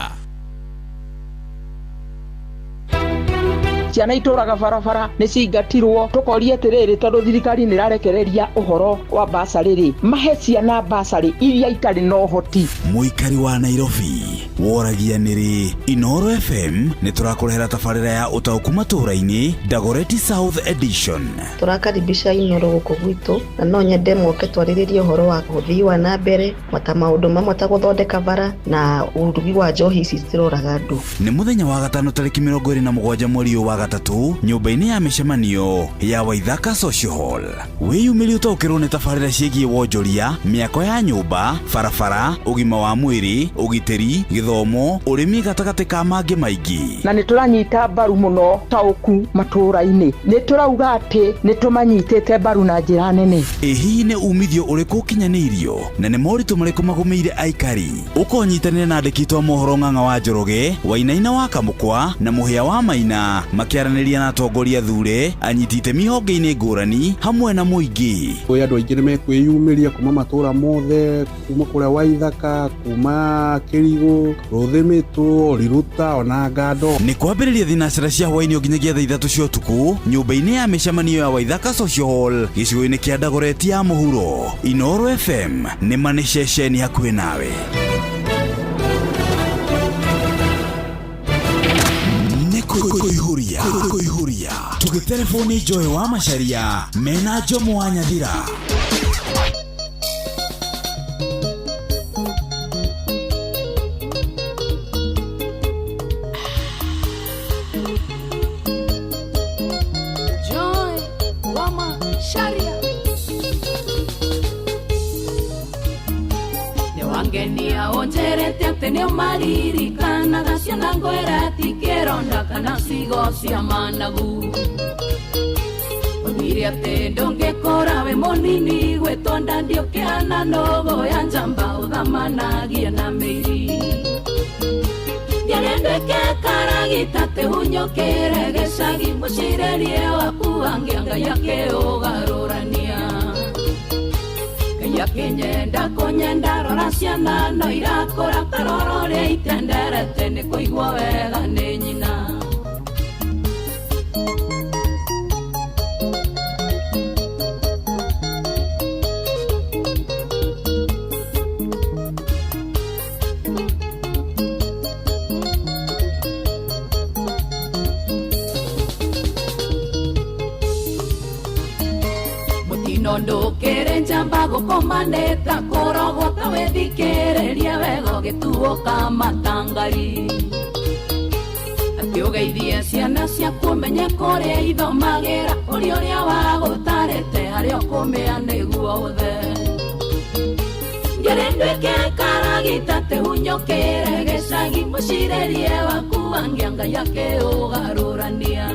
Ciana itũraga barabara nĩ cingatirwo tũkoria atĩrĩrĩ tondũ thirikari nĩ ĩrarekereria ũhoro wa basarĩ rĩ mahe ciana basarĩ iria itarĩ na ũhoti. Mũikari wa Nairobi woragia nĩrĩ Inoro FM nĩ tũrakũrehera tabarĩra ya ũtaũku matũũra-inĩ Dagoretti South Edition. Tũrakaribisha Inoro gũkũ gwitũ na no nyende moke twarĩrĩrie ũhoro wa ũthii wa na mbere ta maũndũ mamwe ta gũthondeka bara na ũrugi wa njohi ici ciroraga andũ. Nĩ mũthenya wa gatano tarĩki 27 mweri ũyũ wa gatatũ nyũmba-inĩ ya mĩcemanio ya Waithaka Social Hall. Wĩyumĩrie ũtaũkĩrwo nĩ tabarĩra ciĩgiĩ wonjoria, mĩako ya nyũmba, barabara, ũgima wa mwĩrĩ, ũgitĩri, gĩthomo, ũrĩmi gatagatĩ ka mangĩ maingĩ. Na nĩ tũranyita mbaru mũno taũku matũũra-inĩ, nĩ tũrauga atĩ nĩ tũmanyitĩte mbaru na njĩra nene. Ĩ hihi nĩ umithio ũrĩkũ ũkinyanĩirio na nĩ moritũ marĩkũ magũmĩire aikari? Ũkonyitanĩra na andĩki a mohoro Ng'ang'a wa Njoroge, Wainaina wa Kamũkwa na Mũhĩa wa Maina makĩaranĩria na atongoria thure, anyiti itemi honge-inĩ ngũrani hamwe na mũingĩ. Kwĩ andũ aingĩ nĩ mekwĩyumĩria kuma matũũra mothe, kuma kũrĩa Waithaka, kuma Kĩrigũ, Rũthĩmĩtũ, Riruta ona Ngando. Nĩ kwambĩrĩria thinacara cia hwaĩ-inĩ nginyagia thaa 3 cia ũtukũ nyũmba-inĩ ya mĩcemanio ya Waithaka Social Hall gĩcigo-inĩ kĩa Dagoretti ya mũhuro. Inoro FM nĩ ma nĩ ceceni hakuhĩ nawe. Nĩ kũihũria kũihũria tũgĩtereboni Joy wa Macharia mena Jomo wa Nyathira. Joy wa Macharia nĩwangenia ũnjĩrĩte atĩ nĩũmaririkanaga ciana ngwĩra tikĩronda kana cigo cia managu. Oigire atĩ ndũngĩkũra wĩ mũnini gwĩtwo nda ndiũkĩhana nũgũ ya njamba ũthamanagia na mĩiri. Ndiarĩ nduĩke karagita tĩhunyũkĩre gĩcagi mũcirĩrie waku angĩa Ngai akĩũgarũrania. Ngai akĩnyenda kũnyenda rora ciana no irakũra karoro ũrĩa itenderete nĩ kũigua wega nĩ nyina. Ndũkĩrĩ njamba gũkomanĩta kũrogwo ta wĩthikĩrĩrie wega ũgĩtuũka matangari. Atĩ ũgeithie ciana ciaku ũmenye kũrĩa ithomagĩra ũrĩa ũrĩa wagũtarĩte harĩa ũkũmĩa nĩguo ũthe. Ndiarĩ nduĩke karagita tĩhunyũkĩre gĩcagi mũcirĩrie waku angĩa Ngai akĩũgarũrania.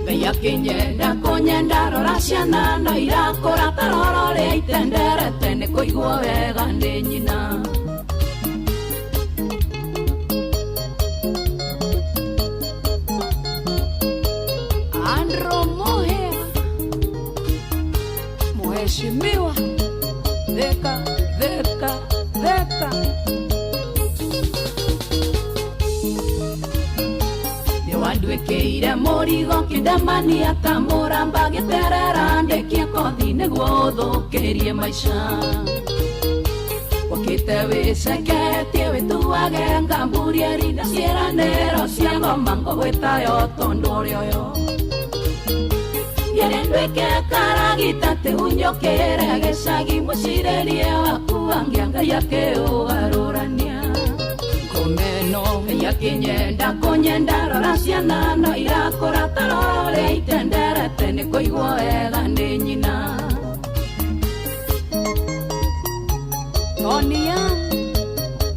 Ngai akĩnyenda kũnyenda rora ciana no irakũra karoro ũrĩa itenderete nĩ kũigua wega nĩ nyina. Andro Mohea, mheshimiwa Theka Theka Theka. Nĩwanduĩkĩire mũrigo kĩndemania ta mũramba gĩterera ndĩkie kothi nĩguo ũthũkĩrie maica. Wakĩte wĩceketie wĩtuage ngamburieri na ciĩranĩro cia ngoma ngũgwĩtayo tondũ ũrĩ ũyũ. Ngerendweke karagita te unyokere gecagi mucirerie waku angia yake ugarurania Ngomeno yakinyenda kunyenda rora ciana no irakũra ta rũrĩa itenderete nĩ kũigwo wega nĩ nyina Tonia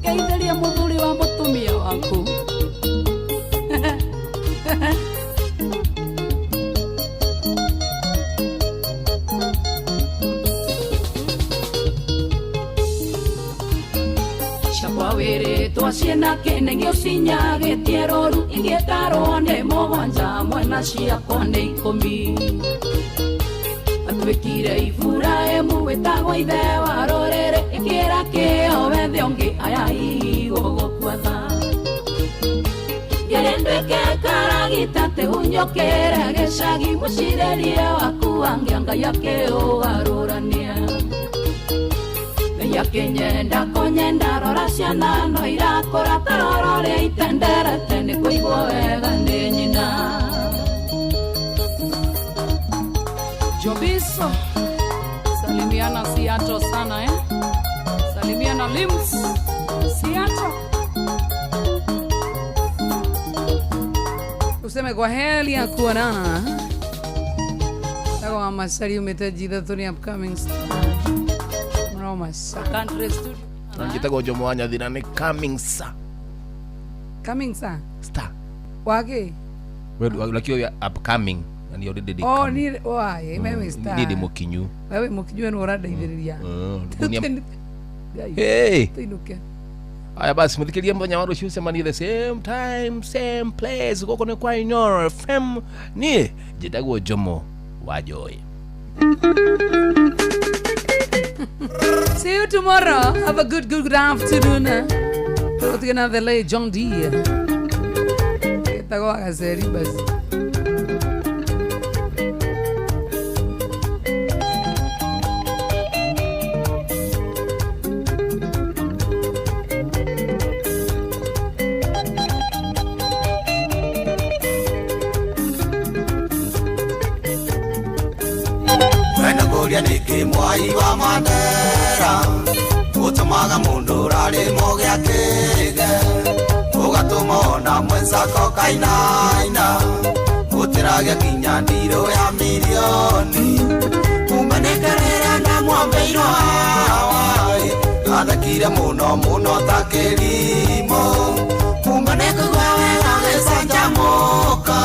geithĩria mũthuri wa mũtumia waku. Wĩrĩtwo ciĩna kĩnegio cinyagĩtie rũru igĩtarwo nĩ mũgwanja mwena ciakwa nĩ ikũmi atuĩkire Iburahĩmu wĩtagwo ithe wa rũrĩrĩ ĩkĩra kĩo wethe ũngĩ aya hihi gũgũkua tha Ngerendwĩke karagita tĩhunyũkĩre gĩcagi mũcirĩrie waku angia Ngai akĩũgarũrania Yakinyenda kunyenda rora ciana no irakũra ta rũrĩa itenderete nĩ kũigwo wega nĩ nyina. Jobiso, salimiana Seattle sana eh? Salimiana Lims, Seattle. Useme kwa heri ya kuonana. Tako masari umetaji ithatũ nĩ upcoming star. Country studio. Njitagwo Jomo wa Nyathira nĩ coming sir. Coming sir. Star. Wake? Well, like you are upcoming and you already Oh, ni why? Wewe star. Ni mukinyu. Wewe mukinyu ni ũrandeithĩrĩria. Hey. Tuinuke. Aya basi muthikirie muthenya wa rũciũ cemanie the same time same place gũkũ nĩ kwa Inooro FM. Niĩ njĩtagwo Jomo wa Joy. See you tomorrow. Have a good afternoon. Tutigana the late John D. Etagwo agaceri basi. Nĩkĩ mwai wa Mandera ũtũmaga mũndũ ũrarĩmwo gĩakĩge ũgatũma ona mwenzako kainaina gũtĩragia kinya ndirũ ya mirioni umenĩkerĩra na mwambĩirwo hawa athekire mũno mũno ta kĩrimũ umenĩkũigua wega gĩcanjamũka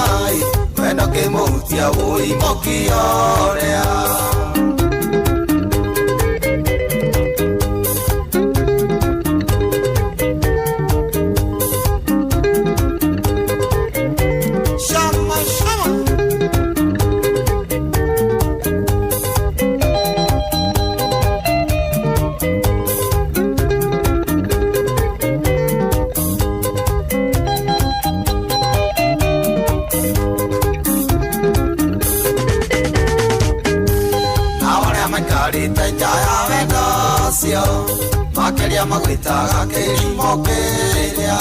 wendo kĩmũhutia wũimũkioria. Makeria magwĩtaga kĩrimũ kĩrĩa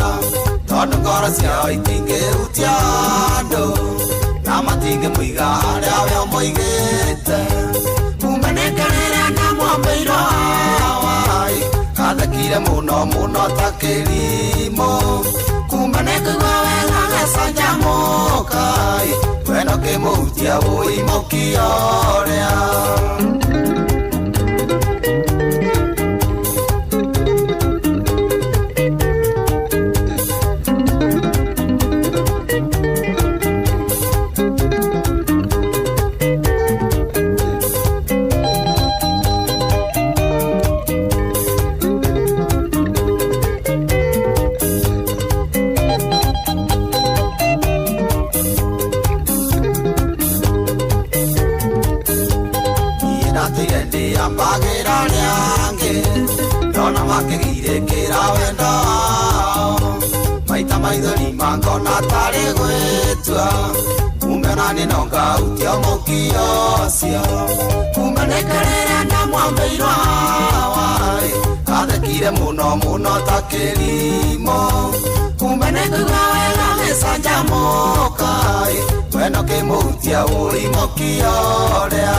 tondũ ngoro ciao itingĩhutia andũ na matingĩmũiga harĩa we ũmũigĩte umenĩkerĩra na mwambĩirwo hawa athekire mũno mũno ta kĩrimũ kumenĩkũigua wega gĩcanjamũka wendo kĩmũhutia wũimũkioria. Kumenekerera na mwambĩirwo hawa athekire mũno mũno ta kĩrimũ Kumbe nĩkũigua wega gĩcanjamũka wendo kĩmũhutia ũimũkio ũrĩa.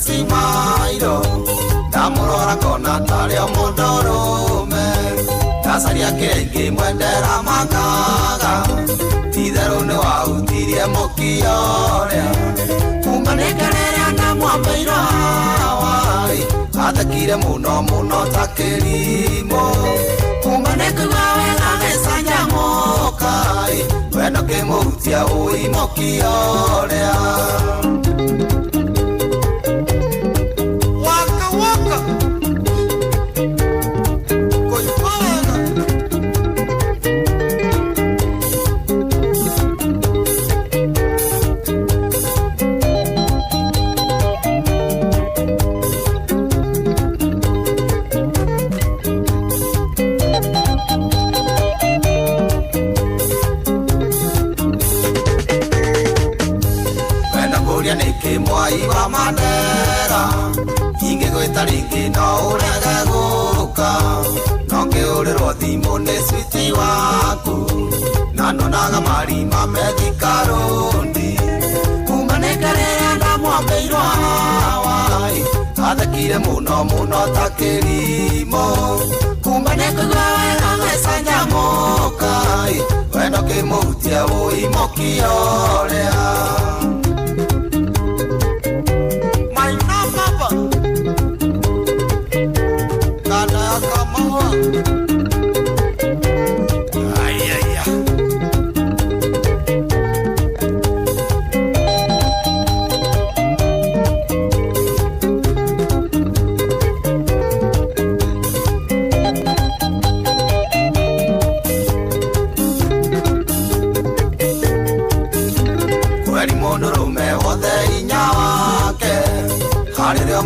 Simairo ndamũrora ngona tarĩ o mũndũrũme ndacaria kĩrĩa ingĩmwendera makaga ti-itherũ nĩwahutirie mũkio ũrĩa kuma nĩke rĩrĩa ndamwambĩirwo hawa-ĩ athekire mũno mũno ta kĩrimũ kuma nĩkũigua wega gĩcanjamũka-ĩ wendo kĩmũhutia ũimũkio ũrĩa. Athekire mũno mũno ta kĩrimũ kumba nĩkũigua wega gĩcanjamũka wendo kĩmũhutia ũimũkio ũrĩa. Maina baba kana kamawa ayaya.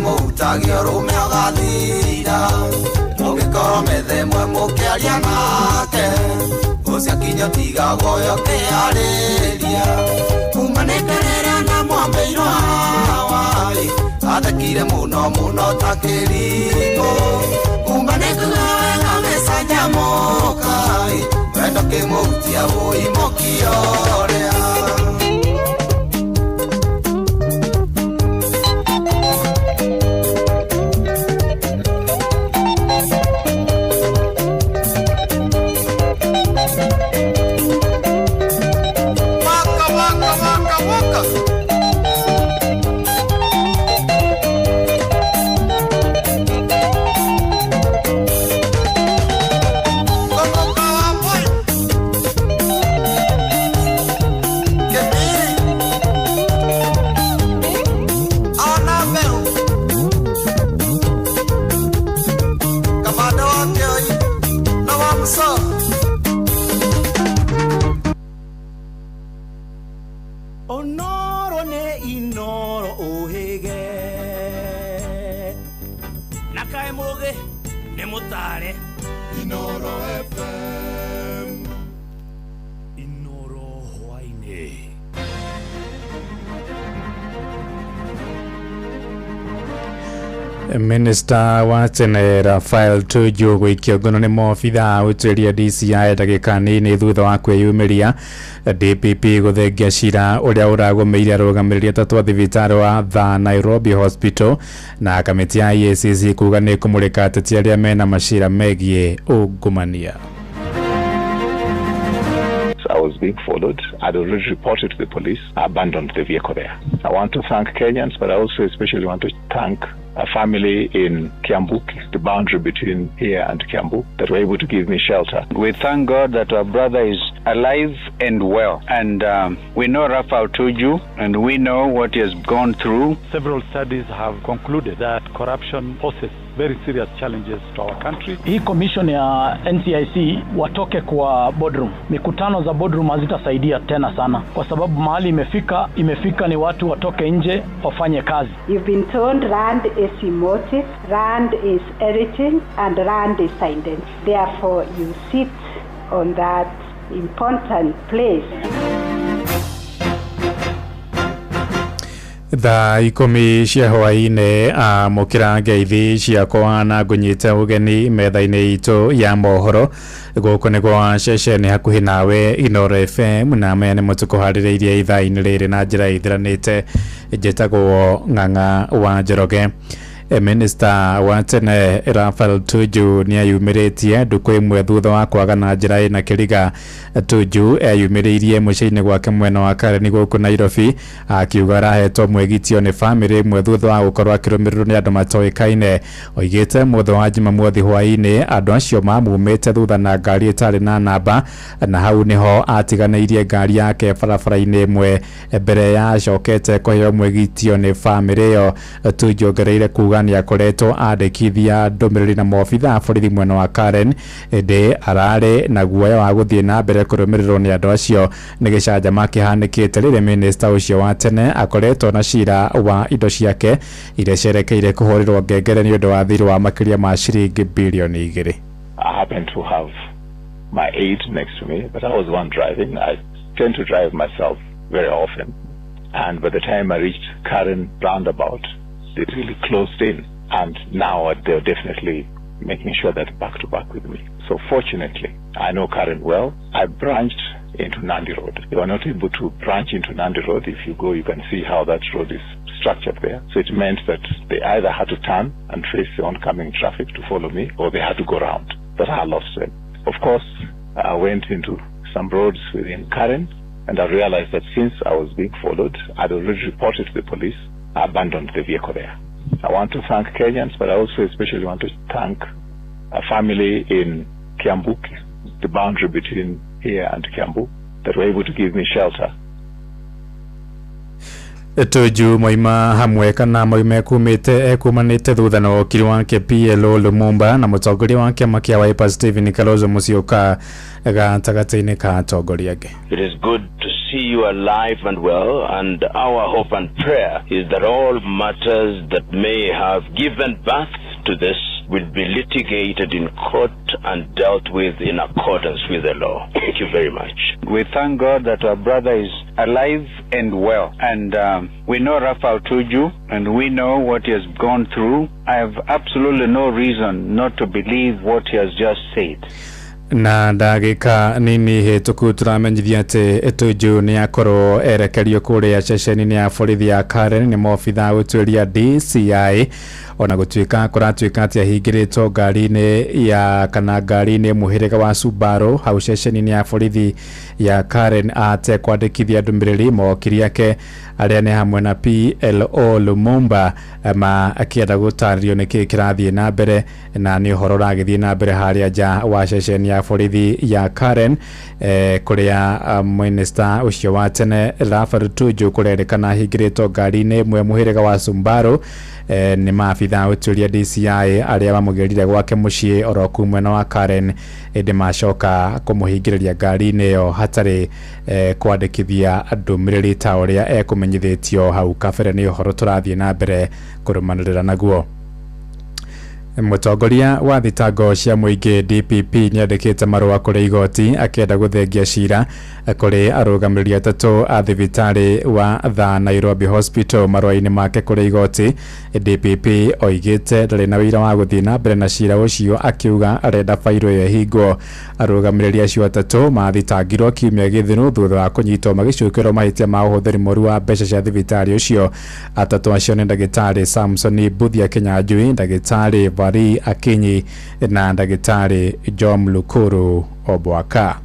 Mũhutagia ũrũme ũgathira mũngĩkorwo methemwe mũkĩaria nake ũcio kinya tigagwo ũyũ ũkĩarĩria kuma nĩke rĩrĩa ndamwambĩirwo hawa-ĩ athekire mũno mũno ta kĩrimũ kuma nĩkũigua wega gĩcanjamũka-ĩ wendo kĩmũhutia ũimũkio ũrĩa. Minister wa tene Raphael Tuju gũikio ngono nĩ maobithaa ũtuĩria DCI ndagĩka nini thutha wa kwĩyumĩria. DPP gũthengia cira ũrĩa ũragũmĩire arũgamĩrĩri atatũ a thibitarĩ wa The Nairobi Hospital na kamĩtĩ ya EACC kuga nĩ ĩkũmũrĩka ateti arĩa mena macira megiĩ ungumania. I was being followed. I'd already reported to the police. I abandoned the vehicle there. I want to thank Kenyans, but I also especially want to thank a family in Kiambu, the boundary between here and Kiambu, that were able to give me shelter. We thank God that our brother is alive and well. And we know Raphael Tuju, and we know what he has gone through. Several studies have concluded that corruption poses very serious challenges to our country. Hii commission ya NCIC watoke kwa boardroom. Mikutano za boardroom hazitasaidia tena sana, kwa sababu mahali imefika, imefika ni watu watoke nje wafanye kazi. You've been told land is emotive, land is everything, and land is identity. Therefore, you sit on that important place. Thaa 10 cia hwaĩ-inĩ, amũkĩra ngeithi ciakwa na ngũnyite ũgeni metha-inĩ itũ ya mohoro. Gũkũ nĩ gwa ceceni hakuhĩ nawe Inooro FM, na maya nĩmo tũkũharĩrĩirie ithaa-inĩ rĩrĩ na njĩra ĩthiranĩte. Njĩtagwo Ng'ang'a wa Njoroge. Minista wa tene Raphael Tuju nĩeyumĩrĩtie ndukũ ĩmwe thutha wa kwaga na njĩra ĩna kĩriga. Tuju eyumĩrĩirie mũciĩ-inĩ gwake mwena wa Karen gũkũ Nairobi, akiuga arahetwo mwĩgitio nĩ bamĩrĩ ĩmwe thutha wa gũkorwo akĩrũmĩrĩrwo nĩ andũ matoĩkaine. Oigĩte mũthĩ wa Jumamothi hwaĩ-inĩ andũ acio mamumĩte thutha na ngari ĩtarĩ na namba, na hau nĩho atiganĩirie ngari yake barabara-inĩ ĩmwe mbere ya acokete kũheo mwĩgitio nĩ bamĩrĩ ĩyo. Tuju ongereire kuga nĩ akoretwo andĩkithia ndũmĩrĩri na maobitha a borithi mwena wa Karen, ĩndĩ ararĩ na guoya wa gũthiĩ na mbere kũrũmĩrĩrwo nĩ andũ acio. Nĩ gĩcanjama kĩhanĩkĩte rĩrĩa minista ũcio wa tene akoretwo na cira wa indo ciake iria cerekeire kũhũrĩrwo ngengere nĩ ũndũ wa thirĩ wa makĩria ma ciringi bilioni 2. I happen to have my aide next to me, but I was the one driving. I tend to drive myself very often, and by the time I reached Karen roundabout, they really closed in, and now they're definitely making sure that back to back with me. So fortunately, I know Karen well. I branched into Nandi Road. They were not able to branch into Nandi Road. If you go, you can see how that road is structured there. So it meant that they either had to turn and face the oncoming traffic to follow me, or they had to go round. But I lost them. Of course, I went into some roads within Karen, and I realized that since I was being followed, I'd already reported to the police. I abandoned the vehicle there. I want to thank Kenyans, but I also especially want to thank a family in Kiambu, the boundary between here and Kiambu, that were able to give me shelter. Tuju moima hamwe kana moime kumite ekumanite thutha na wokiri wake PLO Lumumba na mũtongoria wa kĩama kĩa Wiper Stephen Kalonzo Musyoka gatagatĩ-inĩ ka atongoria angĩ. It is good to see you alive and well, and our hope and prayer is that all matters that may have given birth to this will be litigated in court and dealt with in accordance with the law. Thank you very much. We thank God that our brother is alive and well, and we know Raphael Tuju, and we know what he has gone through. I have absolutely no reason not to believe what he has just said. Na ndagĩka nini hĩtũku tũramenyithia atĩ Tuju nĩ akorwo erekerio kũrĩa ceceni-inĩ ya borithi ya Karen nĩ maobitha gũtuĩria DCI, ona gũtuĩka kũratuĩka atĩ ahingĩrĩtwo ngari-inĩ ya kana ngari-inĩ mũhĩrĩga wa Subaru hau ceceni-inĩ ya borithi ya Karen atekwandĩkithia ndũmĩrĩri. Mawakiri ake arĩa nĩ hamwe na PLO Lumumba makĩenda gũtarĩrio nĩkĩĩ kĩrathiĩ na mbere, na nĩ ũhoro ũragĩthiĩ na mbere harĩa nja wa ceceni ya borithi ya Karen, kũrĩa minista ũcio wa tene Raphael Tuju kũrerĩkana ahingĩrĩtwo ngari-inĩ ĩmwe mũhĩrĩga wa Subaru nĩ maabitha ũtuĩria DCI arĩa mamũgĩrire gwake mũciĩ oro kũu mwena wa Karen, ĩndĩ macoka kũmũhingĩrĩria ngari-inĩ ĩyo hatarĩ kwandĩkithia ndũmĩrĩri ta ũrĩa ekũmenyithĩtio hau kabere. Nĩ ũhoro tũrathiĩ na mbere kũrũmanĩrĩra naguo. Mũtongoria wa thitango cia mũingĩ DPP nĩandĩkĩte marũa kũrĩ igoti akĩenda gũthengia cira kũrĩ arũgamĩrĩri atatũ a thibitarĩ wa The Nairobi Hospital. Marũa-inĩ make kũrĩ igoti, DPP oigĩte ndarĩ na wĩira wa gũthiĩ na mbere na cira ũcio, akiuga arenda bairũ ĩyo ĩhingwo. Arũgamĩrĩri acio atatũ mathitangirwo kiumia gĩthiru thutha wa kũnyitwo magĩcokerwo mahĩtia ma ũhũthĩri mũru wa mbeca cia thibitarĩ ũcio. Atatũ acio nĩ ndagĩtarĩ Samson Mbuthia Kinyanjui, ndagĩtarĩ Vari Akinyi na ndagĩtarĩ John Lukuru Obwaka.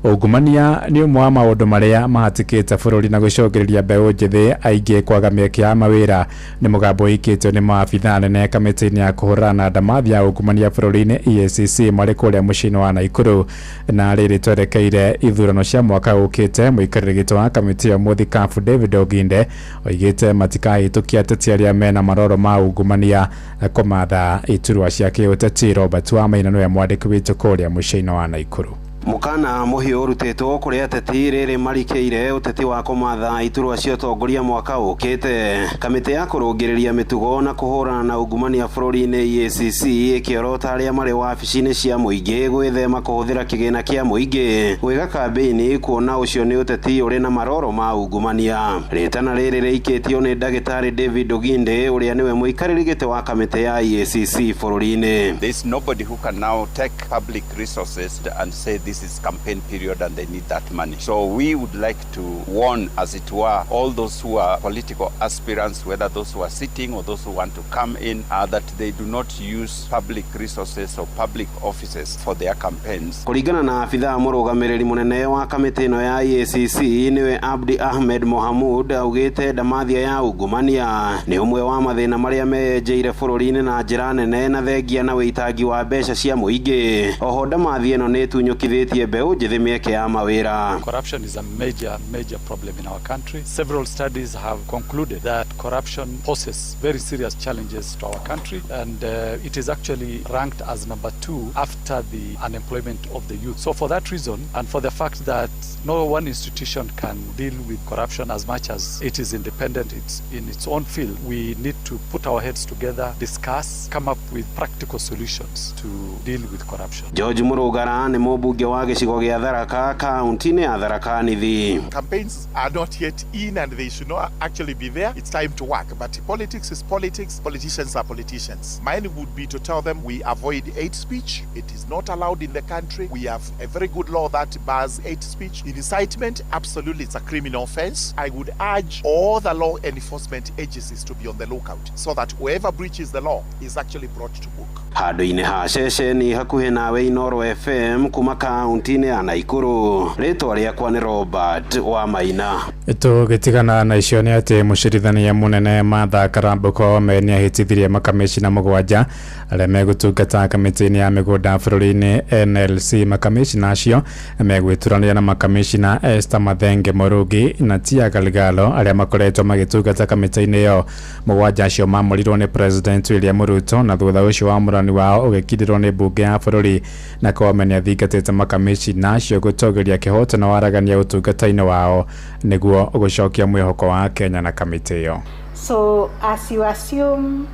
Ungumania nĩ ũmwe wa maũndũ marĩa mahatĩkĩte bũrũri na gũcũngĩrĩria mbeũ njĩthĩ aingĩ kwaga mĩeke ya mawĩra. Nĩ mũgambo ũikĩtio nĩ maabithaa anene kamĩtĩ-inĩ ya kũhũrana na ndamathi ya ungumania bũrũri-inĩ EACC marĩ kũrĩa mũciĩ-inĩ wa Naikuru. Na rĩrĩ twerekeire ithurano cia mwaka ũkĩte, mũikarĩri gĩtĩ wa kamĩtĩ ĩyo mũthikabu David Oginde oigĩte matikahĩtũkia ateti arĩa mena maroro ma ungumania kũmatha iturwa cia kĩũteti. Robert Wamaina nĩwe mwandĩki witũ kũrĩa mũciĩ-inĩ wa Naikuru. Mukana muhiũ ũrutĩtwo kũrĩ ateti rĩrĩ marikĩire ũteti wa kũmatha iturwa cia ũtongoria mwaka ũkĩte. Kamĩtĩ ya kũrũngĩrĩria mĩtugo na kũhũrana na ungumania bũrũri-inĩ EACC ĩkĩorota arĩa marĩ wabici-inĩ cia mũingĩ gwĩthema kũhũthĩra kĩgĩna kĩa mũingĩ gwĩka kambĩini, kuona ũcio nĩ ũteti ũrĩ na maroro ma ungumania. Rĩtana rĩrĩ rĩikĩtio nĩ ndagĩtarĩ David Oginde ũrĩa nĩwe mũikarĩri gĩtĩ wa kamĩtĩ ya EACC bũrũri-inĩ. There is nobody who can now take public resources and say this is campaign period and they need that money. So we would like to warn, as it were, all those who are political aspirants, whether those who are sitting or those who want to come in, that they do not use public resources or public offices for their campaigns. Kũringana na abithaa mũrũgamĩrĩri mũnene wa kamĩtĩ ĩno ya EACC nĩwe Abdi Ahmed Mohamud augĩte ndamathia ya ungumania nĩ ũmwe wa mathĩna marĩa meyenjeire bũrũri-inĩ na njĩra nene na thengia na wĩitangi wa mbeca cia mũingĩ. Oho ndamathia ĩno nĩ ĩtunyũkithĩtie mbeũ njĩthĩ mĩeke ya mawĩra. Corruption is a major, major problem in our country. Several studies have concluded that corruption poses very serious challenges to our country, and it is actually ranked as number 2 after the unemployment of the youth. So for that reason, and for the fact that no one institution can deal with corruption as much as it is independent, it's in its own field, we need to put our heads together, discuss, come up with practical solutions to deal with corruption. George Murugara nĩ mũmbunge wa gĩcigo gĩa Tharaka kaunti-inĩ ya Tharaka Nithi. Campaigns are not yet in and they should not actually be there. It's time to work. But politics is politics. Politicians are politicians. Mine would be to tell them we avoid hate speech. It is not allowed in the country. We have a very good law that bars hate speech. Incitement, absolutely, it's a criminal offense. I would urge all the law enforcement agencies to be on the lookout so that whoever breaches the law is actually brought to book. Handũ-inĩ ha ceceni hakuhĩ nawe Inooro FM kuma kaunti-inĩ ya Naikuru, rĩtwa rĩakwa nĩ Robert Wamaina. Tũgĩtigana na icio nĩ atĩ mũcirithania mũnene Martha Karambu Koome nĩ ahĩtithirie makamĩcina 7 arĩa megũtungata kamĩtĩ-inĩ ya mĩgũnda bũrũri-inĩ NLC. Makamĩcina acio megwĩturanĩra na makamĩcina Esther Mathenge Mũrũgi na Tia Galgalo arĩa makoretwo magĩtungata kamĩtĩ-inĩ ĩyo. 7 acio mamũrirwo nĩ President William Ruto na thutha ũcio wamũrani wao ũgĩkindĩrwo nĩ mbunge ya bũrũri. Na Koome nĩ athingatĩte makamĩcina acio gũtũgĩria kĩhoto na waragania ũtungata-inĩ wao nĩguo gũcokia mwĩhoko wa Kenya na kamĩtĩ ĩyo. So as you assume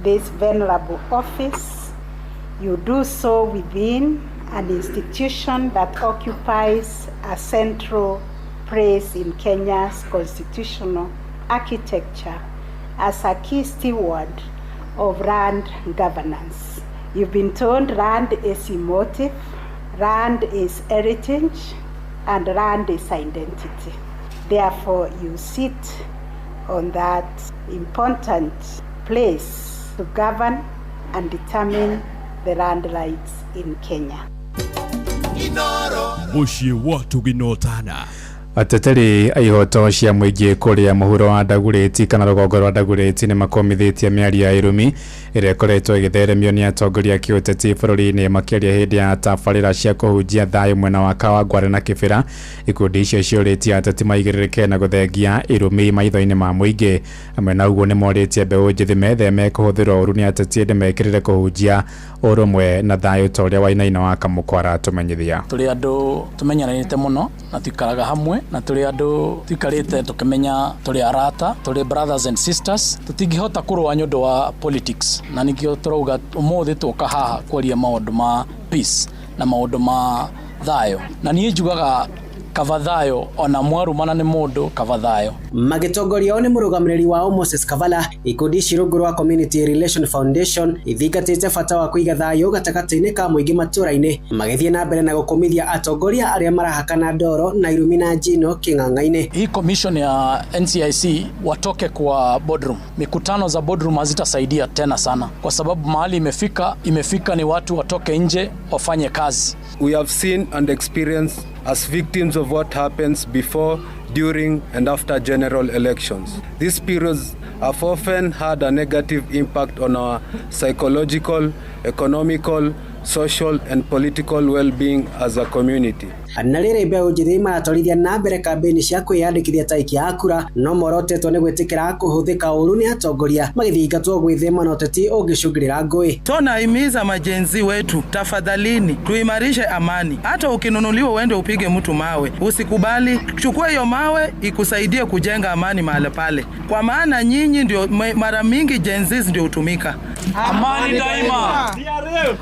this venerable office, you do so within an institution that occupies a central place in Kenya's constitutional architecture as a key steward of land governance. You've been told land is emotive, land is heritage, and land is identity. Therefore, you sit on that important place to govern and determine the land rights in Kenya. Mũciĩ wa Tũginotana. Ateteri a ihoto cia mũingĩ kũrĩa mũhuro wa Dagoretti kana rũgongo rwa Dagoretti nĩ makomithĩtie mĩario ya irumi ĩrĩa ĩkoretwo ĩgĩtheremio nĩ atongoria a kĩũteti bũrũri-inĩ makĩaria hĩndĩ ya tabarĩra cia kũhunjia thayũ mwena wa Kawangware na Kĩbĩra. Ikundi icio ciũrĩtie ateti maigĩrĩrĩke na gũthengia irumi maitho-inĩ ma mũingĩ. Hamwe na ũguo nĩ morĩtie mbeũ njĩthĩ metheme kũhũthĩrwo ũru nĩ ateti ĩndĩ mekĩrĩre kũhunjia ũrũmwe na thayũ ta ũrĩa Wainaina wa Kamũkwa aratũmenyithia. Tũrĩ andũ tũmenyeranĩte mũno na tuikaraga hamwe na tũrĩ andũ tuikarĩte tũkĩmenya tũrĩ arata, tũrĩ brothers and sisters. Tũtingĩhota kũrũa nĩ ũndũ wa politics, na nĩkĩo tũrauga ũmũthĩ tũka haha kwaria maũndũ ma peace na maũndũ ma thayũ. Na niĩ njugaga kaba thayo ona mwarumana nĩ mũndũ kaba thayo. Magĩtongorio nĩ mũrũgamĩrĩri wao Moses Kavala, ikundi ici rungu rwa Community Relation Foundation ithingatĩte bata wa kũiga thayũ gatagatĩ-inĩ ka mũingĩ matũra-inĩ, magĩthiĩ na mbere na gũkũmithia atongoria arĩa marahakana ndoro na irumi na njino kĩng'ang'a-inĩ. Hii commission ya NCIC watoke kwa boardroom. Mikutano za boardroom hazitasaidia tena sana, kwa sababu mahali imefika ni watu watoke nje wafanye kazi. We have seen and experienced as victims of what happens before, during, and after general elections. These periods have often had a negative impact on our psychological, economical, social, and political well-being as a community. Na rĩrĩ mbeũ njĩthĩ maratwarithia na mbere kambĩini cia kwĩyandĩkithia ta aikia a kura no morotetwo nĩ gwĩtĩkĩra kũhũthĩka ũru nĩ atongoria magĩthingatwo gwĩthema na ũteti ũngĩcũngĩrĩra ngũĩ. Tunahimiza ma-Gen Z wetu, tafadhalini tuimarishe amani. Hata ukinunuliwa uende upige mtu mawe, usikubali. Chukua hiyo mawe ikusaidie kujenga amani mahali pale, kwa maana nyinyi ndio mara mingi Gen Z ndio hutumika. Amani daima.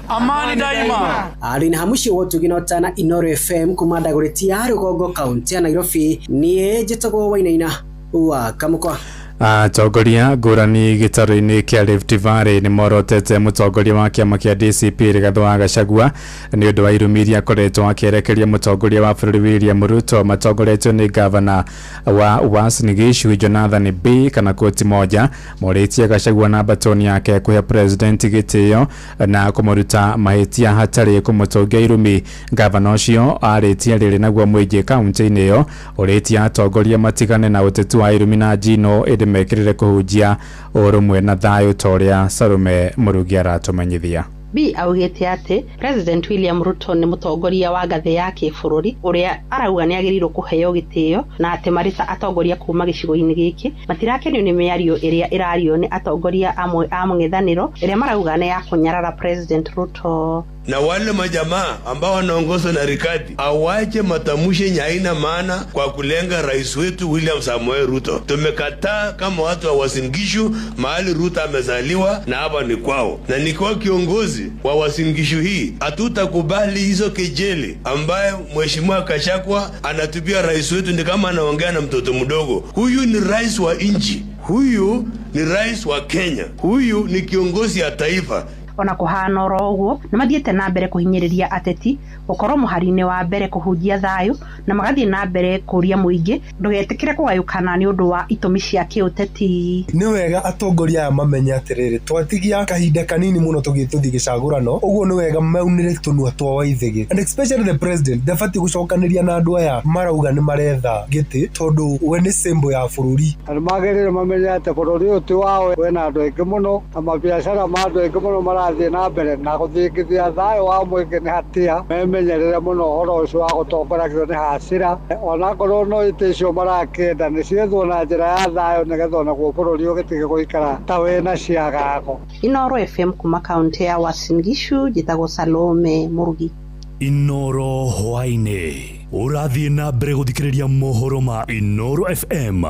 Amani daima. Arĩ na mũciĩ wa ũtugi na ũtana Inooro FM kuma Dagoretti ya rũgongo kaunti ya Nairobi niĩ njĩtagwo Wainaina wa Kamũkwa. Atongoria ngũrani gĩtarũ-inĩ kĩa Rift Valley nĩ morotete mũtongoria wa kĩama kĩa DCP Rigathĩ wa Gachagua nĩ ũndũ wa irumi iria akoretwo akĩerekeria mũtongoria wa bũrũri William Ruto matongoretio nĩ gavana wa Uasin Gishu Jonathan B kana koti moja morĩtie Gachagua na batoni yake kũhe president gĩtĩo na kũmũruta mahĩtia hatarĩ kũmũtũngia irumi. Gavana ũcio arĩtie rĩrĩ naguo mũingĩ kaunti-inĩ ĩyo ũrĩtie atongoria matigane na ũteti wa irumi na njino ĩndĩ mekĩrĩre kũhunjia ũrũmwe na thayũ ta ũrĩa Salome Mũrugi aratũmenyithia. B augĩte atĩ President William Ruto nĩ mũtongoria wa ngathĩ ya kĩbũrũri ũrĩa arauga nĩ agĩrĩirwo kũheo gĩtĩo na atĩ marĩ ta atongoria kuma gĩcigo-inĩ gĩkĩ matirakenio nĩ mĩario ĩrĩa ĩrario nĩ atongoria amwe a mũng'ethanĩro ĩrĩa marauga nĩ ya kũnyarara President Ruto. Na wale majamaa ambao wanaongozwa na Rigathi awache matamshi yenye haina maana kwa kulenga rais wetu William Samoei Ruto. Tumekataa kama watu wa Uasin Gishu, mahali Ruto amezaliwa na hapa ni kwao. Na nikiwa kiongozi wa Uasin Gishu hii, hatutakubali hizo kejeli ambaye Mheshimiwa Gachagua anatupia rais wetu, ni kama anaongea na mtoto mdogo. Huyu ni rais wa nchi, huyu ni rais wa Kenya, huyu ni kiongozi ya taifa. Ona kũhana oro ũguo nĩ mathiĩte na mbere kũhinyĩrĩria ateti gũkorwo mũhari-inĩ wa mbere kũhunjia thayũ na magathiĩ na mbere kũria mũingĩ ndũgetĩkĩre kũgayũkana nĩ ũndũ wa itũmi cia kĩũteti. Nĩ wega atongoria aya mamenye atĩrĩrĩ, twatigia kahinda kanini mũno tũgĩthiĩ gĩcagũrano, ũguo nĩ wega maunĩre tũnua twa Waithĩgĩ, and especially the president ndabatiĩ gũcokanĩria na andũ aya marauga nĩ maretha gĩtĩ, tondũ we nĩ symbol ya bũrũri. Na nĩmagĩrĩire mamenye atĩ bũrũri ũyũ ti wao, wĩna andũ aingĩ mũno na mabiacara ma andũ aingĩ mũno marathiĩ na mbere na gũthingithia thayũ wa mũingĩ nĩ hatia. Memenyerere mũno ũhoro ũcio wa gũtongoragio nĩ hasira, onakorwo no itĩ icio marakĩenda nĩ ciethwo na njĩra ya thayũ nĩgetha onaguo bũrũri ũgĩtige gũikara ta wĩna ciagago. Inooro FM kuma kaunti ya Uasin Gishu njĩtagwo Salome Mũrugi. Inooro hwaĩ-inĩ ũrathiĩ na mbere gũthikĩrĩria mohoro ma Inooro FM.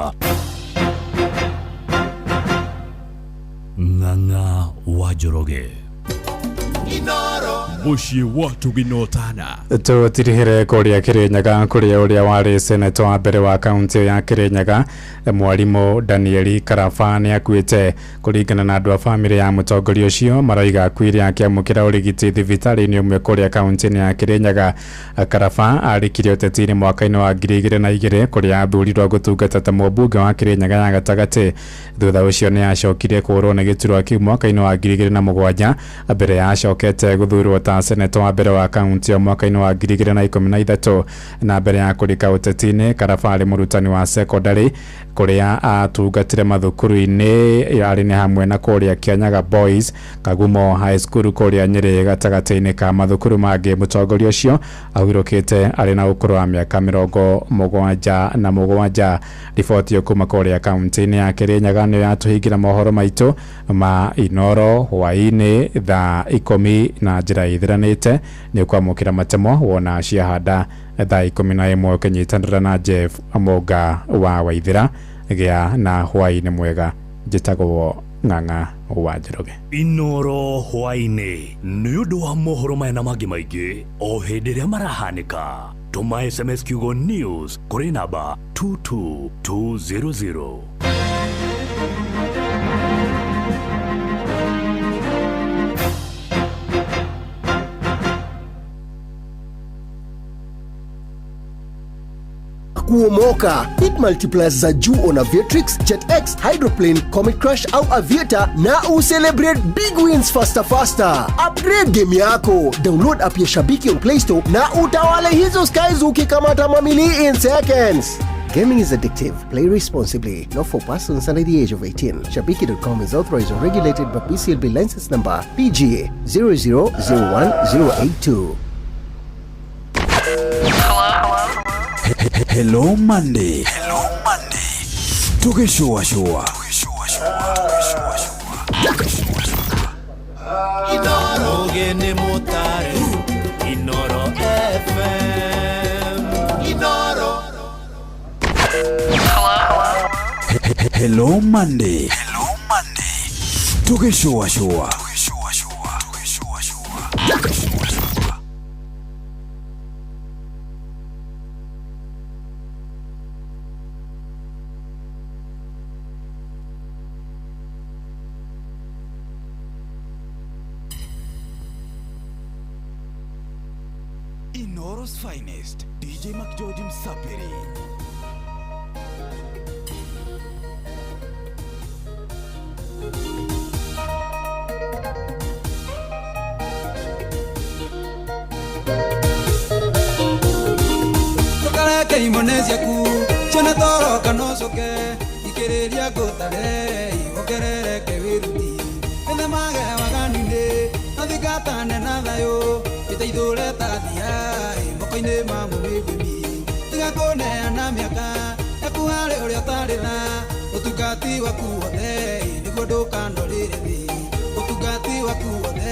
Ng'ang'a wa Njoroge. Mũciĩ wa Tũginotana. Tũtirihĩre kũrĩa Kĩrĩnyaga kũrĩa ũrĩa warĩ seneta wa mbere wa kaunti ya Kĩrĩnyaga mwarimũ Danieli Karaba nĩ akuĩte. Kũringana na andũ a bamĩrĩ ya mũtongoria ũcio maroiga akuire akĩamũkĩra ũrigiti thibitarĩ-inĩ ũmwe kũrĩa kaunti-inĩ ya Kĩrĩnyaga. Karaba arĩkirie ũteti-inĩ mwaka-inĩ wa 2002 kũrĩa athurirwo gũtungata ta mũmbunge wa Kĩrĩnyaga ya gatagatĩ. Thutha ũcio nĩ acokire kũũrwo nĩ gĩturwa kĩu mwaka-inĩ wa 2007 mbere ya acokete gũthurwo ta seneta wa mbere wa kaunti ya mwaka-inĩ wa 2013 na mbere ya kũrika ũteti-inĩ. Karaba arĩ mũrutani wa secondary kũrĩa atungatire mathukuru-inĩ arĩ nĩ hamwe na kũrĩa Kianyaga Boys, Kagumo High School kũrĩa Nyĩrĩ gatagatĩ-inĩ ka mathukuru mangĩ. Mũtongoria ũcio ahurũkĩte arĩ na ũkũrũ wa mĩaka 77. Riboti kuma kũrĩa kaunti-inĩ ya Kĩrĩnyaga nĩyo yatũhingĩra mohoro maitũ ma Inooro hwaĩ-inĩ thaa 10 na njĩra ithiranĩte. Nĩ ũkwamũkĩra matemo wona ciahanda thaa 11 ũkĩnyitanĩra na Jeff Amonga wa Waithĩra. Gĩa na hwaĩ-inĩ mwega. Njĩtagwo Ng'ang'a wa Njoroge. Inooro hwaĩ-inĩ nĩ ũndũ wa mohoro maya na mangĩ maingĩ o hĩndĩ ĩrĩa marahanĩka. Tũma SMS kiugo news kũrĩ namba 22200. Kuomoka. Hit multipliers za juu on Aviatrix, JetX, Hydroplane, Comet Crash au Aviator na ucelebrate big wins faster faster. Upgrade game yako. Download app ya Shabiki on Play Store na utawale hizo skies ukikamata mamili in seconds. Gaming is addictive. Play responsibly. Not for persons under the age of 18. Shabiki.com is authorized and regulated by PCLB license number PGA 0001082. Hello Monday. Hello Monday. Tukishuashua. Inoro gene mutare Inoro FM Inoro. Hello Monday. Hello Monday. Tukishuashua. Inoro's finest, DJ McGeorge Msapiri. Tukareke imone ciaku cione toro kana ũcoke ikĩrĩria ngũtare wongerereke wĩruti wĩthemage waganu-inĩ na thingatane na thayũ wĩteithũre ta thia moko-inĩ ma mũmĩgũmi tiga kũneana mĩaka yaku harĩ ũrĩa ũtarĩ tha ũtungati waku wothe nĩguo ndũkanorĩre thĩ ũtungati waku wothe.